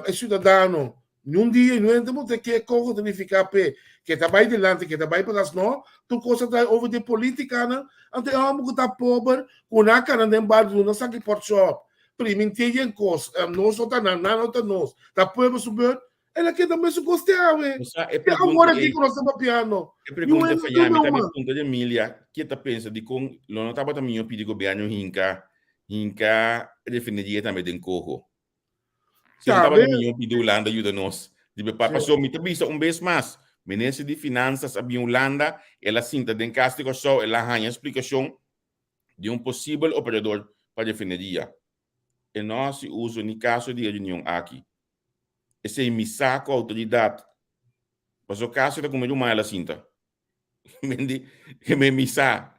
Speaker 2: e siudadano niun dia i niun hende por ke koho ta nifiká p'e ke ta bai dilanti ke ta bai patras no tur kos a trae over di e politikanan anto e homo ku ta pober ku nan a kana den bario no sa ki portshop primintié yen kos nos no ta nan nan no ta nos ta pueblo su beurt. El a keda mesun kos te awe.
Speaker 1: O sea, e
Speaker 2: Te awor
Speaker 1: pregunta
Speaker 2: aki
Speaker 1: ei,
Speaker 2: ku nos ta papiando.
Speaker 1: e
Speaker 2: Niun
Speaker 1: pregunta
Speaker 2: hende
Speaker 1: fayá,
Speaker 2: no
Speaker 1: mi ta
Speaker 2: man.
Speaker 1: punta di Emilia, ke ta pensa dikon lo no tabata mihó pidi gobièrnu hinka hinka refineria tambe den Coho? Si no tabata
Speaker 2: Tambe.
Speaker 1: mihó pidi Hulanda yuda nos. Di be pa
Speaker 2: Sí.
Speaker 1: paso mi ta bisa un bes mas, minister di Finansas a bin Hulanda, el a sinta den kas di Kòrsou, el a haña splikashon di un posibel operador pa refineria. E no a hasi uso ni kaso di e reunion aki. Esei mi sa ku outoridat. Paso kasi ta kume ruman el a sinta. Mendi, me mi sa.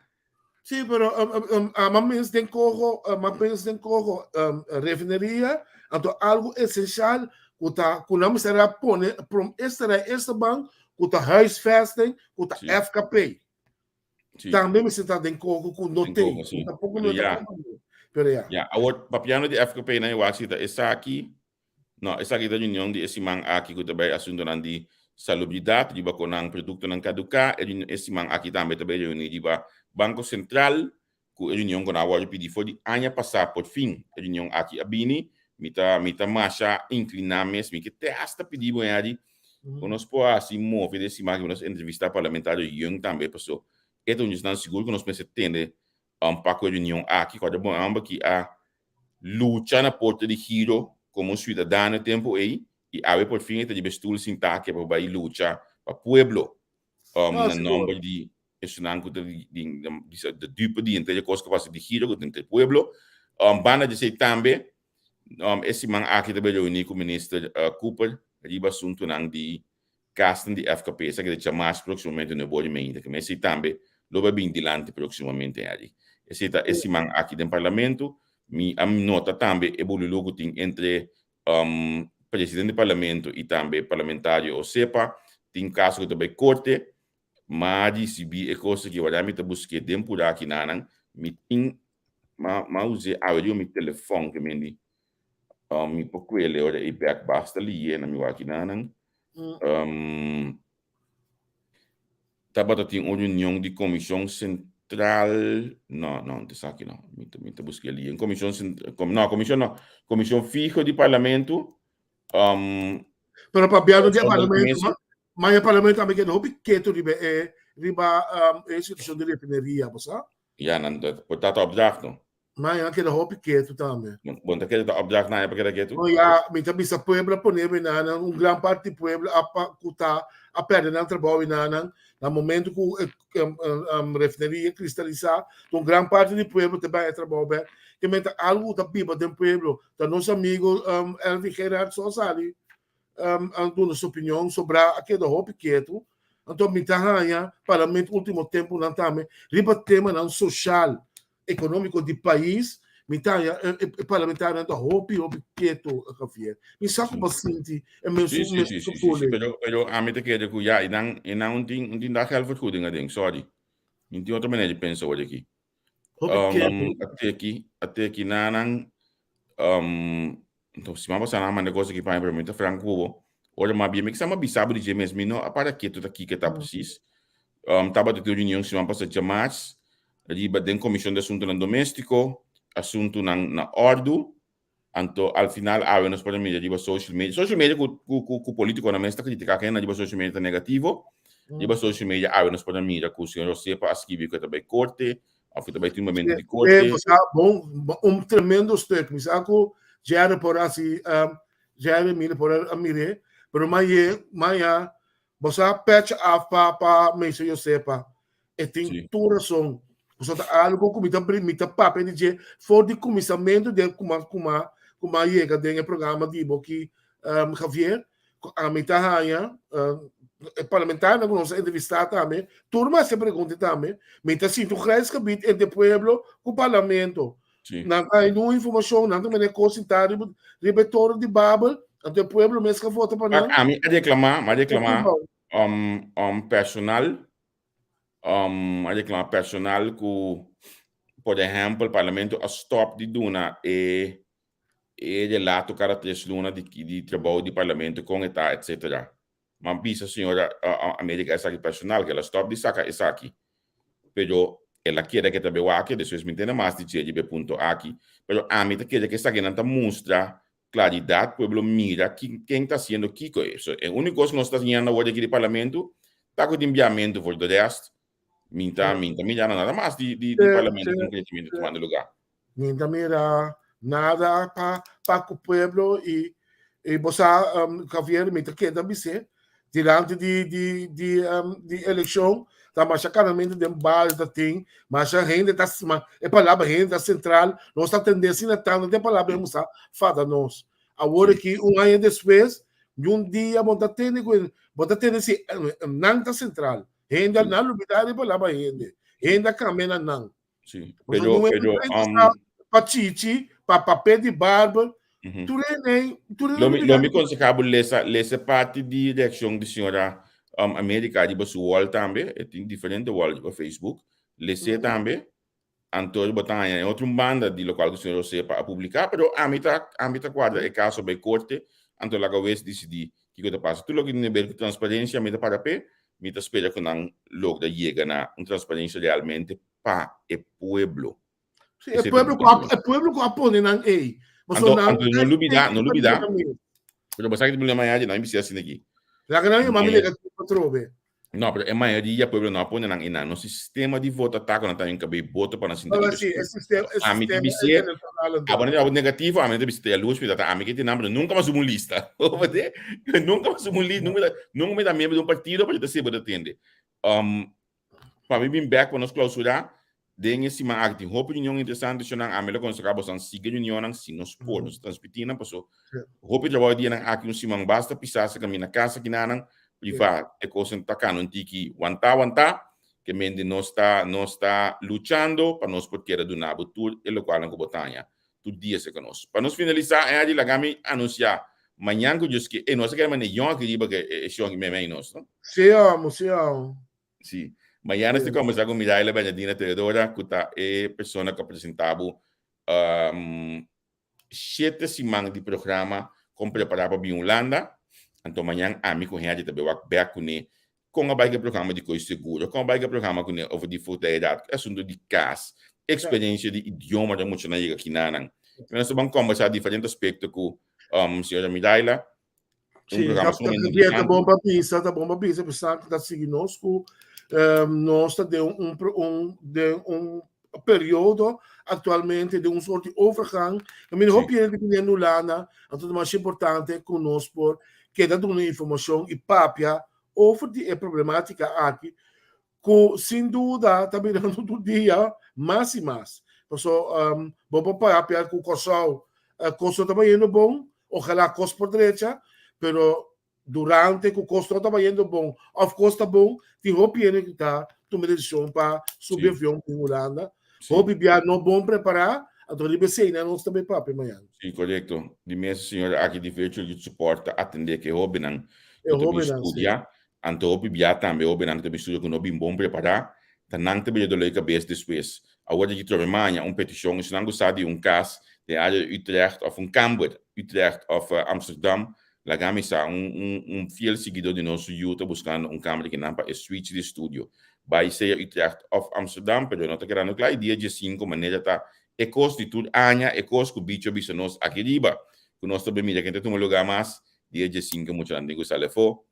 Speaker 2: Sí, pero um, um, um, ama mens den coho, ama mens den coho, um, refineria, anto algo esencial ku ta ku nan mester a pone prom esta rij esta bank ku ta huisvesting, ku ta
Speaker 1: Sí.
Speaker 2: FKP.
Speaker 1: Sí.
Speaker 2: Tambe mester ta den coho ku no
Speaker 1: Den
Speaker 2: tin.
Speaker 1: coho, sí.
Speaker 2: Tampoco
Speaker 1: Pero
Speaker 2: no ta
Speaker 1: ya.
Speaker 2: komando. Pero ya.
Speaker 1: Ya, awor papiando di FKP nan igual si ta esaki. No, esaki ta reunion di e siman aki ku ta bai asuntonan di salubridat riba kon nan produktonan kaduká. E reunion e siman aki tambe ta bai reuní riba Banko Sentral ku e reunion ku nan a wòrdu pidi for di aña pasá. Por fin e reunion aki a bini. Mi ta mi ta masha inkliná mes. Mi ke te asta pidi bo Henry ku nos por hasi move den siman aki ku nos entrevistá parlamentario Young tambe paso e ta un di esnan sigur ku nos mester tende pa ku e reunion aki. Kòrda bon hòmber ki a lucha na porta di giro komo un siudadano e tempu ei i awe por fin e ta riba e stul sintá ke pa bai lucha pa pueblo na nòmber di esunnan ku ta di dupe di henter e kos ku pasa di giro ku ta henter pueblo. Banda di esei tambe e siman aki ta bai reuní ku minister Cooper riba asuntunan di Kasnan di FKP esaki ta djamas próksimamente no e bori meinta ke esei tambe lo bai bin dilanti próksimamente Harry. Esei ta e siman aki den parlamento. Mi a nota tambe e bululu ku tin entre presidente di parlamento i tambe parlamentario Osepa. Tin kaso ku ta bai korte. Ma a risibí e kos aki wara mi ta busk'é den purá kinanan. Mi tin ma ma us'é awe riba mi telefòn ke mendi mi por kuele ora ei bèk basta liye na mi wak kinanan. Tabata tin un reunion di komishon sentral, no, no, no ta esaki no, mi ta mi ta buska e liye. Un komishon sentral, no, komishon no, komishon fiho di parlamento.
Speaker 2: Pero papiando di e parlamento, ma e parlamento tambe keda hopi ketu riba e riba e situashon di refineria, bo sa?
Speaker 1: Ya, nan ta por ta ta opdracht no.
Speaker 2: Ma nan keda hopi ketu tambe.
Speaker 1: Bon ta keda ta opdracht nan pa keda ketu?
Speaker 2: No ya, mi ta bisa pueblo a pone mi nan, un gran parti di pueblo a pa ku ta a perde nan trabou i nan na momento ku e refineria kristalisá, un gran parti di pueblo ta bai e trabou bek. Ke men ta algu ku ta biba den pueblo, ta nos amigo Elvin Gerard so a sali a duna su opinion, sobrá a keda hopi ketu. Anto mi ta haña parlamento ultimo tempunan tambe riba temanan soshal, ekonómiko di pais, mi ta haña e parlamentarionan ta hopi hopi ketu, Javier. Mi sa ku bo sinti e mesun
Speaker 1: Sí, sí, sí, sí, sí, pero, pero ami ta kere ku ya, e nan, e nan un tin, un tin daggeldvergoeding aden, sorry. Mi tin otro manera di pensa awor aki.
Speaker 2: Hopi ketu.
Speaker 1: Ateki, ateki nanan, siman pasá nan a manda kos aki pa mi, pero mi ta frank ku bo, ora mi a bia, mi kisa mi a bisa bo di dje mes, mi no a para ketu ta kiko ta presis. Tabata tin un reunion siman pasá djamars, riba den Komishon di Asuntunan Doméstiko. asuntunan na òrdu. Anto al final awe nos por a mira riba social media, social media ku ku ku ku politikonan mes ta kritiká kende riba social media ta negativo. Riba social media awe nos por a mira ku señor Josepa a skibi ku e ta bai korte òf e ta bai tin un momento di korte.
Speaker 2: Bo sa bon, un tremendo stuk. Mi sa ku Jerry por hasi, Jerry mira por a mir'é, pero maye, maya Bo sa pècha af pa pa Meester Josepa. E tin tur rason. Pasobra ta algo ku mi ta mi ta papia di dje for di kuminsamentu den kuma kuma ku mi a yega den e programa di bo aki Javier, ku ami ta haña e parlamentarionan ku nos a entrevistá tambe, tur mi a hasi e pregunta tambe, mi ta sinti un grijsgebied entre pueblo ku parlamento. Nan ta haña un informashon, nan ta manda e kos sintá riba riba e toren di Babel, anto e pueblo mes ka vota pa nan.
Speaker 1: Ami a reklamá, mi a reklamá personal, a reklamá personal ku, por ehèmpel, parlamento a stòp di duna e e relato kada tres luna di di trabou di parlamento kon e ta etsetera. Mi a bisa señora America esaki personal ku el a stòp di saka esaki. Pero el a keda ke ta be wak, despues mi tende mas di dje riba e punto aki. Pero ami ta kere ku esakinan ta mustra klaridat, pueblo mira ken ta hasiendo kiko. So e úniko kos ku nos ta siñando awor aki di parlamento ta ku tin biamentu. For de rest mi ta mi ta mira nada mas di di parlamento konkretamente tumando lugá.
Speaker 2: Mi ta mira nada pa pa ku pueblo i i bo sa Javier mi ta keda bis'é dilanti di di di di elekshon ta masha kanamentu den bal ta tin masha hende ta e palabra hende ta sentral nos ta tende asina tantu den palabra e musa fada nos awor aki un aña despues niun dia bo ta tende ku bo ta tende si nan ta sentral hende nan lubida e palabra hende hende a kambia na nan.
Speaker 1: Sí, pero, pero,
Speaker 2: pa chichi, pa papel di barber, tur e tur
Speaker 1: Lo mi, lo mi conseha bo lesa, lesa parti di reaccion di señora America riba su wall tambe, e tin diferente wall riba Facebook, lese tambe, anto bo ta haña e otro un banda di locual cu señor Josepa a publica, pero ami ta, ami ta cuadra e caso bay corte, anto laga wes dicidi kico ta pasa. Tur loke tin ber cu transparencia mi ta para p'e, Mi ta spera ku nan logra yega na un transparensia realmente pa e pueblo.
Speaker 2: Sí, e pueblo ku a, e pueblo ku a pone nan ei.
Speaker 1: Anto, anto no lubida, no lubida. Pero bo sa ki problema ya, nan bisa asina aki.
Speaker 2: Laga nan yama mi negativo atrobe.
Speaker 1: No, pero e mayoria pueblo no a pone nan einan. Nos sistema di vota ta ku nan ta hinkab'é boto pa nan sinti
Speaker 2: riba sí, e sistema, e
Speaker 1: Ami ta bis'é, abo nan ta negativo, ami ta bisa ta yalurs, mi ta ta ami ke tin nan, pero nunka mi a subi un lista. Bo te? Nunka mi a subi un lista, nunka nunka mi ta miembro di un partido, pero ta sirbi ta tende. Pa mi bin bek pa nos klausurá, den e siman aki tin hopi reunion interesante, shonnan, ami lo konsehá boso sigui reunionnan si nos por, nos ta transmití nan, paso hopi trabou e dianan aki un siman basta pisá sa kaminda kas akinanan, privá e kosnan ta kana un tiki wantá wantá, ke mente nos ta nos ta luchando pa nos por keda duna bo tur e lokualnan ku bo ta haña tur dia serka nos. Pa nos finalisá, Eddie, laga mi anunsiá mañan ku Dios ke, e nos a keda manda e yòn aki riba ke e shon aki meimei nos, no?
Speaker 2: Sí, amo, sí, amo.
Speaker 1: Sí. Mañana estoy conversando con Miraila Bernardina Teodora, ku ta e persona ku a presentá bo shete siman di programa kon prepará pa bin Hulanda. Anto mañan ami ku Henry ta bai wak bèk kuné kon a bai ku e programa di koi seguro, kon a bai ku e programa kuné over di voogdijraad, e asuntu di kas, eksperensia di idioma den muchanan yega kinanan. Nos ta ban kombersá diferente aspekto ku señora Miraila.
Speaker 2: Un programa sumamente interesante. Ta bon pa bisa, ta bon pa bisa, pensá ku ta sigui nos ku nos ta den un un den un periodo aktualmente den un soort di overgang. I mean, hopi hende ta biniendo Hulanda, anto ta masha importante ku nos por keda duna informashon i papia over di e problematika aki ku sin duda ta birando tur dia mas i mas. Paso bo por papia ku Kòrsou kos no ta bayendo bon, ojalá kos por drecha, pero durante ku kos no ta bayendo bon òf kos ta bon, tin hopi hende ku ta tuma e desishon pa subi avion bin Hulanda. Hopi bia no bon prepará, anto riba eseinan nos ta bay papia mañana.
Speaker 1: Sí, korekto. Di mes e señora aki di Virtual Youth Support ta atendé ku e hóbennan ku ta bin studia. Anto hopi bia tambe hobennan ku ta bin studia ku no bin bon prepará, ta nan ta bira dolor di kabes despues. Awor di trobe maña un petishon, esnan ku sa di un kas den área di Utrecht òf un kamber Utrecht òf Amsterdam, laga mi sa. Un un un fiel siguidó di nos yu ta buskando un kamber di kinan pa e switch di studio. Bai sea Utrecht òf Amsterdam, pero no ta kedando kla e dia diesinku manera ta. E kos di tur aña, e kos ku bicho a bisa nos aki riba, ku nos ta bin mira ken ta tuma lugá mas, di e diesinke muchanan tin ku sali afó,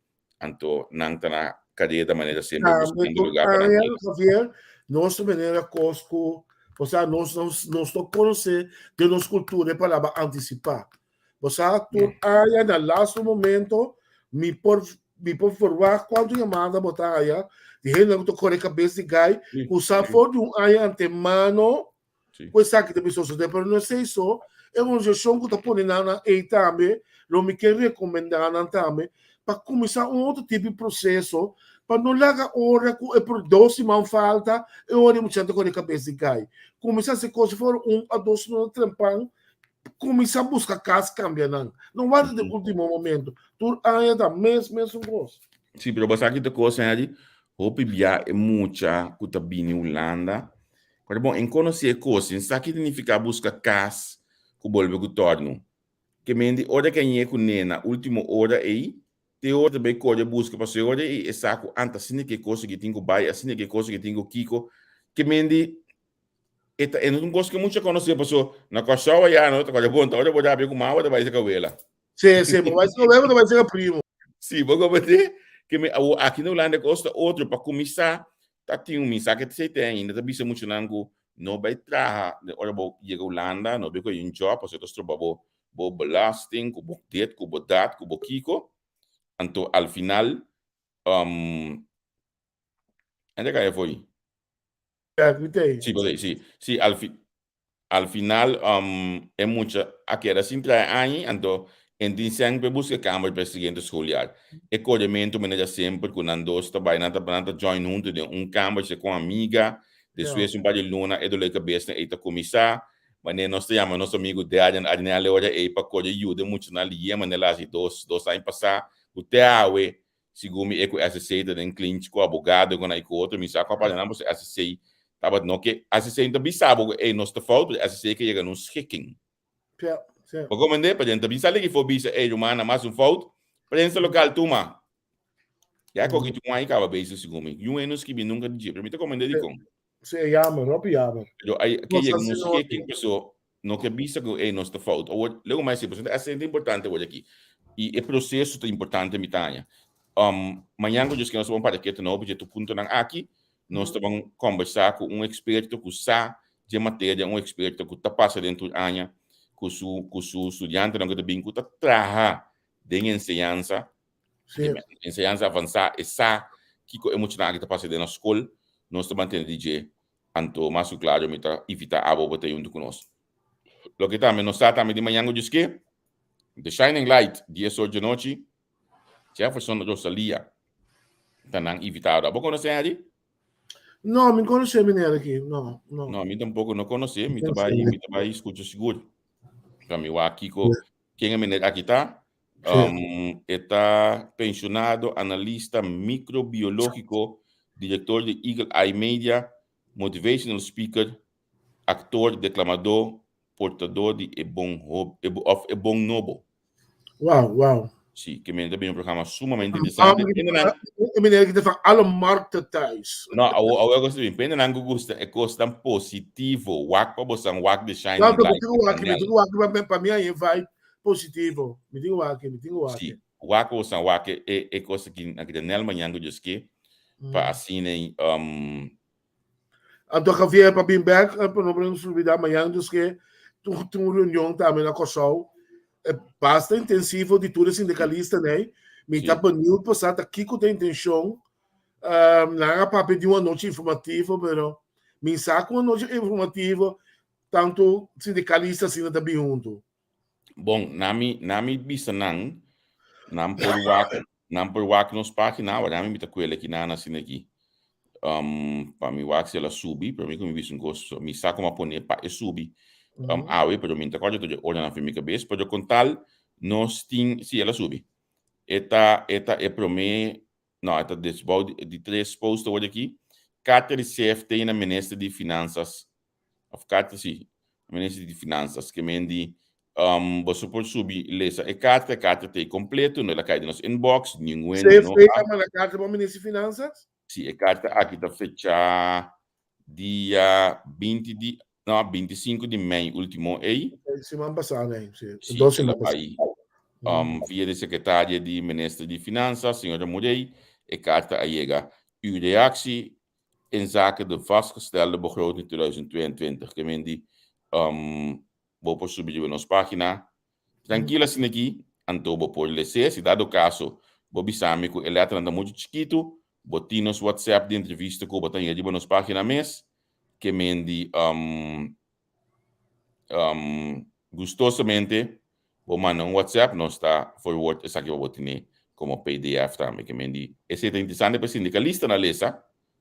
Speaker 1: anto nan ta na kareda manera semper
Speaker 2: Tambe
Speaker 1: buskando
Speaker 2: tur
Speaker 1: lugá pa nan
Speaker 2: aña,
Speaker 1: keda.
Speaker 2: Javier, nos ta manera kos ku, osea, nos nos nos no konosé den nos kultura e palabra antisipá. Bo sa, tur aña na lastu momento mi por mi por verwagt kuantu yamada bo ta haya di hendenan ku ta kore kabes di gai ku sa for di un aña antemano ku esaki ta bisa sosodé. Pero no esei so, e organisashon ku ta pone nan nan ei tambe lo mi ke rekomendá nan tambe pa kuminsá un otro tipo di proseso pa no laga ora ku e por dos siman falta e ora e muchanan ta kore kabes di gai. Kuminsá hasi kos for un a dos luna trempan Kuminsá buska kas kambia nan. No warda den último momento. Tur aña ta mes mesun kos.
Speaker 1: Sí, pero bo sa ki ta kos, Henry? Hopi bia e mucha ku ta bini Hulanda. Pero bon, en konosé e kos, en sa ki ta nifiká buska kas ku bolbe ku tòrnu. Ke men di ora ke a ñe ku ne na último ora ei, te ora ta bai kore buska pasobra e ora ei e sa ku anta asina ke kos aki tin ku bai, asina ke kos aki tin ku kiko. Ke men di E ta, e no ta un kos ku mucha konosé, paso na Kòrsou ayá no ta kòrda bon, ta ora bo rabia ku mama bo ta bai seka wela.
Speaker 2: Sí, sí, bo bai seka wela, bo ta bai seka primo.
Speaker 1: Sí, bo komprendé? Ke mi awor aki na Hulanda e kos ta otro, pa kuminsá ta tin un mensahe ta esei te ainda ta bisa muchanan ku no bai traha ora bo yega Hulanda, no bai kohe un job pasobra ta stroba bo bo belasting, ku bo dit, ku bo dat, ku bo kiko. Anto al final, ende kaya fo'i? Sí, pues, sí, sí, al, fi, al final um, e mucha a keda sin trae añi, anto en tin sen pe busca kamer pa e siguiente schooljaar. E corremento manera semper ku nan dos ta bai, nan ta, nan ta join hunto den un kamber, se con amiga, despues un par di luna e dolor cabeza ei ta cuminsa, manera nos ta yama nos amigo Darren Arnel e ora ei pa core yuda e muchanan liye, manera el a haci dos, dos aña pasa, ku te awe Segun mi e ku SC ta den clinch ku abogado ku na i ku otro, mi sa ku a papia nan pasobra SC tabat no ke SC no ta bisa bo ku ey nos ta fout, pero SC ke yega na un schikking.
Speaker 2: Ja, ja.
Speaker 1: Bo komprende? Pasobra ta bisa liki for bisa ey ruman nan mas un fout, prensa lokal tuma. Ya koki tin un aña kaba bezig segun mi. Yun ey no skibi nunka di dje, pero mi ta komprende dikon.
Speaker 2: Sí, e jammer, hopi jammer.
Speaker 1: Pero ay ke
Speaker 2: Nos
Speaker 1: yega
Speaker 2: hasi
Speaker 1: un
Speaker 2: noti.
Speaker 1: schikking paso no ke bisa ku ey nos ta fout. Awor, lego mas si, pasobra ta importante awor aki. I e proseso ta importante mi ta haña. Um, mañan ku Dios ke nos ta ban para ketu no, dje tur puntonan aki, nos ta ban kombersá ku un eksperto ku sa dje materia, un eksperto ku ta pasa den tur aña ku su ku su studiantenan ku ta bin ku ta traha den enseñansa,
Speaker 2: Sí.
Speaker 1: enseñansa avansá, e sa kiko e muchanan aki ta pasa den nos skol, nos ta ban tende di dje. Anto mas ku klaro mi ta invitá abo pa ta huntu ku nos. Loke tambe nos sa tambe di mañan ku Dios ke, The Shining Light, dies or djanochi, Jefferson Rosalia ta nan invitado. Abo konosé Henry?
Speaker 2: No, mi konosé meneer aki. No, no.
Speaker 1: No, mi tampoko no konosé. Mi ta bai, mi ta bai skucha sigur. Pa mi wak kiko, ken e meneer aki ta. Um, e ta pensionado analista microbiológico, director di Eagle Eye Media, motivational speaker, actor, declamador, portador di e bon hob, e, of e bon nobo.
Speaker 2: Wow, wow.
Speaker 1: Sí, que men ta bin un programa sumamente interesante.
Speaker 2: E meneer ki ta van alle markten thuis.
Speaker 1: No, awo awo e bin. Pende nan ku gusta e kos tan positivo. Wak pa bosan wak de shining
Speaker 2: light.
Speaker 1: light.
Speaker 2: Mi tin wak, mi tin wak pa mi aye vibe positivo. Mi tin wak, mi tin wak.
Speaker 1: Sí, wak pa bosan wak e e kos aki na kita nel mañan ku Dios ke pa asina um
Speaker 2: Anto Javier pa bin bek, pa no nos olbida mañan dus ke tin un reunion tambe na Kòrsou, basta intensivo di tur e sindikalistanan ei. Mi ta beniut pa sa ta kiko ta e intenshon. Nan a papia di un anochi informativo, pero mi sa ku un anochi informativo tantu sindikalista asina ta bin huntu.
Speaker 1: Bon, nami nami bisa nan, nan por wak, nan por wak nos página, awor nami mi ta kuel aki nan asina aki. Um, pa mi wak si el a subi, pero mi ku mi bisa un kos, mi sa como a pone pa e subi. Um, awe, pero mi no ta kòrda tur e oranan for mi kabes, pero kon tal nos tin, si el a subi. E ta, e ta e promé, no, e ta desbou di, di tres post awor aki. Karta di CFT na Minister di Finansas Of karta si, Minister di Finansas ke men di um, boso por subi lesa e karta, e karta ta kompleto, no el a kai den nos inbox, ningun hende no
Speaker 2: CFT a manda karta pa Minister di Finansas?
Speaker 1: Si, e karta aki ta fecha dia 20 di. No, 25 di mei último ei.
Speaker 2: Siman pasá, nee. Sí,
Speaker 1: Sí,
Speaker 2: dos
Speaker 1: el a
Speaker 2: siman pasá.
Speaker 1: bai via di sekretaria di minister di Finansa, señora Murray, e karta a yega. Uw reactie inzake de vastgestelde begroting 2022. Ke men di bo por subi riba nos página. Trankil asina aki, anto bo por les'é. Si dado kaso bo bisa mi ku e lèternan ta muchu chikitu, bo tin nos WhatsApp di entrevista ku bo ta haña riba nos página mes. Ke men di gustosamente bo manda un WhatsApp, nos ta forward esaki pa bo tene komo pdf tambe. Ke men di esei ta interesante pa e sindikalistanan lesa,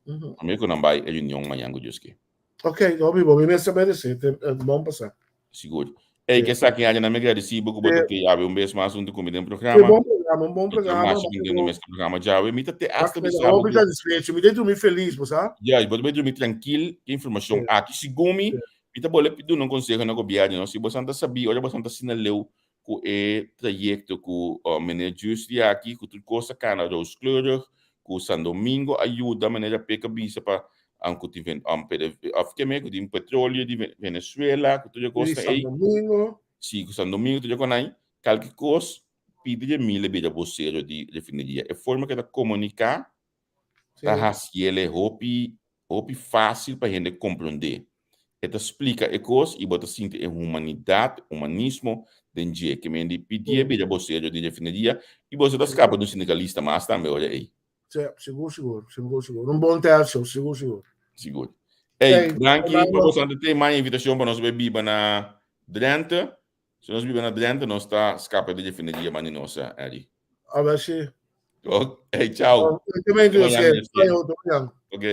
Speaker 1: promé ku nan bai e reunion mañan ku Dios ke.
Speaker 2: Ok, hopi bon. Mi mester merece. Te bon pasa.
Speaker 1: Sigur. Ey, ke sa ki aña na mi agradeci bo ku bo ta ke yawe un bes mas huntu ku mi den
Speaker 2: Sí,
Speaker 1: programa.
Speaker 2: bon programa, un bon
Speaker 1: Mi ta
Speaker 2: programa.
Speaker 1: masha contento mes ku programa djawe. Mi ta te hasta
Speaker 2: Mi
Speaker 1: bisa
Speaker 2: ta
Speaker 1: bo
Speaker 2: hopi
Speaker 1: ku
Speaker 2: satisfecho. Mi ta drumi felis, bo sa?
Speaker 1: Ya, bo ta bai drumi trankil ku informashon aki. Segun mi, mi ta bole duna un konseho na gobièrnu, no? Si bosan ta sabí, ora bosan ta asina leu ku e trayekto ku meneer Justy aki, ku tur kos a kana rooskleurig, ku San Domingo a yuda manera Pek a bisa pa ku tin of keme ku tin petroleo di Venezuela ku tur e kosnan
Speaker 2: San
Speaker 1: ei.
Speaker 2: Domingo.
Speaker 1: Si, ku San Domingo tur e kosnan ei, kalke kos pidi di Emile bira bosero di refineria. E forma ku e ta komuniká ta hasiel hopi hopi fásil pa hende komprondé. E ta splika e kos i bo ta sinti e humanidat, humanismo, den dje. Ke men di pidié bira bosero di refineria i boso ta skapa di un sindikalista mas tambe ora ei.
Speaker 2: Sí, sigur, sigur, sigur, sigur. Un bon tercio, sigur, sigur.
Speaker 1: Sigur. Ey, danki pa boso ante te mai invitacion pa nos bai biba na Drenthe. Si nos biba na Drenthe, nos ta skapa di refineria mani nos, Eddie.
Speaker 2: A ver si.
Speaker 1: Ok, hey, ciao.
Speaker 2: Te mañana.
Speaker 1: Ok.